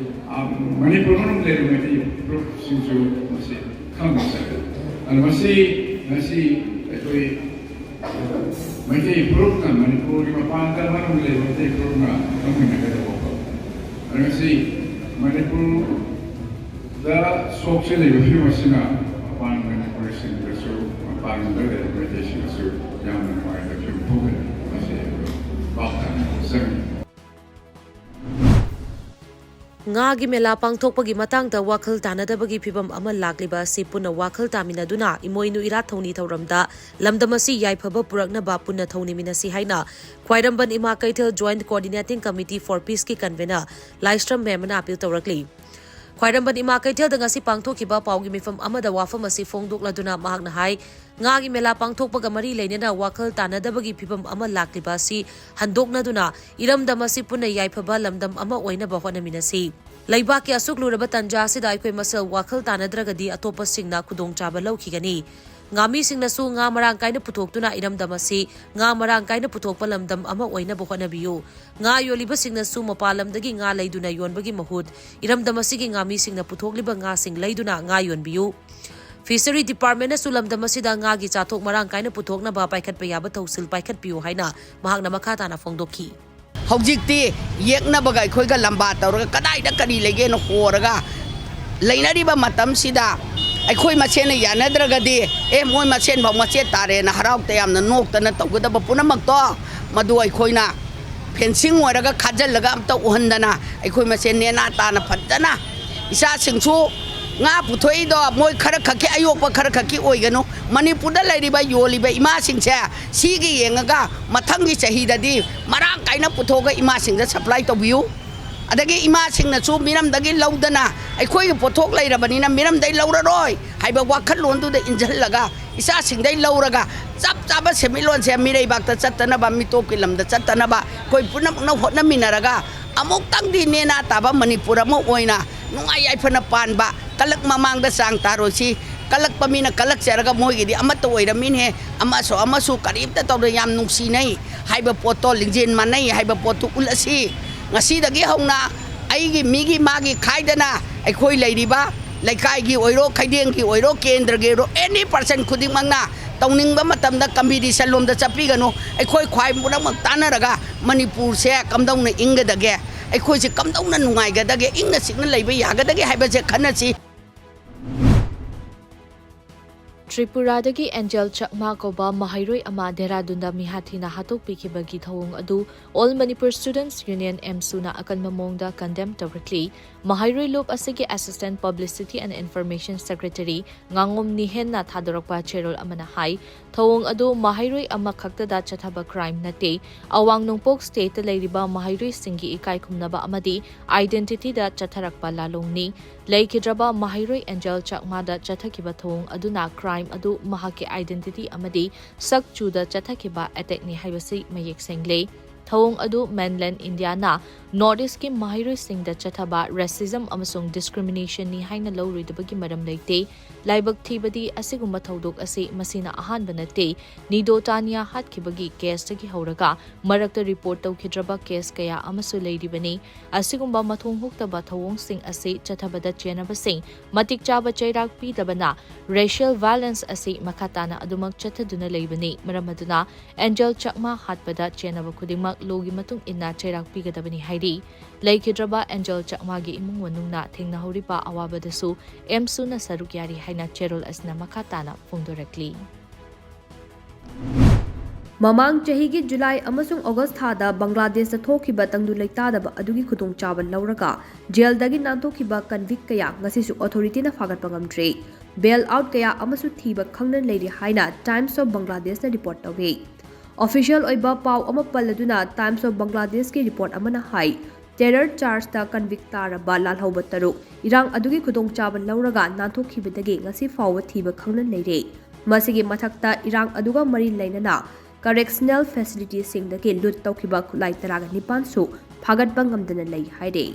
ꯑ, ꯃꯅꯤꯄꯨꯔ ꯃꯅꯨꯡꯗ ꯂꯩꯔꯤꯕ ꯃꯩꯇꯩ ꯐꯨꯔꯨꯞꯁꯤꯡꯁꯨ ꯃꯁꯤ ꯈꯪꯕ ꯆꯪꯉꯤ꯫ ꯑꯗꯨ ꯃꯁꯤ ꯉꯁꯤ ꯑꯩꯈꯣꯏ ꯃꯩꯇꯩ ꯐꯨꯔꯨꯞꯅ, ꯃꯅꯤꯄꯨꯔꯒꯤ ꯃꯄꯥꯟꯗ ꯃꯅꯨꯡꯗ ꯂꯩꯕ ꯃꯩꯇꯩ ꯐꯨꯔꯨꯞꯅ ꯈꯪꯃꯤꯟꯅꯒꯗꯕ ꯋꯥꯐꯝ꯫ ꯑꯗꯨ ꯉꯁꯤ ꯃꯅꯤꯄꯨꯔ ꯗ ꯁꯣꯛꯆꯤꯜꯂꯤꯕ ꯐꯤꯕꯝ ꯑꯁꯤꯅ ꯃꯄꯥꯟ ꯃꯅꯤꯄꯨꯔꯤꯁꯤꯡꯗꯁꯨ, ꯃꯄꯥꯟꯗ ꯂꯩꯔꯤꯕ ꯃꯩꯇꯩꯁꯤꯡꯗꯁꯨ ꯌꯥꯝꯅ ꯅꯨꯡꯉꯥꯏꯇꯕ ꯐꯤꯕꯝ ꯊꯣꯛꯍꯜꯂꯤ꯫ ꯃꯁꯤ ꯑꯩꯈꯣꯏ ꯚꯥꯞ ꯇꯥꯅꯕ ꯆꯪꯏ꯫ ꯉꯥꯒꯤ ꯃꯦꯂꯥ ꯄꯥꯡꯊꯣꯛꯄꯒꯤ ꯃꯇꯥꯡꯗ ꯋꯥꯈꯜ ꯇꯥꯅꯗꯕꯒꯤ ꯐꯤꯚꯝ ꯑꯃ ꯂꯥꯛꯂꯤꯕ ꯑꯁꯤ ꯄꯨꯟꯅ ꯋꯥꯈꯜ ꯇꯥꯃꯤꯟꯅꯗꯨꯅ ꯏꯃꯣꯏꯅꯨ ꯏꯔꯥꯠ ꯊꯧꯅꯤ ꯊꯧꯔꯝꯗ ꯂꯝꯗꯝ ꯑꯁꯤ ꯌꯥꯏꯐꯕ ꯄꯨꯔꯛꯅꯕ ꯄꯨꯟꯅ ꯊꯧꯅꯤꯃꯤꯟꯅꯁꯤ ꯍꯥꯏꯅ ꯈ꯭ꯋꯥꯏꯔꯝꯕꯟ ꯏꯃꯥ ꯀꯩꯊꯦꯜ Joint Coordinating Committee for Peaceꯀꯤ convener ꯂꯥꯏꯁ꯭ꯔꯝ ꯃꯦꯝꯅ appeal ꯇꯧꯔꯛꯂꯤ꯫ ꯈ꯭ꯋꯥꯏꯔꯝꯕꯟ ꯏꯃꯥ ꯀꯩꯊꯦꯜꯗ ꯉꯁꯤ ꯄꯥꯡꯊꯣꯛꯈꯤꯕ ꯄꯥꯎꯒꯤ ꯃꯤꯐꯝ ꯑꯃꯗ ꯋꯥꯐꯝ ꯑꯁꯤ ꯐꯣꯡꯗꯣꯛꯂꯗꯨꯅ ꯃꯍꯥꯛꯅ ꯍꯥꯏ, ꯉꯥꯒꯤ ꯃꯦꯂꯥ ꯄꯥꯡꯊꯣꯛꯄꯒ ꯃꯔꯤ ꯂꯩꯅꯅ ꯋꯥꯈꯜ ꯇꯥꯅꯗꯕꯒꯤ ꯐꯤꯚꯝ ꯑꯃ ꯂꯥꯛꯂꯤꯕ ꯑꯁꯤ ꯍꯟꯗꯣꯛꯅꯗꯨꯅ ꯏꯔꯝꯗꯝ ꯑꯁꯤ ꯄꯨꯟꯅ ꯌꯥꯏꯐꯕ ꯂꯝꯗꯝ ꯑꯃ ꯑꯣꯏꯅꯕ ꯍꯣꯠꯅꯃꯤꯟꯅꯁꯤ꯫ ꯂꯩꯕꯥꯛꯀꯤ ꯑꯁꯨꯛ ꯂꯨꯔꯕ ꯇꯥꯟꯖꯥ ꯑꯁꯤꯗ ꯑꯩꯈꯣꯏ ꯃꯁꯦꯜ ꯋꯥꯈꯜ ꯇꯥꯅꯗ꯭ꯔꯒꯗꯤ ꯑꯇꯣꯞꯄꯁꯤꯡꯅ ꯈꯨꯗꯣꯡꯆꯥꯕ ꯂꯧꯈꯤꯒꯅꯤ꯫ ꯉꯥꯃꯤꯁꯤꯡꯅꯁꯨ ꯉꯥ ꯃꯔꯥꯡ ꯀꯥꯏꯅ ꯄꯨꯊꯣꯛꯇꯨꯅ ꯏꯔꯝꯗꯝ ꯑꯁꯤ ꯉꯥ ꯃꯔꯥꯡ ꯀꯥꯏꯅ ꯄꯨꯊꯣꯛꯄ ꯂꯝꯗꯝ ꯑꯃ ꯑꯣꯏꯅꯕ ꯍꯣꯠꯅꯕꯤꯌꯨ꯫ ꯉꯥ ꯌꯣꯜꯂꯤꯕꯁꯤꯡꯅꯁꯨ ꯃꯄꯥꯟ ꯂꯝꯗꯒꯤ ꯉꯥ ꯂꯩꯗꯨꯅ ꯌꯣꯟꯕꯒꯤ ꯃꯍꯨꯠ, ꯏꯔꯝꯗꯝ ꯑꯁꯤꯒꯤ ꯉꯥꯃꯤꯁꯤꯡꯅ ꯄꯨꯊꯣꯛꯂꯤꯕ ꯉꯥꯁꯤꯡ ꯂꯩꯗꯨꯅ ꯉꯥ ꯌꯣꯟꯕꯤꯌꯨ꯫ ꯐꯤꯁꯔꯤ ꯗꯤꯄꯥꯔꯠꯃꯦꯟꯅꯁꯨ ꯂꯝꯗꯝ ꯑꯁꯤꯗ ꯉꯥꯒꯤ ꯆꯥꯊꯣꯛ ꯃꯔꯥꯡ ꯀꯥꯏꯅ ꯄꯨꯊꯣꯛꯅꯕ ꯄꯥꯏꯈꯠꯄ ꯌꯥꯕ ꯊꯧꯁꯤꯜ ꯄꯥꯏꯈꯠꯄꯤꯌꯨ ꯍꯥꯏꯅ ꯃꯍꯥꯛꯅ ꯃꯈꯥ ꯇꯥꯅ ꯐꯣꯡꯗꯣꯛꯈꯤ꯫ ꯍꯧꯖꯤꯛꯇꯤ ꯌꯦꯛꯅꯕꯒ ꯑꯩꯈꯣꯏꯒ ꯂꯝꯕꯥ ꯇꯧꯔꯒ ꯀꯗꯥꯏꯗ ꯀꯔꯤ ꯂꯩꯒꯦꯅ ꯍꯣꯔꯒ ꯂꯩꯅꯔꯤꯕ ꯃꯇꯝꯁꯤꯗ ꯑꯩꯈꯣꯏ ꯃꯁꯦꯟꯅ ꯌꯥꯅꯗ꯭ꯔꯒꯗꯤ, "ꯑꯦ, ꯃꯣꯏ ꯃꯁꯦꯟꯐꯥꯎ ꯃꯆꯦꯠ ꯇꯥꯔꯦꯅ" ꯍꯔꯥꯎ ꯇꯌꯥꯝꯅ ꯅꯣꯛꯇꯅ ꯇꯧꯒꯗꯕ ꯄꯨꯝꯅꯃꯛꯇꯣ, ꯃꯗꯨ ꯑꯩꯈꯣꯏꯅ ꯐꯦꯟꯁꯤꯡ ꯑꯣꯏꯔꯒ ꯈꯥꯖꯤꯜꯂꯒ ꯑꯝꯇ ꯎꯍꯟꯗꯅ, ꯑꯩꯈꯣꯏ ꯃꯁꯦꯟ ꯅꯦꯅꯥ ꯇꯥꯅ ꯐꯖꯅ ꯏꯆꯥꯁꯤꯡꯁꯨ ꯉꯥ ꯄꯨꯊꯣꯛꯏꯗꯣ ꯃꯣꯏ ꯈꯔ ꯈꯛꯀꯤ, ꯑꯌꯣꯛꯄ ꯈꯔ ꯈꯛꯀꯤ ꯑꯣꯏꯒꯅꯨ꯫ ꯃꯅꯤꯄꯨꯔꯗ ꯂꯩꯔꯤꯕ ꯌꯣꯜꯂꯤꯕ ꯏꯃꯥꯁꯤꯡꯁꯦ ꯁꯤꯒꯤ ꯌꯦꯡꯉꯒ ꯃꯊꯪꯒꯤ ꯆꯍꯤꯗꯗꯤ ꯃꯔꯥꯡ ꯀꯥꯏꯅ ꯄꯨꯊꯣꯛꯑꯒ ꯏꯃꯥꯁꯤꯡꯗ ꯁꯄ꯭ꯂꯥꯏ ꯇꯧꯕꯤꯌꯨ꯫ ꯑꯗꯒꯤ ꯏꯃꯥꯁꯤꯡꯅꯁꯨ ꯃꯤꯔꯝꯗꯒꯤ ꯂꯧꯗꯅ ꯑꯩꯈꯣꯏꯒꯤ ꯄꯣꯠꯊꯣꯛ ꯂꯩꯔꯕꯅꯤꯅ ꯃꯤꯔꯝꯗꯒꯤ ꯂꯧꯔꯔꯣꯏ ꯍꯥꯏꯕ ꯋꯥꯈꯜꯂꯣꯟꯗꯨꯗ ꯏꯟꯁꯤꯜꯂꯒ ꯏꯆꯥꯁꯤꯡꯗꯩ ꯂꯧꯔꯒ ꯆꯞ ꯆꯥꯕ ꯁꯦꯟꯃꯤꯠꯂꯣꯟꯁꯦ ꯃꯤꯔꯩꯕꯥꯛꯇ ꯆꯠꯇꯅꯕ, ꯃꯤꯇꯣꯞꯀꯤ ꯂꯝꯗ ꯆꯠꯇꯅꯕ ꯑꯩꯈꯣꯏ ꯄꯨꯝꯅꯃꯛꯅ ꯍꯣꯠꯅꯃꯤꯟꯅꯔꯒ ꯑꯃꯨꯛꯇꯪꯗꯤ ꯅꯦꯅꯥ ꯇꯥꯕ ꯃꯅꯤꯄꯨꯔ ꯑꯃ ꯑꯣꯏꯅ ꯅꯨꯡꯉꯥꯏ ꯌꯥꯏꯐꯅ ꯄꯥꯟꯕ, ꯀꯂꯛ ꯃꯃꯥꯡꯗ ꯆꯥꯡ ꯇꯥꯔꯣꯏꯁꯤ꯫ ꯀꯂꯛꯄ ꯃꯤꯅ ꯀꯂꯛꯆꯔꯒ ꯃꯣꯏꯒꯤꯗꯤ ꯑꯃꯠꯇ ꯑꯣꯏꯔꯝꯃꯤꯅꯦ, ꯑꯃꯁꯨ ꯑꯃꯁꯨ ꯀꯔꯤꯝꯇ ꯇꯧꯗ ꯌꯥꯝ ꯅꯨꯡꯁꯤꯅꯩ ꯍꯥꯏꯕ ꯄꯣꯠꯇꯣ, ꯂꯤꯡꯖꯦꯜ ꯃꯥꯟꯅꯩ ꯍꯥꯏꯕ ꯄꯣꯠꯇꯨ ꯎꯠꯂꯁꯤ꯫ ꯉꯁꯤꯗꯒꯤ ꯍꯧꯅ ꯑꯩꯒꯤ ꯃꯤꯒꯤ ꯃꯥꯒꯤ ꯈꯥꯏꯗꯅ ꯑꯩꯈꯣꯏ ꯂꯩꯔꯤꯕ ꯂꯩꯀꯥꯏꯒꯤ ꯑꯣꯏꯔꯣ, ꯈꯩꯗꯦꯡꯒꯤ ꯑꯣꯏꯔꯣ, ꯀꯦꯟꯗ꯭ꯔꯒꯤ ꯑꯣꯏꯔꯣ, ꯑꯦꯅꯤ ꯄꯥꯔꯁꯟ ꯈꯨꯗꯤꯡꯃꯛꯅ ꯇꯧꯅꯤꯡꯕ ꯃꯇꯝꯗ ꯀꯝꯄꯤꯇꯤꯁꯟ ꯂꯣꯝꯗ ꯆꯠꯄꯤꯒꯅꯨ꯫ ꯑꯩꯈꯣꯏ ꯈ꯭ꯋꯥꯏ ꯄꯨꯝꯅꯃꯛ ꯇꯥꯟꯅꯔꯒ ꯃꯅꯤꯄꯨꯔꯁꯦ ꯀꯝꯗꯧꯅ ꯏꯪꯒꯗꯒꯦ, ꯑꯩꯈꯣꯏꯁꯦ ꯀꯝꯗꯧꯅ ꯅꯨꯡꯉꯥꯏꯒꯗꯒꯦ, ꯏꯪꯅ ꯆꯤꯛꯅ ꯂꯩꯕ ꯌꯥꯒꯗꯒꯦ ꯍꯥꯏꯕꯁꯦ ꯈꯟꯅꯁꯤ꯫ ꯇ꯭ꯔꯤꯄꯨꯔꯥꯗꯒꯤ ꯑꯦꯟꯖꯦꯜ ꯆꯛꯃꯥ ꯀꯧꯕ ꯃꯍꯩꯔꯣꯏ ꯑꯃ ꯗꯦꯍꯔꯥꯗꯨꯟꯗ ꯃꯤꯍꯥꯊꯤꯅ ꯍꯥꯠꯇꯣꯛꯄꯤꯈꯤꯕꯒꯤ ꯊꯧꯑꯣꯡ ꯑꯗꯨ All Manipur Students Union, ꯑꯦꯝꯁꯨꯅ ꯑꯀꯟꯕ ꯃꯑꯣꯡꯗ condemn ꯇꯧꯔꯛꯂꯤ꯫ ꯃꯍꯩꯔꯣꯏ ꯂꯨꯞ ꯑꯁꯤꯒꯤ Assistant Publicity and Information Secretary ꯉꯥꯉꯣꯝ ꯅꯤꯍꯦꯟꯅ ꯊꯥꯗꯣꯔꯛꯄ ꯆꯦꯔꯣꯜ ꯑꯃꯅ ꯍꯥꯏ, ꯊꯧꯑꯣꯡ ꯑꯗꯨ ꯃꯍꯩꯔꯣꯏ ꯑꯃꯈꯛꯇꯗ ꯆꯠꯊꯕ crime ꯅꯠꯇꯦ, ꯑꯋꯥꯡ ꯅꯣꯡꯄꯣꯛ stateꯇ ꯂꯩꯔꯤꯕ ꯃꯍꯩꯔꯣꯏꯁꯤꯡꯒꯤ ꯏꯀꯥꯏ ꯈꯨꯝꯅꯕ ꯑꯃꯗꯤ identityꯗ ꯆꯠꯊꯔꯛꯄ ꯂꯥꯂꯣꯡꯅꯤ꯫ ꯂꯩꯈꯤꯗ꯭ꯔꯕ ꯃꯍꯩꯔꯣꯏ ꯑꯦꯟꯖꯦꯜ ꯆꯛꯃꯥꯗ ꯆꯠꯊꯈꯤꯕ ꯊꯧꯑꯣꯡ ꯑꯗꯨꯅ crime ꯑꯗꯨ ꯃꯍꯥꯛꯀꯤ identity ꯑꯃꯗꯤ ꯁꯛ ꯆꯨꯗ ꯆꯠꯊꯈꯤꯕ attackꯅꯤ ꯍꯥꯏꯕꯁꯤ ꯃꯌꯦꯛ ꯁꯦꯡꯂꯦ꯫ ꯊꯧꯑꯣꯡ ꯑꯗꯨ mainland Indiaꯅ North Eastꯀꯤ ꯃꯍꯩꯔꯣꯏꯁꯤꯡꯗ ꯆꯠꯊꯕ racism ꯑꯃꯁꯨꯡ discriminationꯅꯤ ꯍꯥꯏꯅ ꯂꯧꯔꯣꯏꯗꯕꯒꯤ ꯃꯔꯝ ꯂꯩꯇꯦ꯫ ꯂꯥꯏꯕꯛ ꯊꯤꯕꯗꯤ ꯑꯁꯤꯒꯨꯝꯕ ꯊꯧꯗꯣꯛ ꯑꯁꯤ ꯃꯁꯤꯅ ꯑꯍꯥꯟꯕ ꯅꯠꯇꯦ꯫ ꯅꯤꯗꯣ ꯇꯥꯅꯤꯌꯥ ꯍꯥꯠꯈꯤꯕꯒꯤ caseꯇꯒꯤ ꯍꯧꯔꯒ ꯃꯔꯛꯇ report ꯇꯧꯈꯤꯗ꯭ꯔꯕ case ꯀꯌꯥ ꯑꯃꯁꯨ ꯂꯩꯔꯤꯕꯅꯤ꯫ ꯑꯁꯤꯒꯨꯝꯕ ꯃꯊꯣꯡ ꯍꯨꯛꯇꯕ ꯊꯧꯑꯣꯡꯁꯤꯡ ꯑꯁꯤ ꯆꯠꯊꯕꯗ ꯆꯦꯟꯅꯕꯁꯤꯡ ꯃꯇꯤꯛ ꯆꯥꯕ ꯆꯩꯔꯥꯛ ꯄꯤꯗꯕꯅ racial violence ꯑꯁꯤ ꯃꯈꯥ ꯇꯥꯅ ꯑꯗꯨꯃꯛ ꯆꯠꯊꯗꯨꯅ ꯂꯩꯕꯅꯤ꯫ ꯃꯔꯝ ꯑꯗꯨꯅ ꯑꯦꯟꯖꯦꯜ ꯆꯛꯃꯥ ꯍꯥꯠꯄꯗ ꯆꯦꯟꯅꯕ ꯈꯨꯗꯤꯡꯃꯛ lawꯒꯤ ꯃꯇꯨꯡ ꯏꯟꯅ ꯆꯩꯔꯥꯛ ꯄꯤꯒꯗꯕꯅꯤ ꯍꯥꯏꯔꯤ꯫ ꯂꯩꯈꯤꯗ꯭ꯔꯕ ꯑꯦꯟꯖꯦꯜ ꯆꯛꯃꯥꯒꯤ ꯏꯃꯨꯡ ꯃꯅꯨꯡꯅ ꯊꯦꯡꯅꯍꯧꯔꯤꯕ ꯑꯋꯥꯕꯗꯁꯨ ꯑꯦꯝꯁꯨꯅ ꯁꯔꯨꯛ ꯌꯥꯔꯤ ꯍꯥꯏꯅ ꯆꯦꯔꯣꯜ ꯑꯁꯤꯅ ꯃꯈꯥ ꯇꯥꯅ ꯐꯣꯡꯗꯣꯔꯛꯂꯤ꯫ ꯃꯃꯥꯡ ꯆꯍꯤꯒꯤ ꯖꯨꯂꯥꯏ ꯑꯃꯁꯨꯡ ꯑꯣꯒꯁ ꯊꯥꯗ ꯕꯪꯒ꯭ꯂꯥꯗꯦꯁꯇ ꯊꯣꯛꯈꯤꯕ ꯇꯪꯗꯨ ꯂꯩꯇꯥꯗꯕ ꯑꯗꯨꯒꯤ ꯈꯨꯗꯣꯡꯆꯥꯕ ꯂꯧꯔꯒ ꯖꯦꯜꯗꯒꯤ ꯅꯥꯟꯊꯣꯛꯈꯤꯕ convict ꯀꯌꯥ ꯉꯁꯤꯁꯨ authorityꯅ ꯐꯥꯒꯠꯄ ꯉꯝꯗ꯭ꯔꯤ꯫ Bail out ꯀꯌꯥ ꯑꯃꯁꯨ ꯊꯤꯕ ꯈꯪꯗꯅ ꯂꯩꯔꯤ ꯍꯥꯏꯅ Times of Bangladeshꯅ report ꯇꯧꯏ꯫ Official ꯑꯣꯏꯕ ꯄꯥꯎ ꯑꯃ ꯄꯜꯂꯗꯨꯅ Times of Bangladeshꯀꯤ report ꯑꯃꯅ ꯍꯥꯏ, terror chargeꯇ convict ꯇꯥꯔꯕ ꯂꯥꯜꯍꯧꯕ ꯇꯔꯨꯛ ꯏꯔꯥꯡ ꯑꯗꯨꯒꯤ ꯈꯨꯗꯣꯡꯆꯥꯕ ꯂꯧꯔꯒ ꯅꯥꯟꯊꯣꯛꯈꯤꯕꯗꯒꯤ ꯉꯁꯤ ꯐꯥꯎꯕ ꯊꯤꯕ ꯈꯪꯗꯅ ꯂꯩꯔꯦ꯫ ꯃꯁꯤꯒꯤ ꯃꯊꯛꯇ ꯏꯔꯥꯡ ꯑꯗꯨꯒ ꯃꯔꯤ ꯂꯩꯅꯅ correctional facilityꯁꯤꯡꯗꯒꯤ loot ꯇꯧꯈꯤꯕ ꯈꯨꯠꯂꯥꯏ ꯇꯔꯥꯒ ꯅꯤꯄꯥꯟꯁꯨ ꯐꯥꯒꯠꯄ ꯉꯝꯗꯅ ꯂꯩ ꯍꯥꯏꯔꯦ꯫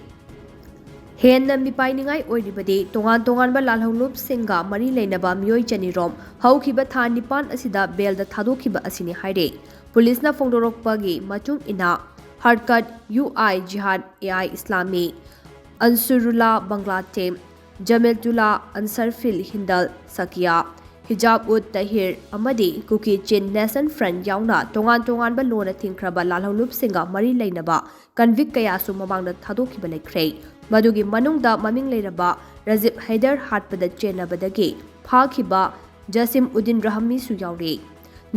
ꯍꯦꯟꯅ ꯃꯤꯄꯥꯏꯅꯤꯡꯉꯥꯏ ꯑꯣꯏꯔꯤꯕꯗꯤ ꯇꯣꯉꯥꯟ ꯇꯣꯉꯥꯟꯕ ꯂꯥꯜꯍꯧꯂꯨꯞꯁꯤꯡꯒ ꯃꯔꯤ ꯂꯩꯅꯕ ꯃꯤꯑꯣꯏ ꯆꯅꯤꯔꯣꯝ ꯍꯧꯈꯤꯕ ꯊꯥ ꯅꯤꯄꯥꯟ ꯑꯁꯤꯗ bailꯗ ꯊꯥꯗꯣꯛꯈꯤꯕ ꯑꯁꯤꯅꯤ ꯍꯥꯏꯔꯦ꯫ Policeꯅ ꯐꯣꯡꯗꯣꯔꯛꯄꯒꯤ ꯃꯇꯨꯡ ꯏꯟꯅ ꯍꯔꯀꯠ U I ꯖꯤꯍꯥꯗ A I ꯏꯁꯂꯥꯃꯤ, ꯑꯟꯁꯨꯔꯨꯜꯂꯥ Bangla team, ꯖꯃꯦꯇꯨꯜꯂꯥ ꯑꯟꯁꯔꯐꯤꯜ ꯍꯤꯟꯗꯜ ꯁꯀꯤꯌꯥ, ꯍꯤꯖꯥꯕ ꯎꯠ Tahir ꯑꯃꯗꯤ ꯀꯨꯀꯤ ꯆꯤꯟ ꯅꯦꯁꯟ ꯐ꯭ꯔꯟꯠ ꯌꯥꯎꯅ ꯇꯣꯉꯥꯟ ꯇꯣꯉꯥꯟꯕ ꯂꯣꯟꯅ ꯊꯤꯡꯈ꯭ꯔꯕ ꯂꯥꯜꯍꯧꯂꯨꯞꯁꯤꯡꯒ ꯃꯔꯤ ꯂꯩꯅꯕ convict ꯀꯌꯥꯁꯨ ꯃꯃꯥꯡꯗ ꯊꯥꯗꯣꯛꯈꯤꯕ ꯂꯩꯈ꯭ꯔꯦ꯫ ꯃꯗꯨꯒꯤ ꯃꯅꯨꯡꯗ ꯃꯃꯤꯡ ꯂꯩꯔꯕ ꯔꯖꯤꯕ ꯍꯩꯗꯔ ꯍꯥꯠꯄꯗ ꯆꯦꯟꯅꯕꯗꯒꯤ ꯐꯥꯈꯤꯕ ꯖꯁꯤꯝ ꯎꯗꯤꯟ ꯔꯍꯃꯤꯁꯨ ꯌꯥꯎꯔꯤ꯫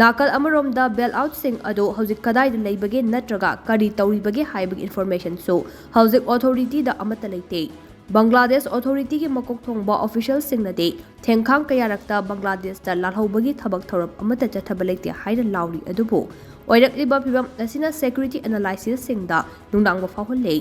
ꯅꯥꯀꯜ ꯑꯃꯔꯣꯝꯗ ꯕꯦꯜ ꯑꯥꯎꯠꯁꯤꯡ ꯑꯗꯨ ꯍꯧꯖꯤꯛ ꯀꯗꯥꯏꯗ ꯂꯩꯕꯒꯦ ꯅꯠꯇ꯭ꯔꯒ ꯀꯔꯤ ꯇꯧꯔꯤꯕꯒꯦ ꯍꯥꯏꯕꯒꯤ ꯏꯟꯐꯣꯔꯃꯦꯁꯟꯁꯨ ꯍꯧꯖꯤꯛ ꯑꯣꯊꯣꯔꯤꯇꯤꯗ ꯑꯃꯠꯇ ꯂꯩꯇꯦ꯫ ꯕꯪꯒ꯭ꯂꯥꯗꯦꯁ ꯑꯣꯊꯣꯔꯤꯇꯤꯒꯤ ꯃꯀꯣꯛ ꯊꯣꯡꯕ ꯑꯣꯐꯤꯁꯤꯌꯦꯜꯁꯤꯡꯅꯗꯤ ꯊꯦꯡꯈꯥꯡ ꯀꯌꯥꯔꯛꯇ ꯕꯪꯒ꯭ꯂꯥꯗꯦꯁꯇ ꯂꯥꯜꯍꯧꯕꯒꯤ ꯊꯕꯛ ꯊꯧꯔꯝ ꯑꯃꯠꯇ ꯆꯠꯊꯕ ꯂꯩꯇꯦ ꯍꯥꯏꯅ ꯂꯥꯎꯔꯤ꯫ ꯑꯗꯨꯕꯨ ꯑꯣꯏꯔꯛꯂꯤꯕ ꯐꯤꯚꯝ ꯑꯁꯤꯅ ꯁꯦꯀ꯭ꯌꯨꯔꯤꯇꯤ ꯑꯦꯅꯥꯂꯥꯏꯁꯤꯁꯁꯤꯡꯗ ꯅꯨꯡꯅꯥꯡꯕ ꯐꯥꯎꯍꯜꯂꯦ꯫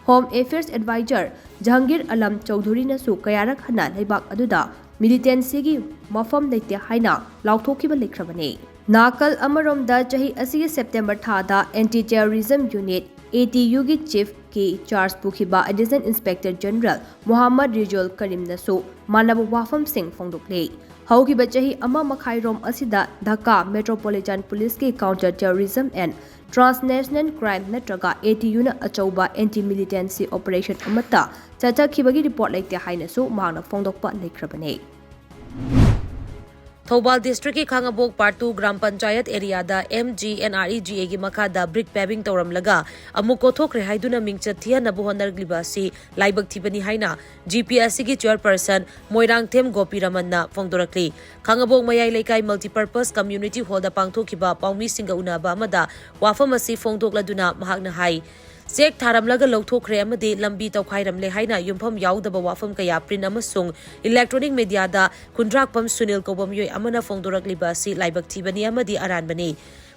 Home affairs adviser Jahangir Alam ꯆꯧꯙꯨꯔꯤꯅꯁꯨ ꯀꯌꯥꯔꯛ ꯍꯟꯅ ꯂꯩꯕꯥꯛ ꯑꯗꯨꯗ ꯃꯤꯂꯤꯇꯦꯟꯁꯤꯒꯤ ꯃꯐꯝ ꯂꯩꯇꯦ ꯍꯥꯏꯅ ꯂꯥꯎꯊꯣꯛꯈꯤꯕ ꯂꯩꯈ꯭ꯔꯕꯅꯤ꯫ ꯅꯥꯀꯜ ꯑꯃꯔꯣꯝꯗ ꯆꯍꯤ ꯑꯁꯤꯒꯤ ꯁꯦꯞꯇꯦꯝꯕꯔ ꯊꯥꯗ anti terrorism unit, A T ꯌꯨꯒꯤ ꯆꯤꯐꯀꯤ ꯆꯥꯔꯖ ꯄꯨꯈꯤꯕ ꯑꯦꯗꯤꯁꯅꯦꯜ ꯏꯟꯁꯄꯦꯛꯇꯔ ꯖꯦꯅꯔꯦꯜ ꯃꯣꯍꯥꯝꯃꯗ ꯔꯤꯖꯨꯜ ꯀꯔꯤꯝꯅꯁꯨ ꯃꯥꯟꯅꯕ ꯋꯥꯐꯝꯁꯤꯡ ꯐꯣꯡꯗꯣꯛꯂꯤ꯫ ꯍꯧꯈꯤꯕ ꯆꯍꯤ ꯑꯃ ꯃꯈꯥꯏꯔꯣꯝ ꯑꯁꯤꯗ ꯙꯥꯀꯥ ꯃꯦꯇ꯭ꯔꯣꯄꯣꯂꯤꯇꯥꯟ ꯄꯨꯂꯤꯁꯀꯤ ꯀꯥꯎꯟꯇꯔ ꯇꯦꯔꯣꯔꯤꯖꯝ ꯑꯦꯟ ꯇ꯭ꯔꯥꯟꯁꯅꯦꯁꯅꯦꯜ ꯀ꯭ꯔꯥꯏꯝ ꯅꯠꯇ꯭ꯔꯒ ꯑꯦ ꯇꯤ ꯌꯨꯅ ꯑꯆꯧꯕ ꯑꯦꯟꯇꯤ ꯃꯤꯂꯤꯇꯦꯟꯁꯤ ꯑꯣꯄꯔꯦꯁꯟ ꯑꯃꯠꯇ ꯆꯠꯊꯈꯤꯕꯒꯤ ꯔꯤꯄꯣꯔꯠ ꯂꯩꯇꯦ ꯍꯥꯏꯅꯁꯨ ꯃꯍꯥꯛꯅ ꯐꯣꯡꯗꯣꯛꯄ ꯂꯩꯈ꯭ꯔꯕꯅꯤ꯫ ꯊꯧꯕꯥꯜ ꯗꯤꯁꯇ꯭ꯔꯤꯛꯀꯤ ꯈꯥꯉꯕꯣꯛ ꯄꯥꯔꯠ ꯇꯨ ꯒ꯭ꯔꯥꯝ ꯄꯟꯆꯥꯌꯠ ꯑꯦꯔꯤꯌꯥꯗ M G N R E G ꯑꯦꯒꯤ ꯃꯈꯥꯗ ꯕ꯭ꯔꯤꯛ ꯄꯦꯚꯤꯡ ꯇꯧꯔꯝꯂꯒ ꯑꯃꯨꯛ ꯀꯣꯊꯣꯛꯈ꯭ꯔꯦ ꯍꯥꯏꯗꯨꯅ ꯃꯤꯡꯆꯠ ꯊꯤꯍꯟꯅꯕ ꯍꯣꯠꯅꯔꯛꯂꯤꯕ ꯑꯁꯤ ꯂꯥꯏꯕꯛ ꯊꯤꯕꯅꯤ ꯍꯥꯏꯅ ꯖꯤ ꯄꯤ ꯑꯦꯁ ꯁꯤꯒꯤ ꯆꯤꯌꯔꯄꯔꯁꯟ ꯃꯣꯏꯔꯥꯡꯊꯦꯝ ꯒꯣꯄꯤꯔꯃꯟꯅ ꯐꯣꯡꯗꯣꯔꯛꯂꯤ꯫ ꯈꯥꯉꯕꯣꯛ ꯃꯌꯥꯏ ꯂꯩꯀꯥꯏ ꯃꯜꯇꯤꯄꯔꯄꯁ ꯀꯝꯃ꯭ꯌꯨꯅꯤꯇꯤ ꯍꯣꯜꯗ ꯄꯥꯡꯊꯣꯛꯈꯤꯕ ꯄꯥꯎꯃꯤꯁꯤꯡꯒ ꯎꯅꯕ ꯑꯃꯗ ꯋꯥꯐꯝ ꯑꯁꯤ ꯐꯣꯡꯗꯣꯛꯂꯗꯨꯅ ꯃꯍꯥꯛꯅ ꯍꯥꯏ, ꯆꯦꯛ ꯊꯥꯔꯝꯂꯒ ꯂꯧꯊꯣꯛꯈ꯭ꯔꯦ ꯑꯃꯗꯤ ꯂꯝꯕꯤ ꯇꯧꯈꯥꯏꯔꯝꯂꯦ ꯍꯥꯏꯅ ꯌꯨꯝꯐꯝ ꯌꯥꯎꯗꯕ ꯋꯥꯐꯝ ꯀꯌꯥ ꯄ꯭ꯔꯤꯟ ꯑꯃꯁꯨꯡ ꯏꯂꯦꯛꯇ꯭ꯔꯣꯅꯤꯛ ꯃꯦꯗꯤꯌꯥꯗ ꯈꯨꯟꯗ꯭ꯔꯥꯛꯄꯝ ꯁꯨꯅꯤꯜ ꯀꯧꯕ ꯃꯤꯑꯣꯏ ꯑꯃꯅ ꯐꯣꯡꯗꯣꯔꯛꯂꯤꯕ ꯑꯁꯤ ꯂꯥꯏꯕꯛ ꯊꯤꯕꯅꯤ ꯑꯃꯗꯤ ꯑꯔꯥꯟꯕꯅꯤ꯫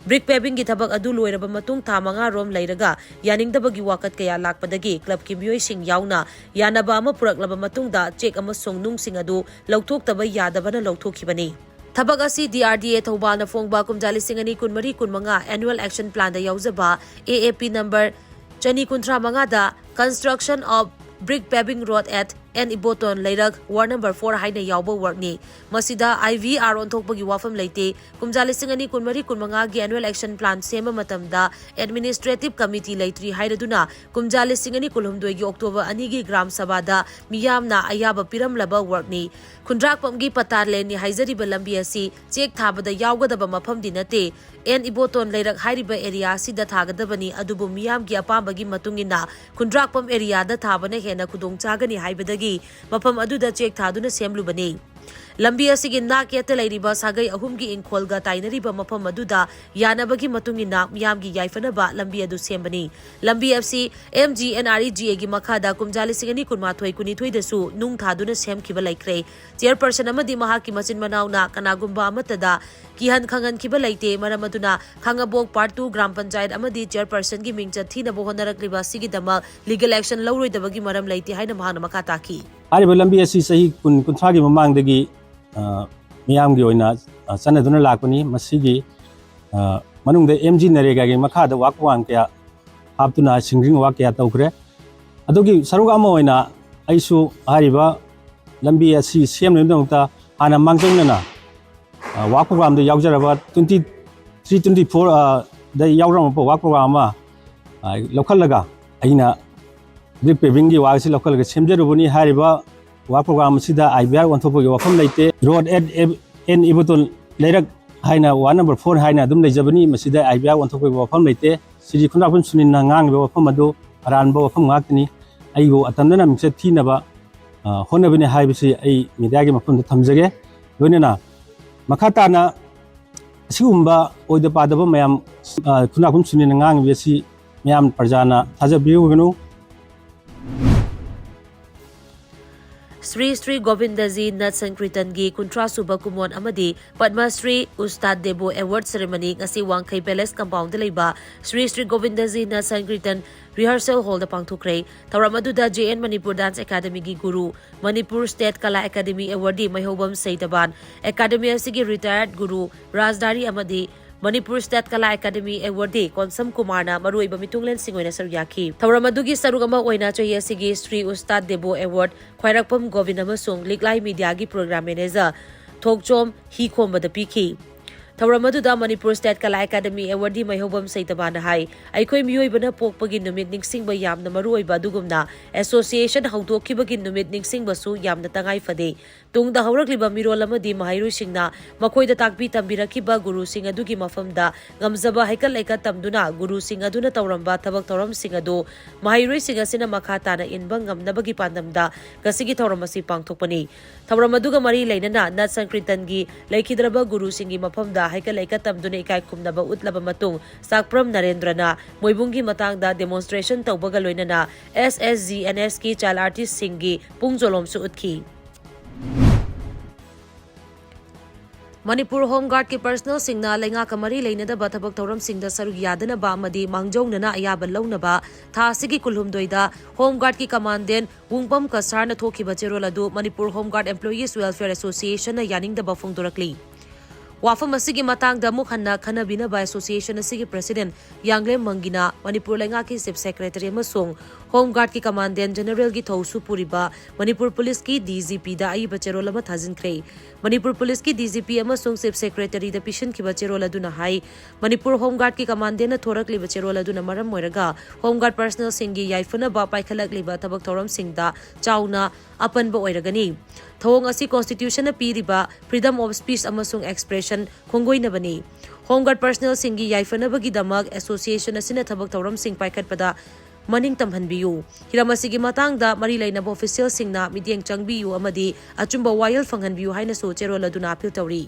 ꯕ꯭ꯔꯤꯛ ꯄꯦꯚꯤꯡꯒꯤ ꯊꯕꯛ ꯑꯗꯨ ꯂꯣꯏꯔꯕ ꯃꯇꯨꯡ ꯊꯥ ꯃꯉꯥ ꯔꯣꯝ ꯂꯩꯔꯒ ꯌꯥꯅꯤꯡꯗꯕꯒꯤ ꯋꯥꯀꯠ ꯀꯌꯥ ꯂꯥꯛꯄꯗꯒꯤ ꯀ꯭ꯂꯕꯀꯤ ꯃꯤꯑꯣꯏꯁꯤꯡ ꯌꯥꯎꯅ ꯌꯥꯅꯕ ꯑꯃ ꯄꯨꯔꯛꯂꯕ ꯃꯇꯨꯡꯗ ꯆꯦꯛ ꯑꯃꯁꯨꯡ ꯅꯨꯡꯁꯤꯡ ꯑꯗꯨ ꯂꯧꯊꯣꯛꯇꯕ ꯌꯥꯗꯕꯅ ꯂꯧꯊꯣꯛꯈꯤꯕꯅꯤ꯫ ꯊꯕꯛ ꯑꯁꯤ ꯗꯤ ꯑꯥꯔ ꯗꯤ ꯑꯦ ꯊꯧꯕꯥꯜꯅ ꯐꯣꯡꯕ ꯀꯨꯝꯖꯥ ꯂꯤꯁꯤꯡ ꯑꯅꯤ ꯀꯨꯟꯃꯔꯤ ꯀꯨꯟꯃꯉꯥ Annual Action Planꯗ ꯌꯥꯎꯖꯕ ꯑꯦ ꯑꯦ ꯄꯤ ꯅꯝꯕꯔ ꯆꯅꯤ ꯀꯨꯟꯊ꯭ꯔꯥ ꯃꯉꯥꯗ Construction of Brick Paving Road at N Iboton ꯂꯩꯔꯛ, ꯋꯥꯔꯗ ꯅꯝꯕꯔ ꯐꯣꯔ ꯍꯥꯏꯅ ꯌꯥꯎꯕ ꯋꯥꯔꯛꯅꯤ꯫ ꯃꯁꯤꯗ ꯑꯥꯏ ꯚꯤ ꯑꯥꯔ ꯑꯣꯟꯊꯣꯛꯄꯒꯤ ꯋꯥꯐꯝ ꯂꯩꯇꯦ꯫ ꯀꯨꯝꯖꯥ ꯂꯤꯁꯤꯡ ꯑꯅꯤ ꯀꯨꯟꯃꯔꯤ ꯀꯨꯟꯃꯉꯥꯒꯤ Annual Action Plan ꯁꯦꯝꯕ ꯃꯇꯝꯗ ꯑꯦꯗꯃꯤꯅꯤꯁꯇ꯭ꯔꯦꯇꯤꯚ ꯀꯃꯤꯇꯤ ꯂꯩꯇ꯭ꯔꯤ ꯍꯥꯏꯔꯗꯨꯅ ꯀꯨꯝꯖꯥ ꯂꯤꯁꯤꯡ ꯑꯅꯤ ꯀꯨꯟꯍꯨꯝꯗꯣꯏꯒꯤ ꯑꯣꯛꯇꯣꯕꯔ ꯑꯅꯤꯒꯤ ꯒ꯭ꯔꯥꯝ ꯁꯚꯥꯗ ꯃꯤꯌꯥꯝꯅ ꯑꯌꯥꯕ ꯄꯤꯔꯝꯂꯕ ꯋꯥꯔꯛꯅꯤ꯫ ꯈꯨꯟꯗ꯭ꯔꯥꯛꯄꯝꯒꯤ ꯄꯇꯥ ꯂꯦꯟꯅꯤ ꯍꯥꯏꯖꯔꯤꯕ ꯂꯝꯕꯤ ꯑꯁꯤ ꯆꯦꯛ ꯊꯥꯕꯗ ꯌꯥꯎꯒꯗꯕ ꯃꯐꯝꯗꯤ ꯅꯠꯇꯦ꯫ ꯑꯦꯟ ꯏꯕꯣꯇꯣꯟ ꯂꯩꯔꯛ ꯍꯥꯏꯔꯤꯕ ꯑꯦꯔꯤꯌꯥ ꯑꯁꯤꯗ ꯊꯥꯒꯗꯕꯅꯤ, ꯑꯗꯨꯕꯨ ꯃꯤꯌꯥꯝꯒꯤ ꯑꯄꯥꯝꯕꯒꯤ ꯃꯇꯨꯡ ꯏꯟꯅ ꯈꯨꯟꯗ꯭ꯔꯥꯛꯄꯝ ꯑꯦꯔꯤꯌꯥꯗ ꯊꯥꯕꯅ ꯍꯦꯟꯅ ꯈꯨꯗꯣꯡ ꯆꯥꯒꯅꯤ ꯍꯥꯏꯕꯗꯒꯤ ꯃꯐꯝ ꯑꯗꯨꯗ ꯆꯦꯛ ꯊꯥꯗꯨꯅ ꯁꯦꯝꯂꯨꯕꯅꯤ꯫ ꯂꯝꯕꯤ ꯑꯁꯤꯒꯤ ꯅꯥꯛ ꯌꯦꯠꯇ ꯂꯩꯔꯤꯕ ꯁꯥꯒꯩ ꯑꯍꯨꯝꯒꯤ ꯏꯪꯈꯣꯜꯒ ꯇꯥꯏꯅꯔꯤꯕ ꯃꯐꯝ ꯑꯗꯨꯗ ꯌꯥꯅꯕꯒꯤ ꯃꯇꯨꯡ ꯏꯟꯅ ꯃꯤꯌꯥꯝꯒꯤ ꯌꯥꯏꯐꯅꯕ ꯂꯝꯕꯤ ꯑꯗꯨ ꯁꯦꯝꯕꯅꯤ꯫ ꯂꯝꯕꯤ ꯑꯁꯤ M G N R E G ꯑꯦꯒꯤ ꯃꯈꯥꯗ ꯀꯨꯝꯖꯥ ꯂꯤꯁꯤꯡ ꯑꯅꯤ ꯀꯨꯟꯃꯥꯊꯣꯏ ꯀꯨꯟꯅꯤꯊꯣꯏꯗꯁꯨ ꯅꯨꯡ ꯊꯥꯗꯨꯅ ꯁꯦꯝꯈꯤꯕ ꯂꯩꯈ꯭ꯔꯦ꯫ ꯆꯤꯌꯔꯄꯔꯁꯟ ꯑꯃꯗꯤ ꯃꯍꯥꯛꯀꯤ ꯃꯆꯤꯟ ꯃꯅꯥꯎꯅ ꯀꯅꯥꯒꯨꯝꯕ ꯑꯃꯠꯇꯗ ꯀꯤꯍꯟ ꯈꯪꯍꯟꯈꯤꯕ ꯂꯩꯇꯦ꯫ ꯃꯔꯝ ꯑꯗꯨꯅ ꯈꯥꯡꯉꯕꯣꯛ ꯄꯥꯔꯠ ꯇꯨ ꯒ꯭ꯔꯥꯝ ꯄꯟꯆꯥꯌꯠ ꯑꯃꯗꯤ ꯆꯤꯌꯔꯄꯔꯁꯟꯒꯤ ꯃꯤꯡꯆꯠ ꯊꯤꯅꯕ ꯍꯣꯠꯅꯔꯛꯂꯤꯕ ꯑꯁꯤꯒꯤꯗꯃꯛ ꯂꯤꯒꯦꯜ ꯑꯦꯛꯁꯟ ꯂꯧꯔꯣꯏꯗꯕꯒꯤ ꯃꯔꯝ ꯂꯩꯇꯦ ꯍꯥꯏꯅ ꯃꯍꯥꯛꯅ ꯃꯈꯥ ꯇꯥꯈꯤ꯫ ꯍꯥꯏꯔꯤꯕ ꯂꯝꯕꯤ ꯑꯁꯤ ꯆꯍꯤ ꯀꯨꯟ, ꯀꯨꯟꯊ꯭ꯔꯥꯒꯤ ꯃꯃꯥꯡꯗꯒꯤ, ꯑ, ꯃꯤꯌꯥꯝꯒꯤ ꯑꯣꯏꯅ, ꯑ, ꯆꯠꯅꯗꯨꯅ ꯂꯥꯛꯄꯅꯤ꯫ ꯃꯁꯤꯒꯤ, ꯑ, ꯃꯅꯨꯡꯗ ꯑꯦꯝ ꯖꯤ ꯅꯔꯦꯒꯥꯒꯤ ꯃꯈꯥꯗ ꯋꯥꯛ ꯄ꯭ꯔꯣꯒ꯭ꯔꯥꯝ ꯀꯌꯥ ꯍꯥꯞꯇꯨꯅ ꯁꯤꯡꯖꯤꯡ ꯋꯥꯛ ꯀꯌꯥ ꯇꯧꯈ꯭ꯔꯦ꯫ ꯑꯗꯨꯒꯤ ꯁꯔꯨꯛ ꯑꯃ ꯑꯣꯏꯅ ꯑꯩꯁꯨ ꯍꯥꯏꯔꯤꯕ ꯂꯝꯕꯤ ꯑꯁꯤ ꯁꯦꯝꯅꯕꯒꯤꯗꯃꯛꯇ ꯍꯥꯟꯅ ꯃꯥꯡꯖꯧꯅꯅ, ꯑ, ꯋꯥꯛ ꯄ꯭ꯔꯣꯒ꯭ꯔꯥꯝꯗ ꯌꯥꯎꯖꯔꯕ ꯇ꯭ꯋꯦꯟꯇꯤ ꯊ꯭ꯔꯤ, ꯇ꯭ꯋꯦꯟꯇꯤ ꯐꯣꯔ, ꯑ, ꯗ ꯌꯥꯎꯔꯝꯕ ꯋꯥꯛ ꯄ꯭ꯔꯣꯒ꯭ꯔꯥꯝ ꯑꯃ, ꯑ, ꯂꯧꯈꯠꯂꯒ ꯑꯩꯅ ꯕ꯭ꯔꯤꯛ ꯄꯦꯚꯤꯡꯒꯤ ꯋꯥꯛ ꯑꯁꯤ ꯂꯧꯈꯠꯂꯒ ꯁꯦꯝꯖꯔꯨꯕꯅꯤ꯫ ꯍꯥꯏꯔꯤꯕ ꯋꯥꯛ ꯄ꯭ꯔꯣꯒ꯭ꯔꯥꯝ ꯑꯁꯤꯗ ꯑꯥꯏ ꯕꯤ ꯑꯥꯔ ꯑꯣꯟꯊꯣꯛꯄꯒꯤ ꯋꯥꯐꯝ ꯂꯩꯇꯦ꯫ ꯔꯣꯗ ꯑꯦꯠ ꯑꯦꯟ ꯏꯕꯣꯇꯣꯜ ꯂꯩꯔꯛ ꯍꯥꯏꯅ ꯋꯥꯔꯗ ꯅꯝꯕꯔ ꯐꯣꯔ ꯍꯥꯏꯅ ꯑꯗꯨꯝ ꯂꯩꯖꯕꯅꯤ꯫ ꯃꯁꯤꯗ ꯑꯥꯏ ꯕꯤ ꯑꯥꯔ ꯑꯣꯟꯊꯣꯛꯄꯒꯤ ꯋꯥꯐꯝ ꯂꯩꯇꯦ꯫ ꯁ꯭ꯔꯤ ꯈꯨꯟꯗ꯭ꯔꯥꯛꯄꯝ ꯁꯨꯅꯤꯜꯅ ꯉꯥꯡꯂꯤꯕ ꯋꯥꯐꯝ ꯑꯗꯨ ꯑꯔꯥꯟꯕ ꯋꯥꯐꯝ ꯉꯥꯛꯇꯅꯤ꯫ ꯑꯩꯕꯨ ꯑꯇꯝꯅꯅ ꯃꯤꯡꯆꯠ ꯊꯤꯅꯕ, ꯑ, ꯍꯣꯠꯅꯕꯅꯤ ꯍꯥꯏꯕꯁꯤ ꯑꯩ ꯃꯤꯗꯤꯌꯥꯒꯤ ꯃꯐꯝꯗ ꯊꯝꯖꯒꯦ꯫ ꯂꯣꯏꯅꯅ ꯃꯈꯥ ꯇꯥꯅ ꯑꯁꯤꯒꯨꯝꯕ ꯑꯣꯏꯗ ꯄꯥꯗꯕ ꯃꯌꯥꯝ, ꯑ, ꯈꯨꯟꯗ꯭ꯔꯥꯛꯄꯝ ꯁꯨꯅꯤꯜꯅ ꯉꯥꯡꯂꯤꯕ ꯑꯁꯤ ꯃꯤꯌꯥꯝ ꯄ꯭ꯔꯖꯥꯅ ꯊꯥꯖꯕꯤꯔꯨꯒꯅꯨ꯫ ꯁ꯭ꯔꯤ ꯁ꯭ꯔꯤ ꯒꯣꯕꯤꯟꯗꯖꯤ ꯅꯠ ꯁꯪꯀ꯭ꯔꯤꯇꯟꯒꯤ ꯀꯨꯟꯊ꯭ꯔꯥ ꯁꯨꯕ ꯀꯨꯃꯣꯟ ꯑꯃꯗꯤ ꯄꯗꯃ ꯁ꯭ꯔꯤ ꯎꯁꯇꯥꯗ ꯗꯦꯕꯣ ꯑꯦꯋꯥꯔꯗ ꯁꯦꯔꯦꯃꯅꯤ ꯉꯁꯤ ꯋꯥꯡꯈꯩ ꯄꯦꯂꯦꯁ ꯀꯝꯄꯥꯎꯟꯗ ꯂꯩꯕ ꯁ꯭ꯔꯤ ꯁ꯭ꯔꯤ ꯒꯣꯕꯤꯟꯗꯖꯤ ꯅꯠ ꯁꯪꯀ꯭ꯔꯤꯇꯟ ꯔꯤꯍꯔꯁꯦꯜ ꯍꯣꯜꯗ ꯄꯥꯡꯊꯣꯛꯈ꯭ꯔꯦ꯫ ꯊꯧꯔꯝ ꯑꯗꯨꯗ J and Manipur dance ꯑꯦꯀꯥꯗꯃꯤꯒꯤ Guru, Manipur state ꯀꯂꯥ ꯑꯦꯀꯥꯗꯃꯤ ꯑꯦꯋꯥꯔꯗꯤ ꯃꯩꯍꯧꯕꯝ ꯁꯩꯇꯕꯥꯟ, ꯑꯦꯀꯥꯗꯃꯤ ꯑꯁꯤꯒꯤ ꯔꯤꯇꯥꯌꯔꯗ ꯒꯨꯔꯨ ꯔꯥꯖꯗꯥꯔꯤ ꯑꯃꯗꯤ ꯃꯅꯤꯄꯨꯔ ꯁ꯭ꯇꯦꯠ ꯀꯂꯥ ꯑꯦꯀꯥꯗꯃꯤ ꯑꯦꯋꯥꯔꯗꯤ ꯀꯣꯟꯁꯝ ꯀꯨꯃꯥꯔꯅ ꯃꯔꯨꯑꯣꯏꯕ ꯃꯤꯇꯨꯡꯂꯦꯟꯁꯤꯡ ꯑꯣꯏꯅ ꯁꯔꯨꯛ ꯌꯥꯈꯤ꯫ ꯊꯧꯔꯝ ꯑꯗꯨꯒꯤ ꯁꯔꯨꯛ ꯑꯃ ꯑꯣꯏꯅ ꯆꯍꯤ ꯑꯁꯤꯒꯤ ꯁ꯭ꯔꯤ ꯎꯁꯇꯥꯗ ꯗꯦꯕꯣ ꯑꯦꯋꯥꯔꯗ ꯈ꯭ꯋꯥꯏꯔꯥꯛꯄꯝ ꯒꯣꯕꯤꯟ ꯑꯃꯁꯨꯡ ꯂꯤꯛꯂꯥꯏ ꯃꯤꯗꯤꯌꯥꯒꯤ ꯄ꯭ꯔꯣꯒ꯭ꯔꯥꯝ ꯃꯦꯅꯦꯖꯔ ꯊꯣꯛꯆꯣꯝ ꯍꯤꯈꯣꯝꯕꯗ ꯄꯤꯈꯤ꯫ ꯊꯧꯔꯝ ꯑꯗꯨꯗ ꯃꯅꯤꯄꯨꯔ ꯁ꯭ꯇꯦꯠ ꯀꯂꯥ ꯑꯦꯀꯥꯗꯃꯤ ꯑꯦꯋꯥꯔꯗꯤ ꯃꯩꯍꯧꯕꯝ ꯁꯩꯇꯕꯥꯟꯅ ꯍꯥꯏ, ꯑꯩꯈꯣꯏ ꯃꯤꯑꯣꯏꯕꯅ ꯄꯣꯛꯄꯒꯤ ꯅꯨꯃꯤꯠ ꯅꯤꯡꯁꯤꯡꯕ ꯌꯥꯝꯅ ꯃꯔꯨꯑꯣꯏꯕ ꯑꯗꯨꯒꯨꯝꯅ ꯑꯦꯁꯣꯁꯤꯌꯦꯁꯟ ꯍꯧꯗꯣꯛꯈꯤꯕꯒꯤ ꯅꯨꯃꯤꯠ ꯅꯤꯡꯁꯤꯡꯕꯁꯨ ꯌꯥꯝꯅ ꯇꯉꯥꯏ ꯐꯗꯦ꯫ ꯇꯨꯡꯗ ꯍꯧꯔꯛꯂꯤꯕ ꯃꯤꯔꯣꯜ ꯑꯃꯗꯤ ꯃꯍꯩꯔꯣꯏꯁꯤꯡꯅ ꯃꯈꯣꯏꯗ ꯇꯥꯛꯄꯤ ꯇꯝꯕꯤꯔꯛꯈꯤꯕ ꯒꯨꯔꯨꯁꯤꯡ ꯑꯗꯨꯒꯤ ꯃꯐꯝꯗ ꯉꯝꯖꯕ ꯍꯩꯀꯠ ꯂꯩꯀꯠ ꯇꯝꯗꯨꯅ ꯒꯨꯔꯨꯁꯤꯡ ꯑꯗꯨꯅ ꯇꯧꯔꯝꯕ ꯊꯕꯛ ꯊꯧꯔꯝꯁꯤꯡ ꯑꯗꯨ ꯃꯍꯩꯔꯣꯏꯁꯤꯡ ꯑꯁꯤꯅ ꯃꯈꯥ ꯇꯥꯅ ꯏꯟꯕ ꯉꯝꯅꯕꯒꯤ ꯄꯥꯟꯗꯝꯗ ꯉꯁꯤꯒꯤ ꯊꯧꯔꯝ ꯑꯁꯤ ꯄꯥꯡꯊꯣꯛꯄꯅꯤ꯫ ꯊꯧꯔꯝ ꯑꯗꯨꯒ ꯃꯔꯤ ꯂꯩꯅꯅ ꯅꯠ ꯁꯪꯀ꯭ꯔꯤꯇꯟꯒꯤ ꯂꯩꯈꯤꯗ꯭ꯔꯕ ꯒꯨꯔꯨꯁꯤꯡꯒꯤ ꯃꯐꯝꯗ ꯍꯩꯀꯠ ꯂꯩꯀꯠ ꯇꯝꯗꯨꯅ ꯏꯀꯥꯏ ꯈꯨꯝꯅꯕ ꯎꯠꯂꯕ ꯃꯇꯨꯡ ꯁꯥꯛꯄ꯭ꯔꯝ ꯅꯔꯦꯟꯗ꯭ꯔꯅ ꯃꯣꯏꯕꯨꯡꯒꯤ ꯃꯇꯥꯡꯗ demonstration ꯇꯧꯕꯒ ꯂꯣꯏꯅꯅ ꯑꯦꯁ ꯑꯦꯁ ꯖꯤ ꯑꯦꯟ ꯑꯦꯁꯀꯤ child artistꯁꯤꯡꯒꯤ ꯄꯨꯡ ꯖꯣꯂꯣꯝꯁꯨ ꯎꯠꯈꯤ꯫ ꯃꯅꯤꯄꯨꯔ ꯍꯣꯝ ꯒꯥꯔꯗꯀꯤ ꯄꯔꯁꯅꯦꯜꯁꯤꯡꯅ ꯂꯩꯉꯥꯛꯀ ꯃꯔꯤ ꯂꯩꯅꯗꯕ ꯊꯕꯛ ꯊꯧꯔꯝꯁꯤꯡꯗ ꯁꯔꯨꯛ ꯌꯥꯗꯅꯕ ꯑꯃꯗꯤ ꯃꯥꯡꯖꯧꯅꯅ ꯑꯌꯥꯕ ꯂꯧꯅꯕ ꯊꯥ ꯑꯁꯤꯒꯤ ꯀꯨꯟꯍꯨꯝꯗꯣꯏꯗ ꯍꯣꯝ ꯒꯥꯔꯗꯀꯤ ꯀꯃꯥꯟꯗꯦꯟ ꯋꯨꯡꯄꯝ ꯀꯁꯥꯔꯅ ꯊꯣꯛꯈꯤꯕ ꯆꯦꯔꯣꯜ ꯑꯗꯨ ꯃꯅꯤꯄꯨꯔ ꯍꯣꯝ ꯒꯥꯔꯗ ꯑꯦꯝꯄ꯭ꯂꯣꯌꯤꯁ ꯋꯦꯜꯐꯤꯌꯔ ꯑꯦꯁꯣꯁꯤꯌꯦꯁꯟꯅ ꯌꯥꯅꯤꯡꯗꯕ ꯐꯣꯡꯗꯣꯔꯛꯂꯤ꯫ ꯋꯥꯐꯝ ꯑꯁꯤꯒꯤ ꯃꯇꯥꯡꯗ ꯑꯃꯨꯛ ꯍꯟꯅ ꯈꯟꯅꯕꯤꯅꯕ ꯑꯦꯁꯣꯁꯤꯌꯦꯁꯟ ꯑꯁꯤꯒꯤ ꯄ꯭ꯔꯁꯤꯗꯦꯟ ꯌꯥꯡꯂꯦꯝ ꯃꯪꯒꯤꯅ ꯃꯅꯤꯄꯨꯔ ꯂꯩꯉꯥꯛꯀꯤ ꯆꯤꯐ ꯁꯦꯀ꯭ꯔꯦꯇꯔꯤ ꯑꯃꯁꯨꯡ ꯍꯣꯝ ꯒꯥꯔꯗꯀꯤ ꯀꯃꯥꯟꯗꯦꯟ ꯖꯦꯅꯔꯦꯜꯒꯤ ꯊꯧꯁꯨ ꯄꯨꯔꯤꯕ ꯃꯅꯤꯄꯨꯔ ꯄꯨꯂꯤꯁꯀꯤ ꯗꯤ ꯖꯤ ꯄꯤꯗ ꯑꯏꯕ ꯆꯦꯔꯣꯜ ꯑꯃ ꯊꯥꯖꯤꯟꯈ꯭ꯔꯦ꯫ ꯃꯅꯤꯄꯨꯔ ꯄꯨꯂꯤꯁꯀꯤ ꯗꯤ ꯖꯤ ꯄꯤ ꯑꯃꯁꯨꯡ ꯆꯤꯐ ꯁꯦꯀ꯭ꯔꯦꯇꯔꯤꯗ ꯄꯤꯁꯤꯟꯈꯤꯕ ꯆꯦꯔꯣꯜ ꯑꯗꯨꯅ ꯍꯥꯏ, ꯃꯅꯤꯄꯨꯔ ꯍꯣꯝ ꯒꯥꯔꯗꯀꯤ ꯀꯃꯥꯟꯗꯦꯟꯅ ꯊꯣꯔꯛꯂꯤꯕ ꯆꯦꯔꯣꯜ ꯑꯗꯨꯅ ꯃꯔꯝ ꯑꯣꯏꯔꯒ ꯍꯣꯝ ꯒꯥꯔꯗ ꯄꯔꯁꯅꯦꯜꯁꯤꯡꯒꯤ ꯌꯥꯏꯐꯅꯕ ꯄꯥꯏꯈꯠꯂꯛꯂꯤꯕ ꯊꯕꯛ ꯊꯧꯔꯝꯁꯤꯡꯗ ꯆꯥꯎꯅ ꯑꯄꯟꯕ ꯑꯣꯏꯔꯒꯅꯤ꯫ ꯊꯧꯑꯣꯡ ꯑꯁꯤ ꯀꯣꯟꯁꯇꯤꯇ꯭ꯌꯨꯁꯟꯅ ꯄꯤꯔꯤꯕ freedom of speech ꯑꯃꯁꯨꯡ expression ꯈꯣꯡꯒꯣꯏꯅꯕꯅꯤ꯫ ꯍꯣꯝ ꯒꯥꯔꯗ ꯄꯔꯁꯅꯦꯜꯁꯤꯡꯒꯤ ꯌꯥꯏꯐꯅꯕꯒꯤꯗꯃꯛ ꯑꯦꯁꯣꯁꯤꯌꯦꯁꯟ ꯑꯁꯤꯅ ꯊꯕꯛ ꯊꯧꯔꯝꯁꯤꯡ ꯄꯥꯏꯈꯠꯄꯗ ꯃꯅꯤꯡ ꯇꯝꯍꯟꯕꯤꯌꯨ꯫ ꯍꯤꯔꯝ ꯑꯁꯤꯒꯤ ꯃꯇꯥꯡꯗ ꯃꯔꯤ ꯂꯩꯅꯕ ꯑꯣꯐꯤꯁꯤꯌꯦꯜꯁꯤꯡꯅ ꯃꯤꯠꯌꯦꯡ ꯆꯪꯕꯤꯌꯨ ꯑꯃꯗꯤ ꯑꯆꯨꯝꯕ ꯋꯥꯌꯦꯜ ꯐꯪꯍꯟꯕꯤꯌꯨ ꯍꯥꯏꯅꯁꯨ ꯆꯦꯔꯣꯜ ꯑꯗꯨꯅ ꯑꯄꯤꯜ ꯇꯧꯔꯤ꯫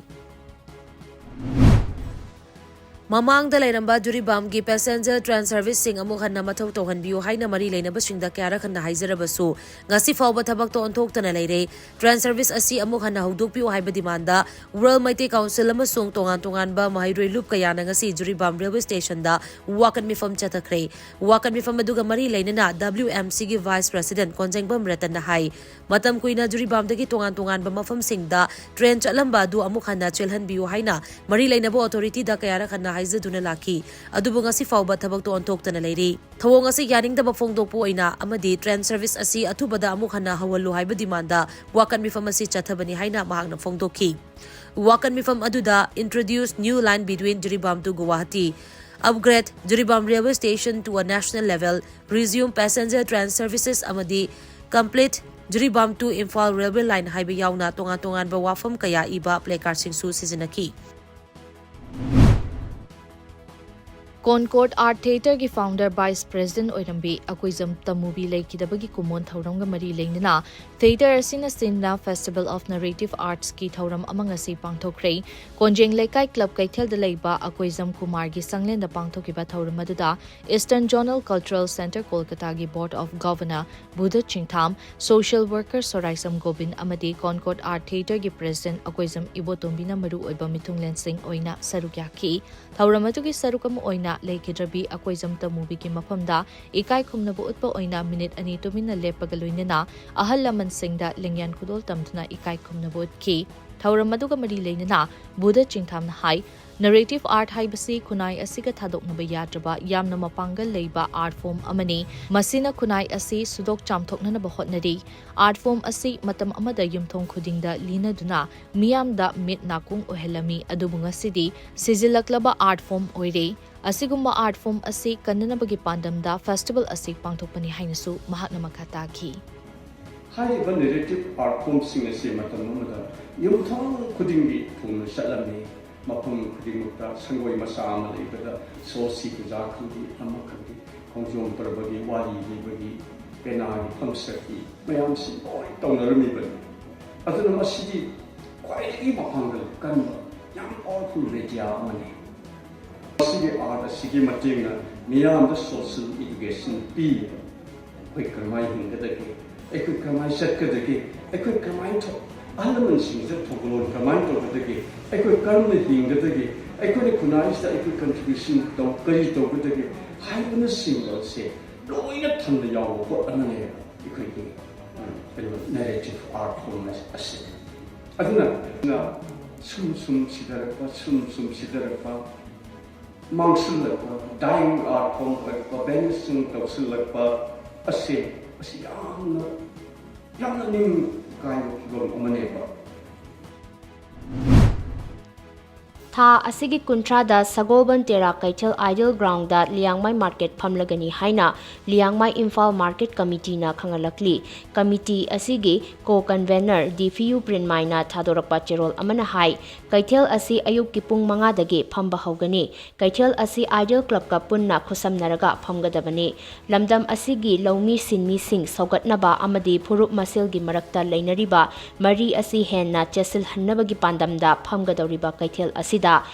ꯃꯃꯥꯡꯗ ꯂꯩꯔꯝꯕ ꯖꯨꯔꯤꯕꯥꯝꯒꯤ ꯄꯦꯁꯦꯟꯖꯔ ꯇ꯭ꯔꯦꯟ ꯁꯔꯚꯤꯁꯁꯤꯡ ꯑꯃꯨꯛ ꯍꯟꯅ ꯃꯊꯧ ꯇꯧꯍꯟꯕꯤꯌꯨ ꯍꯥꯏꯅ ꯃꯔꯤ ꯂꯩꯅꯕꯁꯤꯡꯗ ꯀꯌꯥꯔꯛ ꯍꯟꯅ ꯍꯥꯏꯖꯔꯕꯁꯨ, ꯉꯁꯤ ꯐꯥꯎꯕ ꯊꯕꯛꯇ ꯑꯣꯟꯊꯣꯛꯇꯅ ꯂꯩꯔꯦ꯫ ꯇ꯭ꯔꯦꯟ ꯁꯔꯚꯤꯁ ꯑꯁꯤ ꯑꯃꯨꯛ ꯍꯟꯅ ꯍꯧꯗꯣꯛꯄꯤꯌꯨ ꯍꯥꯏꯕ ꯗꯤꯃꯥꯟꯗ ꯋꯥꯔꯜ ꯃꯩꯇꯩ ꯀꯥꯎꯟꯁꯤꯜ ꯑꯃꯁꯨꯡ ꯇꯣꯉꯥꯟ ꯇꯣꯉꯥꯟꯕ ꯃꯍꯩꯔꯣꯏ ꯂꯨꯞ ꯀꯌꯥꯅ ꯉꯁꯤ ꯖꯨꯔꯤꯕꯥꯝ ꯔꯦꯜꯋꯦ ꯁ꯭ꯇꯦꯁꯟꯗ ꯋꯥꯀꯠ ꯃꯤꯐꯝ ꯆꯠꯊꯈ꯭ꯔꯦ꯫ ꯋꯥꯀꯠ ꯃꯤꯐꯝ ꯑꯗꯨꯒ ꯃꯔꯤ ꯂꯩꯅꯅ W M C ꯒꯤ ꯚꯥꯏꯁ ꯄ꯭ꯔꯁꯤꯗꯦꯟ ꯀꯣꯟꯖꯦꯡꯕꯝ ꯔꯇꯟꯅ ꯍꯥꯏ, ꯃꯇꯝ ꯀꯨꯏꯅ ꯖꯨꯔꯤꯕꯥꯝꯗꯒꯤ ꯇꯣꯉꯥꯟ ꯇꯣꯉꯥꯟꯕ ꯃꯐꯝꯁꯤꯡꯗ ꯇ꯭ꯔꯦꯟ ꯆꯠꯂꯝꯕ ꯑꯗꯨ ꯑꯃꯨꯛ ꯍꯟꯅ ꯆꯦꯜꯍꯟꯕꯤꯌꯨ ꯍꯥꯏꯅ ꯃꯔꯤ ꯂꯩꯅꯕ ꯑꯣꯊꯣꯔꯤꯇꯤꯗ ꯀꯌꯥꯔꯛ ꯍꯟꯅ ꯍꯥꯏꯖꯗꯨꯅ ꯂꯥꯛꯈꯤ꯫ ꯑꯗꯨꯕꯨ ꯉꯁꯤ ꯐꯥꯎꯕ ꯊꯕꯛꯇꯨ ꯑꯣꯟꯊꯣꯛꯇꯅ ꯂꯩꯔꯤ꯫ ꯊꯧꯑꯣꯡ ꯑꯁꯤ ꯌꯥꯅꯤꯡꯗꯕ ꯐꯣꯡꯗꯣꯛꯄ ꯑꯣꯏꯅ ꯑꯃꯗꯤ ꯇ꯭ꯔꯦꯟ ꯁꯔꯚꯤꯁ ꯑꯁꯤ ꯑꯊꯨꯕꯗ ꯑꯃꯨꯛ ꯍꯟꯅ ꯍꯧꯍꯜꯂꯨ ꯍꯥꯏꯕ ꯗꯤꯃꯥꯟꯗ ꯋꯥꯀꯠ ꯃꯤꯐꯝ ꯑꯁꯤ ꯆꯠꯊꯕꯅꯤ ꯍꯥꯏꯅ ꯃꯍꯥꯛꯅ ꯐꯣꯡꯗꯣꯛꯈꯤ꯫ ꯋꯥꯀꯠ ꯃꯤꯐꯝ ꯑꯗꯨꯗ Introduce New Line Between Jiribam to Guwahati, Upgrade Jiribam Railway Station to a National Level, Resume Passenger Train Services ꯑꯃꯗꯤ Complete Jiribam to Imphal railway line ꯍꯥꯏꯕ ꯌꯥꯎꯅ ꯇꯣꯉꯥꯟ ꯇꯣꯉꯥꯟꯕ ꯋꯥꯐꯝ ꯀꯌꯥ ꯏꯕ ꯄ꯭ꯂꯦꯀꯥꯔꯗꯁꯤꯡꯁꯨ ꯁꯤꯖꯤꯟꯅꯈꯤ꯫ ꯀꯣꯟꯀꯣꯔꯗ art ꯊꯤꯌꯦꯇꯔꯒꯤ founder vice president ꯑꯣꯏꯔꯝꯕꯤ Akoijam ꯇꯃꯨꯕꯤ ꯂꯩꯈꯤꯗꯕꯒꯤ ꯀꯨꯝꯑꯣꯟ ꯊꯧꯔꯝꯒ ꯃꯔꯤ ꯂꯩꯅꯅ ꯊꯤꯌꯦꯇꯔ ꯑꯁꯤꯅ ꯁꯤꯟꯅ ꯐꯦꯁꯇꯤꯚꯦꯜ ꯑꯣꯐ ꯅꯦꯔꯦꯇꯤꯚ ꯑꯥꯔꯠꯁꯀꯤ ꯊꯧꯔꯝ ꯑꯃ ꯉꯁꯤ ꯄꯥꯡꯊꯣꯛꯈ꯭ꯔꯦ꯫ ꯀꯣꯟꯖꯦꯡ ꯂꯩꯀꯥꯏ ꯀ꯭ꯂꯕ ꯀꯩꯊꯦꯜꯗ ꯂꯩꯕ ꯑꯀꯣꯏꯖꯝ ꯀꯨꯃꯥꯔꯒꯤ ꯆꯪꯂꯦꯟꯗ ꯄꯥꯡꯊꯣꯛꯈꯤꯕ ꯊꯧꯔꯝ ꯑꯗꯨꯗ Eastern Zonal Cultural Centre ꯀꯣꯜꯀꯇꯥꯒꯤ Board of Governor Buddha ꯆꯤꯡꯊꯥꯝ, social worker ꯁꯣꯔꯥꯏꯁꯝ Gobin ꯑꯃꯗꯤ ꯀꯣꯟꯀꯣꯔꯗ ꯑꯥꯔꯠ ꯊꯤꯌꯦꯇꯔꯒꯤ ꯄ꯭ꯔꯦꯁꯤꯗꯦꯟꯠ ꯑꯀꯣꯏꯖꯝ ꯏꯕꯣꯇꯣꯝꯕꯤꯅ ꯃꯔꯨꯑꯣꯏꯕ ꯃꯤꯊꯨꯡꯂꯦꯟꯁꯤꯡ ꯑꯣꯏꯅ ꯁꯔꯨꯛ ꯌꯥꯈꯤ꯫ ꯊꯧꯔꯝ ꯑꯗꯨꯒꯤ ꯁꯔꯨꯛ ꯑꯃ ꯑꯣꯏꯅ ꯂꯩꯈꯤꯗ꯭ꯔꯕꯤ ꯑꯀꯣꯏꯖꯝ ꯇꯃꯨꯕꯤꯒꯤ ꯃꯐꯝꯗ ꯏꯀꯥꯏ ꯈꯨꯝꯅꯕ ꯎꯠꯄ ꯑꯣꯏꯅ ꯃꯤꯅꯤꯠ ꯑꯅꯤ ꯇꯨꯃꯤꯟꯅ ꯂꯦꯞꯄꯒ ꯂꯣꯏꯅꯅ ꯑꯍꯜ ꯂꯃꯟꯁꯤꯡꯗ ꯂꯦꯡꯌꯥꯟ ꯈꯨꯗꯣꯜ ꯇꯝꯗꯨꯅ ꯏꯀꯥꯏ ꯈꯨꯝꯅꯕ ꯎꯠꯈꯤ꯫ ꯊꯧꯔꯝ ꯑꯗꯨꯒ ꯃꯔꯤ ꯂꯩꯅꯅ ꯕꯨꯙ ꯆꯤꯡꯊꯥꯝꯅ ꯍꯥꯏ, ꯅꯦꯔꯦꯇꯤꯚ ꯑꯥꯔꯠ ꯍꯥꯏꯕꯁꯤ ꯈꯨꯟꯅꯥꯏ ꯑꯁꯤꯒ ꯊꯥꯗꯣꯛꯅꯕ ꯌꯥꯗ꯭ꯔꯕ ꯌꯥꯝꯅ ꯃꯄꯥꯡꯒꯜ ꯂꯩꯕ ꯑꯥꯔꯠ ꯐꯣꯔꯝ ꯑꯃꯅꯤ꯫ ꯃꯁꯤꯅ ꯈꯨꯟꯅꯥꯏ ꯑꯁꯤ ꯁꯨꯗꯣꯛ ꯆꯥꯝꯊꯣꯛꯅꯅꯕ ꯍꯣꯠꯅꯔꯤ꯫ ꯑꯥꯔꯠ ꯐꯣꯔꯝ ꯑꯁꯤ ꯃꯇꯝ ꯑꯃꯗ ꯌꯨꯝꯊꯣꯡ ꯈꯨꯗꯤꯡꯗ ꯂꯤꯅꯗꯨꯅ ꯃꯤꯌꯥꯝꯗ ꯃꯤꯠ ꯅꯥꯀꯣꯡ ꯑꯣꯏꯍꯜꯂꯝꯃꯤ, ꯑꯗꯨꯕꯨ ꯉꯁꯤꯗꯤ ꯁꯤꯖꯤꯜꯂꯛꯂꯕ ꯑꯥꯔꯠ ꯐꯣꯔꯝ ꯑꯣꯏꯔꯦ꯫ ꯑꯁꯤꯒꯨꯝꯕ ꯑꯥꯔꯠ ꯐꯣꯔꯝ ꯑꯁꯤ ꯀꯟꯅꯅꯕꯒꯤ ꯄꯥꯟꯗꯝꯗ ꯐꯦꯁꯇꯤꯚꯦꯜ ꯑꯁꯤ ꯄꯥꯡꯊꯣꯛꯄꯅꯤ ꯍꯥꯏꯅꯁꯨ ꯃꯍꯥꯛꯅ ꯃꯈꯥ ꯇꯥꯈꯤ꯫ ꯍꯥꯏꯔꯤꯕ ꯅꯦꯔꯦꯇꯤꯚ ꯑꯥꯔꯠ ꯐꯣꯔꯝꯁꯤꯡ ꯑꯁꯤ ꯃꯇꯝ ꯑꯃꯗ ꯌꯨꯝꯊꯣꯡ ꯈꯨꯗꯤꯡꯒꯤ ꯊꯨꯡꯅ ꯆꯠꯂꯝꯃꯤ꯫ ꯃꯐꯝ ꯈꯨꯗꯤꯡꯃꯛꯇ ꯁꯪꯒꯣꯏ ꯃꯆꯥ ꯑꯃ ꯂꯩꯕꯗ ꯁꯣꯁꯤ ꯄꯨꯖꯥ ꯈꯪꯗꯦ, ꯑꯃ ꯈꯪꯗꯦ, ꯈꯣꯡꯖꯣꯝ ꯄꯔꯕꯒꯤ ꯋꯥꯔꯤ ꯂꯤꯕꯒꯤ ꯄꯦꯅꯥꯒꯤ ꯐꯝꯁꯛꯀꯤ ꯃꯌꯥꯝꯁꯤ ꯂꯣꯏ ꯇꯧꯅꯔꯝꯃꯤꯕꯅꯤ꯫ ꯑꯗꯨꯅ ꯃꯁꯤꯗꯤ ꯈ꯭ꯋꯥꯏꯗꯒꯤ ꯃꯄꯥꯡꯒꯜ ꯀꯟꯕ ꯌꯥꯝ powerful media ꯑꯃꯅꯤ꯫ ꯃꯁꯤꯒꯤ ꯑꯥꯔꯠ ꯑꯁꯤꯒꯤ ꯃꯇꯦꯡꯅ ꯃꯤꯌꯥꯝꯗ social education ꯄꯤꯕ꯫ ꯑꯩꯈꯣꯏ ꯀꯔꯝꯍꯥꯏꯅ ꯍꯤꯡꯒꯗꯒꯦ, ꯑꯩꯈꯣꯏ ꯀꯔꯝꯍꯥꯏꯅ ꯆꯠꯀꯗꯒꯦ, ꯑꯩꯈꯣꯏ ꯀꯔꯝꯍꯥꯏꯅ ꯊꯣ-, ꯑꯍꯜ ꯂꯃꯟꯁꯤꯡꯁꯤꯗ ꯊꯧꯒꯜꯂꯣꯟ ꯀꯔꯝꯍꯥꯏꯅ ꯇꯧꯒꯗꯒꯦ, ꯑꯩꯈꯣꯏ ꯀꯔꯝꯅ ꯍꯤꯡꯒꯗꯒꯦ, ꯑꯩꯈꯣꯏꯅ ꯈꯨꯟꯅꯥꯏꯁꯤꯗ ꯑꯩꯈꯣꯏ contribution ꯇꯧ-, ꯀꯔꯤ ꯇꯧꯒꯗꯒꯦ ꯍꯥꯏꯕꯅꯆꯤꯡꯕꯁꯦ ꯂꯣꯏꯅ ꯊꯝꯅ ꯌꯥꯎꯕ ꯄꯣꯠ ꯑꯃꯅꯦꯕ ꯑꯩꯈꯣꯏꯒꯤ, ꯎꯝ, ꯀꯩꯅꯣ, narrative art form ꯑꯁꯤ꯫ ꯑꯗꯨꯅ, ꯑꯗꯨꯅ ꯁꯨꯝ ꯁꯨꯝ ꯁꯤꯊꯔꯛꯄ, ꯁꯨꯝ ꯁꯨꯝ ꯁꯤꯊꯔꯛꯄ, ꯃꯥꯡꯁꯤꯜꯂꯛꯄ, dying art form ꯑꯣꯏꯔꯛꯄ, vanishing ꯇꯧꯁꯤꯜꯂꯛꯄ ꯑꯁꯦ, ꯑꯁꯤ ꯌꯥꯝꯅ, ꯌꯥꯝꯅ ꯅꯤꯡ ꯀꯥꯏꯕ ꯐꯤꯕꯝ ꯑꯃꯅꯦꯕ꯫ ꯊꯥ ꯑꯁꯤꯒꯤ ꯀꯨꯟꯊ꯭ꯔꯥꯗ ꯁꯒꯣꯜꯕꯟ ꯇꯦꯔꯥ ꯀꯩꯊꯦꯜ Ideal Ground ꯗ ꯂꯤꯌꯥꯡꯃꯩ market ꯐꯝꯂꯒꯅꯤ ꯍꯥꯏꯅ ꯂꯤꯌꯥꯡꯃꯩ ꯏꯝꯐꯥꯜ market committee ꯅ ꯈꯪꯍꯜꯂꯛꯂꯤ꯫ Committee ꯑꯁꯤꯒꯤ co-convenor ꯗꯤꯐꯤꯌꯨ ꯄ꯭ꯔꯤꯟꯃꯥꯏꯅ ꯊꯥꯗꯣꯔꯛꯄ ꯆꯦꯔꯣꯜ ꯑꯃꯅ ꯍꯥꯏ, ꯀꯩꯊꯦꯜ ꯑꯁꯤ ꯑꯌꯨꯛꯀꯤ ꯄꯨꯡ ꯃꯉꯥꯗꯒꯤ ꯐꯝꯕ ꯍꯧꯒꯅꯤ꯫ ꯀꯩꯊꯦꯜ ꯑꯁꯤ Ideal Club ꯀ ꯄꯨꯟꯅ ꯈꯨꯠꯁꯝꯅꯔꯒ ꯐꯝꯒꯗꯕꯅꯤ꯫ ꯂꯝꯗꯝ ꯑꯁꯤꯒꯤ ꯂꯧꯃꯤ ꯁꯤꯟꯃꯤꯁꯤꯡ ꯁꯧꯒꯠꯅꯕ ꯑꯃꯗꯤ ꯐꯨꯔꯨꯞ ꯃꯁꯦꯜꯒꯤ ꯃꯔꯛꯇ ꯂꯩꯅꯔꯤꯕ ꯃꯔꯤ ꯑꯁꯤ ꯍꯦꯟꯅ ꯆꯦꯠꯁꯤꯜꯍꯟꯅꯕꯒꯤ ꯄꯥꯟꯗꯝꯗ ꯐꯝꯒꯗꯧꯔꯤꯕ ꯀꯩꯊꯦꯜ ꯑꯁꯤꯗ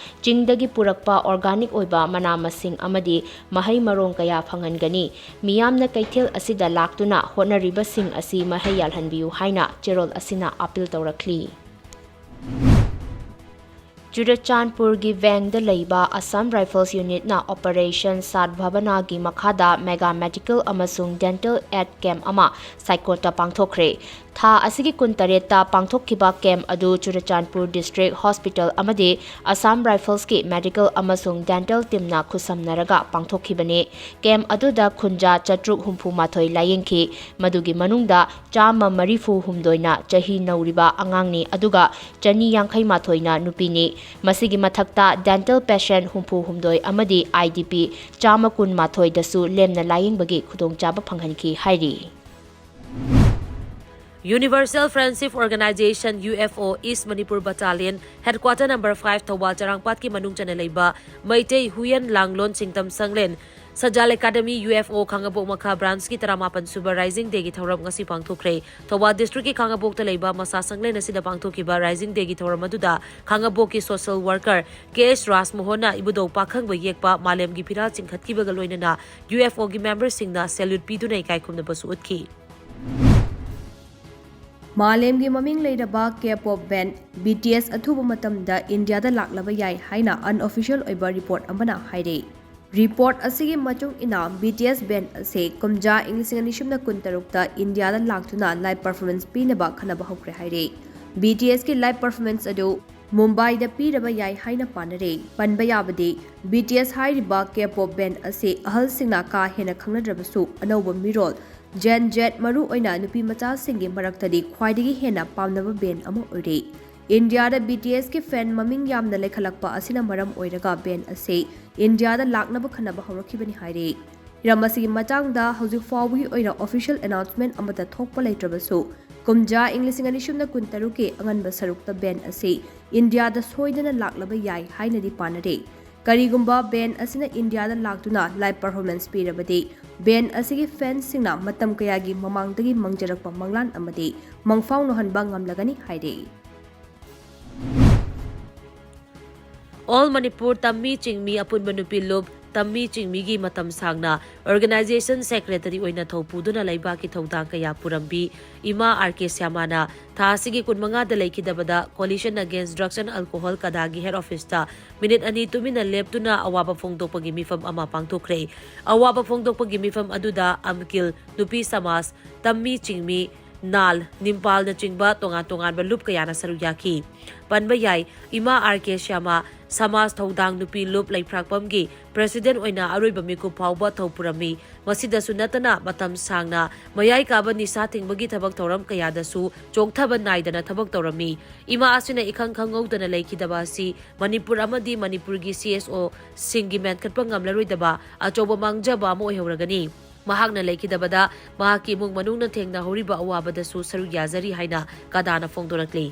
ꯆꯤꯡꯗꯒꯤ ꯄꯨꯔꯛꯄ organic ꯑꯣꯏꯕ ꯃꯅꯥ ꯃꯁꯤꯡ ꯑꯃꯗꯤ ꯃꯍꯩ ꯃꯔꯣꯡ ꯀꯌꯥ ꯐꯪꯍꯟꯒꯅꯤ꯫ ꯃꯤꯌꯥꯝꯅ ꯀꯩꯊꯦꯜ ꯑꯁꯤꯗ ꯂꯥꯛꯇꯨꯅ ꯍꯣꯠꯅꯔꯤꯕꯁꯤꯡ ꯑꯁꯤ ꯃꯍꯩ ꯌꯥꯜꯍꯟꯕꯤꯌꯨ ꯍꯥꯏꯅ ꯆꯦꯔꯣꯜ ꯑꯁꯤꯅ appeal ꯇꯧꯔꯛꯂꯤ꯫ ꯆꯨꯔꯆꯥꯟꯄꯨꯔꯒꯤ ꯚꯦꯡꯗ ꯂꯩꯕ Assam Rifles Unit ꯅ Operation Sadbhavana ꯒꯤ ꯃꯈꯥꯗ mega medical ꯑꯃꯁꯨꯡ dental aid camp ꯑꯃ ꯁꯥꯏꯀꯣꯠꯇ ꯄꯥꯡꯊꯣꯛꯈ꯭ꯔꯦ꯫ ꯊꯥ ꯑꯁꯤꯒꯤ ꯀꯨꯟꯇꯔꯦꯠꯇ ꯄꯥꯡꯊꯣꯛꯈꯤꯕ camp ꯑꯗꯨ ꯆꯨꯔꯆꯥꯟꯄꯨꯔ District Hospital ꯑꯃꯗꯤ Assam Rifles ꯀꯤ medical ꯑꯃꯁꯨꯡ dental team ꯅ ꯈꯨꯠꯁꯝꯅꯔꯒ ꯄꯥꯡꯊꯣꯛꯈꯤꯕꯅꯤ꯫ Camp ꯑꯗꯨꯗ ꯈꯨꯟꯖꯥ ꯆꯥꯇ꯭ꯔꯨꯛ ꯍꯨꯝꯐꯨ ꯃꯥꯊꯣꯏ ꯂꯥꯌꯦꯡꯈꯤ꯫ ꯃꯗꯨꯒꯤ ꯃꯅꯨꯡꯗ ꯆꯥꯝꯃ ꯃꯔꯤꯐꯨ ꯍꯨꯝꯗꯣꯏꯅ ꯆꯍꯤ ꯅꯧꯔꯤꯕ ꯑꯉꯥꯡꯅꯤ, ꯑꯗꯨꯒ ꯆꯅꯤ ꯌꯥꯡꯈꯩ ꯃꯥꯊꯣꯏꯅ ꯅꯨꯄꯤꯅꯤ꯫ ꯃꯁꯤꯒꯤ ꯃꯊꯛꯇ dental patient ꯍꯨꯝꯐꯨ ꯍꯨꯝꯗꯣꯏ ꯑꯃꯗꯤ I D P ꯆꯥꯝꯃ ꯀꯨꯟ ꯃꯥꯊꯣꯏꯗꯁꯨ ꯂꯦꯝꯅ ꯂꯥꯌꯦꯡꯕꯒꯤ ꯈꯨꯗꯣꯡꯆꯥꯕ ꯐꯪꯍꯟꯈꯤ ꯍꯥꯏꯔꯤ꯫ Universal Friendship Organization, U F O, East Manipur Battalion, Headquarter number five, Thoubal ꯆꯔꯥꯡꯄꯥꯠꯀꯤ ꯃꯅꯨꯡ ꯆꯟꯅ ꯂꯩꯕ ꯃꯩꯇꯩ ꯍꯨꯏꯌꯦꯟ ꯂꯥꯡꯂꯣꯟ ꯁꯤꯡꯇꯝ ꯁꯪꯂꯦꯟ ꯁꯖꯥꯜ ꯑꯦꯀꯥꯗꯃꯤ, U F O, ꯈꯥꯉꯕꯣꯛ ꯃꯈꯥ branch ꯀꯤ ꯇꯔꯥꯃꯥꯄꯟ ꯁꯨꯕ Rising Day ꯒꯤ ꯊꯧꯔꯝ ꯉꯁꯤ ꯄꯥꯡꯊꯣꯛꯈ꯭ꯔꯦ꯫ ꯊꯧꯕꯥꯜ district ꯀꯤ ꯈꯥꯉꯕꯣꯛꯇ ꯂꯩꯕ ꯃꯁꯥ ꯁꯪꯂꯦꯟ ꯑꯁꯤꯗ ꯄꯥꯡꯊꯣꯛꯈꯤꯕ Rising Day ꯒꯤ ꯊꯧꯔꯝ ꯑꯗꯨꯗ ꯈꯥꯉꯕꯣꯛꯀꯤ social worker K S ꯔꯥꯖꯃꯣꯍꯟꯅ ꯏꯕꯨꯙꯧ ꯄꯥꯈꯪꯕ ꯌꯦꯛꯄ ꯃꯥꯂꯦꯝꯒꯤ ꯐꯤꯔꯥꯜ ꯆꯤꯡꯈꯠꯈꯤꯕꯒ ꯂꯣꯏꯅꯅ U F O ꯒꯤ member ꯁꯤꯡꯅ salute ꯄꯤꯗꯨꯅ ꯏꯀꯥꯏ ꯈꯨꯝꯅꯕꯁꯨ ꯎꯠꯈꯤ꯫ ꯃꯥꯂꯦꯝꯒꯤ ꯃꯃꯤꯡ ꯂꯩꯔꯕ K-pop band B T S ꯑꯊꯨꯕ ꯃꯇꯝꯗ ꯏꯟꯗꯤꯌꯥꯗ ꯂꯥꯛꯂꯕ ꯌꯥꯏ ꯍꯥꯏꯅ unofficial ꯑꯣꯏꯕ report ꯑꯃꯅ ꯍꯥꯏꯔꯦ꯫ Report ꯑꯁꯤꯒꯤ ꯃꯇꯨꯡ ꯏꯟꯅ, B T S band ꯑꯁꯤ ꯀꯨꯝꯖꯥ ꯏꯪ ꯂꯤꯁꯤꯡ ꯑꯅꯤ ꯁꯨꯞꯅ ꯀꯨꯟꯇꯔꯨꯛꯇ ꯏꯟꯗꯤꯌꯥꯗ ꯂꯥꯛꯇꯨꯅ live performance ꯄꯤꯅꯕ ꯈꯟꯅꯕ ꯍꯧꯈ꯭ꯔꯦ ꯍꯥꯏꯔꯦ꯫ B T S ꯀꯤ live performance ꯑꯗꯨ ꯃꯨꯝꯕꯥꯏꯗ ꯄꯤꯔꯕ ꯌꯥꯏ ꯍꯥꯏꯅ ꯄꯥꯅꯔꯦ꯫ ꯄꯟꯕ ꯌꯥꯕꯗꯤ, B T S ꯍꯥꯏꯔꯤꯕ K-pop band ꯑꯁꯤ ꯑꯍꯜꯁꯤꯡꯅ ꯀꯥ ꯍꯦꯟꯅ ꯈꯪꯅꯗ꯭ꯔꯕꯁꯨ, ꯑꯅꯧꯕ ꯃꯤꯔꯣꯜ Gen Z, ꯃꯔꯨꯑꯣꯏꯅ ꯅꯨꯄꯤ ꯃꯆꯥꯁꯤꯡꯒꯤ ꯃꯔꯛꯇꯗꯤ ꯈ꯭ꯋꯥꯏꯗꯒꯤ ꯍꯦꯟꯅ ꯄꯥꯝꯅꯕ band ꯑꯃ ꯑꯣꯏꯔꯦ꯫ ꯏꯟꯗꯤꯌꯥꯗ ꯕꯤ ꯇꯤ ꯑꯦꯁꯀꯤ ꯐꯦꯟ ꯃꯃꯤꯡ ꯌꯥꯝꯅ ꯂꯩꯈꯠꯂꯛꯄ ꯑꯁꯤꯅ ꯃꯔꯝ ꯑꯣꯏꯔꯒ ꯕꯦꯟ ꯑꯁꯤ ꯏꯟꯗꯤꯌꯥꯗ ꯂꯥꯛꯅꯕ ꯈꯟꯅꯕ ꯍꯧꯔꯛꯈꯤꯕꯅꯤ ꯍꯥꯏꯔꯤ꯫ ꯍꯤꯔꯝ ꯑꯁꯤꯒꯤ ꯃꯇꯥꯡꯗ ꯍꯧꯖꯤꯛ ꯐꯥꯎꯕꯒꯤ ꯑꯣꯏꯅ ꯑꯣꯐꯤꯁꯤꯌꯦꯜ ꯑꯦꯅꯥꯎꯟꯁꯃꯦꯟ ꯑꯃꯠꯇ ꯊꯣꯛꯄ ꯂꯩꯇ꯭ꯔꯕꯁꯨ, ꯀꯨꯝꯖꯥ ꯏꯪ ꯂꯤꯁꯤꯡ ꯑꯅꯤ ꯁꯨꯞꯅ ꯀꯨꯟꯇꯔꯨꯛꯀꯤ ꯑꯉꯟꯕ ꯁꯔꯨꯛꯇ ꯕꯦꯟ ꯑꯁꯤ ꯏꯟꯗꯤꯌꯥꯗ ꯁꯣꯏꯗꯅ ꯂꯥꯛꯂꯕ ꯌꯥꯏ ꯍꯥꯏꯅꯗꯤ ꯄꯥꯅꯔꯤ꯫ ꯀꯔꯤꯒꯨꯝꯕ ꯕꯦꯟ ꯑꯁꯤꯅ ꯏꯟꯗꯤꯌꯥꯗ ꯂꯥꯛꯇꯨꯅ ꯂꯥꯏꯚ ꯄꯔꯐꯣꯔꯃꯦꯟꯁ ꯄꯤꯔꯕꯗꯤ, ꯕꯦꯟ ꯑꯁꯤꯒꯤ ꯐꯦꯟꯁꯁꯤꯡꯅ ꯃꯇꯝ ꯀꯌꯥꯒꯤ ꯃꯃꯥꯡꯗꯒꯤ ꯃꯪꯖꯔꯛꯄ ꯃꯪꯂꯥꯟ ꯑꯃꯗꯤ ꯃꯪꯐꯥꯎꯅꯍꯟꯕ ꯉꯝꯂꯒꯅꯤ ꯍꯥꯏꯔꯤ꯫ All Manipur ꯇꯝꯃꯤ ꯆꯤꯡꯃꯤ ꯑꯄꯨꯟꯕ ꯅꯨꯄꯤ ꯂꯨꯞ ꯇꯝꯃꯤ ꯆꯤꯡꯃꯤꯒꯤ ꯃꯇꯝ ꯁꯥꯡꯅ ꯑꯣꯔꯒꯅꯥꯏꯖꯦꯁꯟ ꯁꯦꯀ꯭ꯔꯦꯇꯔꯤ ꯑꯣꯏꯅ ꯊꯧ ꯄꯨꯗꯨꯅ ꯂꯩꯕꯥꯛꯀꯤ ꯊꯧꯗꯥꯡ ꯀꯌꯥ ꯄꯨꯔꯝꯕꯤ ꯏꯃꯥ ꯑꯥꯔ ꯀꯦ ꯁ꯭ꯌꯥꯃꯥꯅ ꯊꯥ ꯑꯁꯤꯒꯤ ꯀꯨꯟꯃꯉꯥꯗ ꯂꯩꯈꯤꯗꯕꯗ Coalition Against Drugs and Alcohol ꯀꯗꯥꯒꯤ ꯍꯦꯗ ꯑꯣꯐꯤꯁꯇ ꯃꯤꯅꯤꯠ ꯑꯅꯤ ꯇꯨꯃꯤꯟꯅ ꯂꯦꯞꯇꯨꯅ ꯑꯋꯥꯕ ꯐꯣꯡꯗꯣꯛꯄꯒꯤ ꯃꯤꯐꯝ ꯑꯃ ꯄꯥꯡꯊꯣꯛꯈ꯭ꯔꯦ꯫ ꯑꯋꯥꯕ ꯐꯣꯡꯗꯣꯛꯄꯒꯤ ꯃꯤꯐꯝ ꯑꯗꯨꯗ ꯑꯝꯀꯤꯜ, ꯅꯨꯄꯤ ꯁꯃꯥꯖ, ꯇꯝꯃꯤ ꯆꯤꯡꯃꯤ, ꯅꯥꯜ, ꯅꯤꯝꯄꯥꯜꯅꯆꯤꯡꯕ ꯇꯣꯉꯥꯟ ꯇꯣꯉꯥꯟꯕ ꯂꯨꯞ ꯀꯌꯥꯅ ꯁꯔꯨꯛ ꯌꯥꯈꯤ꯫ ꯄꯟꯕ ꯌꯥꯏ, ꯏꯃꯥ ꯑꯥꯔ ꯀꯦ ꯁ꯭ꯌꯥꯃꯥ ꯁꯃꯥꯖ ꯊꯧꯗꯥꯡ ꯅꯨꯄꯤ ꯂꯨꯞ ꯂꯩꯐ꯭ꯔꯥꯛꯄꯝꯒꯤ ꯄ꯭ꯔꯦꯁꯤꯗꯦꯟꯠ ꯑꯣꯏꯅ ꯑꯔꯣꯏꯕ ꯃꯤꯀꯨꯞ ꯐꯥꯎꯕ ꯊꯧ ꯄꯨꯔꯝꯃꯤ꯫ ꯃꯁꯤꯗꯁꯨ ꯅꯠꯇꯅ ꯃꯇꯝ ꯁꯥꯡꯅ ꯃꯌꯥꯏ ꯀꯥꯕ ꯅꯤꯁꯥ ꯊꯤꯡꯕꯒꯤ ꯊꯕꯛ ꯊꯧꯔꯝ ꯀꯌꯥꯗꯁꯨ ꯆꯣꯛꯊꯕ ꯅꯥꯏꯗꯅ ꯊꯕꯛ ꯇꯧꯔꯝꯃꯤ꯫ ꯏꯃꯥ ꯑꯁꯤꯅ ꯏꯈꯪ ꯈꯪꯍꯧꯗꯅ ꯂꯩꯈꯤꯗꯕ ꯑꯁꯤ ꯃꯅꯤꯄꯨꯔ ꯑꯃꯗꯤ ꯃꯅꯤꯄꯨꯔꯒꯤ ꯁꯤ ꯑꯦꯁ ꯑꯣ ꯁꯤꯡꯒꯤ ꯃꯦꯟꯈꯠꯄ ꯉꯝꯂꯔꯣꯏꯗꯕ ꯑꯆꯧꯕ ꯃꯥꯡꯖꯕ ꯑꯃ ꯑꯣꯏꯍꯧꯔꯒꯅꯤ꯫ ꯃꯍꯥꯛꯅ ꯂꯩꯈꯤꯗꯕꯗ ꯃꯍꯥꯛꯀꯤ ꯏꯃꯨꯡ ꯃꯅꯨꯡꯅ ꯊꯦꯡꯅꯍꯧꯔꯤꯕ ꯑꯋꯥꯕꯗꯁꯨ ꯁꯔꯨꯛ ꯌꯥꯖꯔꯤ ꯍꯥꯏꯅ ꯀꯗꯥꯅ ꯐꯣꯡꯗꯣꯔꯛꯂꯤ꯫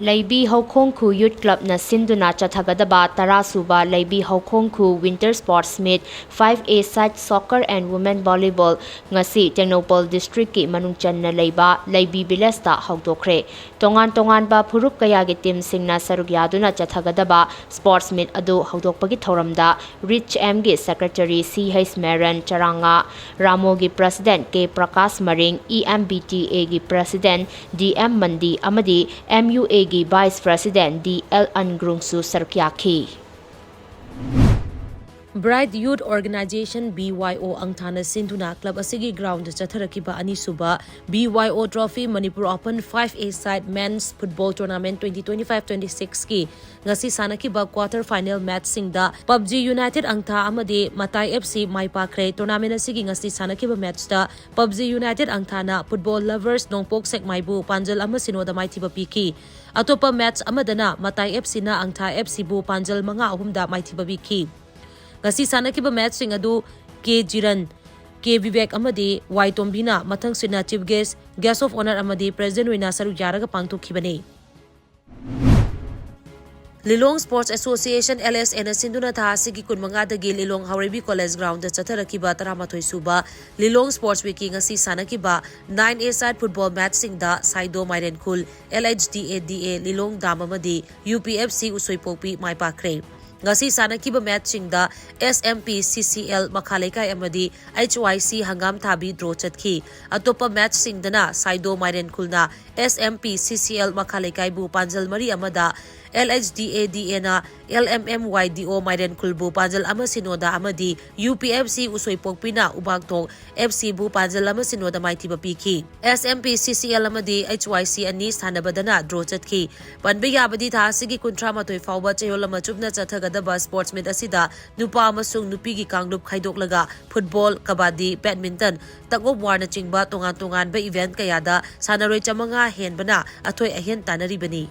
ꯂꯩꯕꯤ ꯍꯧꯈꯣꯡ ꯈꯨ ꯌꯨꯠ ꯀ꯭ꯂꯕꯅ ꯁꯤꯟꯗꯨꯅ ꯆꯠꯊꯒꯗꯕ ꯇꯔꯥ ꯁꯨꯕ ꯂꯩꯕꯤ ꯍꯧꯈꯣꯡ ꯈꯨ Winter Sports Meet five A Side Soccer and Women Volleyball ꯉꯁꯤ ꯇꯦꯡꯅꯧꯄꯜ ꯗꯤꯁꯇ꯭ꯔꯤꯛꯀꯤ ꯃꯅꯨꯡ ꯆꯟꯅ ꯂꯩꯕ ꯂꯩꯕꯤ ꯚꯤꯂꯦꯖꯇ ꯍꯧꯗꯣꯛꯈ꯭ꯔꯦ꯫ ꯇꯣꯉꯥꯟ ꯇꯣꯉꯥꯟꯕ ꯐꯨꯔꯨꯞ ꯀꯌꯥꯒꯤ ꯇꯤꯝꯁꯤꯡꯅ ꯁꯔꯨꯛ ꯌꯥꯗꯨꯅ ꯆꯠꯊꯒꯗꯕ ꯁ꯭ꯄꯣꯔꯠꯁ ꯃꯤꯠ ꯑꯗꯨ ꯍꯧꯗꯣꯛꯄꯒꯤ ꯊꯧꯔꯝꯗ ꯔꯤꯆ ꯑꯦꯝꯒꯤ secretary C H Meron Charanga, ꯔꯥꯃꯣꯒꯤ president K Prakash Maring, E M B T ꯑꯦꯒꯤ ꯄ꯭ꯔꯁꯤꯗꯦꯟꯠ ꯗꯤ ꯑꯦꯝ ꯃꯟꯗꯤ ꯑꯃꯗꯤ ꯑꯦꯝ ꯌꯨ ꯑꯦꯒꯤ ꯚꯥꯏꯁ ꯄ꯭ꯔꯁꯤꯗꯦꯟꯠ ꯗꯤ ꯑꯦꯜ ꯑꯟꯒ꯭ꯔꯨꯡꯁꯨ ꯁꯔꯨꯛ ꯌꯥꯈꯤ꯫ Bright Youth Organization, B Y O, ꯑꯪꯊꯥꯅ ꯁꯤꯟꯗꯨꯅ club ꯑꯁꯤꯒꯤ ground ꯆꯠꯊꯔꯛꯈꯤꯕ ꯑꯅꯤꯁꯨꯕ B Y O Trophy Manipur Open five A side Men's Football Tournament twenty twenty-five twenty-six ꯀꯤ ꯉꯁꯤ ꯁꯥꯟꯅꯈꯤꯕ quarter final matchꯁꯤꯡꯗ PUBG United ꯑꯪꯊꯥ ꯑꯃꯗꯤ ꯃꯇꯥꯏ F C ꯃꯥꯏ ꯄꯥꯛꯈ꯭ꯔꯦ꯫ Tournament ꯑꯁꯤꯒꯤ ꯉꯁꯤ ꯁꯥꯟꯅꯈꯤꯕ matchꯇ PUBG United ꯑꯪꯊꯥꯅ Football Lovers ꯅꯣꯡꯄꯣꯛ ꯁꯦꯛꯃꯥꯏꯕꯨ ꯄꯥꯟꯖꯜ ꯑꯃ ꯁꯤꯅꯣꯗ ꯃꯥꯏꯊꯤꯕ ꯄꯤꯈꯤ꯫ ꯑꯇꯣꯞꯄ match ꯑꯃꯗꯅ ꯃꯇꯥꯏ F Cꯅ ꯑꯪꯊꯥ F Cꯕꯨ ꯄꯥꯟꯖꯜ ꯃꯉꯥ ꯑꯍꯨꯝꯗ ꯃꯥꯏꯊꯤꯕ ꯄꯤꯈꯤ꯫ ꯉꯁꯤ ꯁꯥꯟꯅꯈꯤꯕ matchꯁꯤꯡ ꯑꯗꯨ K ꯖꯤꯔꯟ, K ꯕꯤꯕꯦꯛ ꯑꯃꯗꯤ Y ꯇꯣꯝꯕꯤꯅ ꯃꯊꯪꯁꯤꯠꯅ chief guest, guest of honour ꯑꯃꯗꯤ president ꯑꯣꯏꯅ ꯁꯔꯨꯛ ꯌꯥꯔꯒ ꯄꯥꯡꯊꯣꯛꯈꯤꯕꯅꯤ꯫ Lilong Sports Association, L S Aꯅ ꯁꯤꯟꯗꯨꯅ ꯊꯥ ꯑꯁꯤꯒꯤ ꯀꯨꯟꯃꯉꯥꯗꯒꯤ ꯂꯤꯂꯣꯡ ꯍꯥꯎꯔꯩꯕꯤ College groundꯗ ꯆꯠꯊꯔꯛꯈꯤꯕ ꯇꯔꯥꯃꯥꯊꯣꯏ ꯁꯨꯕ Lilong Sports Weekꯀꯤ ꯉꯁꯤ ꯁꯥꯟꯅꯈꯤꯕ nine A side football matchꯁꯤꯡꯗ ꯁꯥꯏꯗꯣ ꯃꯥꯏꯔꯦꯟꯈꯨꯜ, L H D A D A Lilong dam ꯑꯃꯗꯤ U P F C ꯎꯁꯣꯏꯄꯣꯛꯄꯤ ꯃꯥꯏ ꯄꯥꯛꯈ꯭ꯔꯦ꯫ ꯉꯁꯤ ꯁꯥꯟꯅꯈꯤꯕ matchꯁꯤꯡꯗ S M P C C L ꯃꯈꯥ ꯂꯩꯀꯥꯏ ꯑꯃꯗꯤ H Y C ꯍꯪꯒꯥꯝ ꯊꯥꯕꯤ draw ꯆꯠꯈꯤ꯫ ꯑꯇꯣꯞꯄ matchꯁꯤꯡꯗꯅ ꯁꯥꯏꯗꯣ ꯃꯥꯏꯔꯦꯟꯈꯨꯜꯅ S M P C C L ꯃꯈꯥ ꯂꯩꯀꯥꯏꯕꯨ ꯄꯥꯟꯖꯜ ꯃꯔꯤ ꯑꯃꯗ, L H D A D Aꯅ L M M Y D O ꯃꯥꯏꯔꯦꯟꯈꯨꯜꯕꯨ ꯄꯥꯟꯖꯜ ꯑꯃ ꯁꯤꯅꯣꯗ ꯑꯃꯗꯤ U P F C ꯎꯁꯣꯏꯄꯣꯛꯄꯤꯅ ꯎꯕꯥꯛꯊꯣꯡ F Cꯕꯨ ꯄꯥꯟꯖꯜ ꯑꯃ ꯁꯤꯅꯣꯗ ꯃꯥꯏꯊꯤꯕ ꯄꯤꯈꯤ꯫ S M P C C L ꯑꯃꯗꯤ H Y C ꯑꯅꯤ ꯁꯥꯟꯅꯕꯗꯅ draw ꯆꯠꯈꯤ꯫ ꯄꯟꯕ ꯌꯥꯕꯗꯤ ꯊꯥ ꯑꯁꯤꯒꯤ ꯀꯨꯟꯊ꯭ꯔꯥ ꯃꯥꯊꯣꯏ ꯐꯥꯎꯕ ꯆꯌꯣꯜ ꯑꯃ ꯆꯨꯞꯅ ꯆꯠꯊꯒꯗꯕ sports meet ꯑꯁꯤꯗ ꯅꯨꯄꯥ ꯑꯃꯁꯨꯡ ꯅꯨꯄꯤꯒꯤ ꯀꯥꯡꯂꯨꯞ ꯈꯥꯏꯗꯣꯛꯂꯒ football, kabaddi, badminton, tug of warꯅꯆꯤꯡꯕ ꯇꯣꯉꯥꯟ ꯇꯣꯉꯥꯟꯕ event ꯀꯌꯥꯗ ꯁꯥꯟꯅꯔꯣꯏ ꯆꯥꯃꯉꯥ ꯍꯦꯟꯕꯅ ꯑꯊꯣꯏ ꯑꯍꯦꯟ ꯇꯥꯟꯅꯔꯤꯕꯅꯤ꯫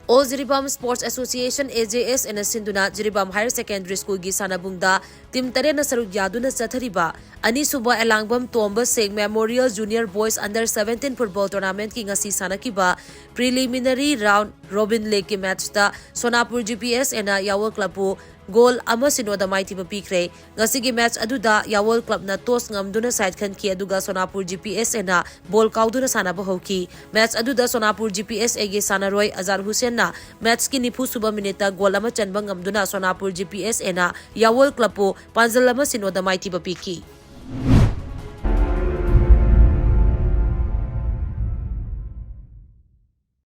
All Jiribam Sports Association, A J S Aꯅ ꯁꯤꯟꯗꯨꯅ ꯖꯤꯔꯤꯕꯥꯝ Higher Secondary Schoolꯒꯤ ꯁꯥꯟꯅꯕꯨꯡꯗ team ꯇꯔꯦꯠꯅ ꯁꯔꯨꯛ ꯌꯥꯗꯨꯅ ꯆꯠꯊꯔꯤꯕ ꯑꯅꯤꯁꯨꯕ ꯑꯦꯂꯥꯡꯕꯝ ꯇꯣꯝꯕ ꯁꯤꯡ Memorial Junior Boys Under seventeen Football Tournamentꯀꯤ ꯉꯁꯤ ꯁꯥꯟꯅꯈꯤꯕ preliminary round robin leagueꯀꯤ matchꯇ ꯁꯣꯅꯥꯄꯨꯔ G P S Aꯅ ꯌꯥꯋꯜ clubꯄꯨ goal ꯑꯃ ꯁꯤꯅꯣꯗ ꯃꯥꯏꯊꯤꯕ ꯄꯤꯈ꯭ꯔꯦ꯫ ꯉꯁꯤꯒꯤ match ꯑꯗꯨꯗ ꯌꯥꯋꯜ clubꯅ toss ꯉꯝꯗꯨꯅ side ꯈꯟꯈꯤ, ꯑꯗꯨꯒ ꯁꯣꯅꯥꯄꯨꯔ G P S Aꯅ ball ꯀꯥꯎꯗꯨꯅ ꯁꯥꯟꯅꯕ ꯍꯧꯈꯤ꯫ Match ꯑꯗꯨꯗ ꯁꯣꯅꯥꯄꯨꯔ G P S Aꯒꯤ ꯁꯥꯟꯅꯔꯣꯏ ꯑꯖꯥꯔ ꯍꯨꯁꯦꯟꯅ matchꯀꯤ ꯅꯤꯐꯨ ꯁꯨꯕ minuteꯇ goal ꯑꯃ ꯆꯟꯕ ꯉꯝꯗꯨꯅ ꯁꯣꯅꯥꯄꯨꯔ G P S Aꯅ ꯌꯥꯋꯜ clubꯄꯨ ꯄꯥꯟꯖꯜ ꯑꯃ ꯁꯤꯅꯣꯗ ꯃꯥꯏꯊꯤꯕ ꯄꯤꯈꯤ꯫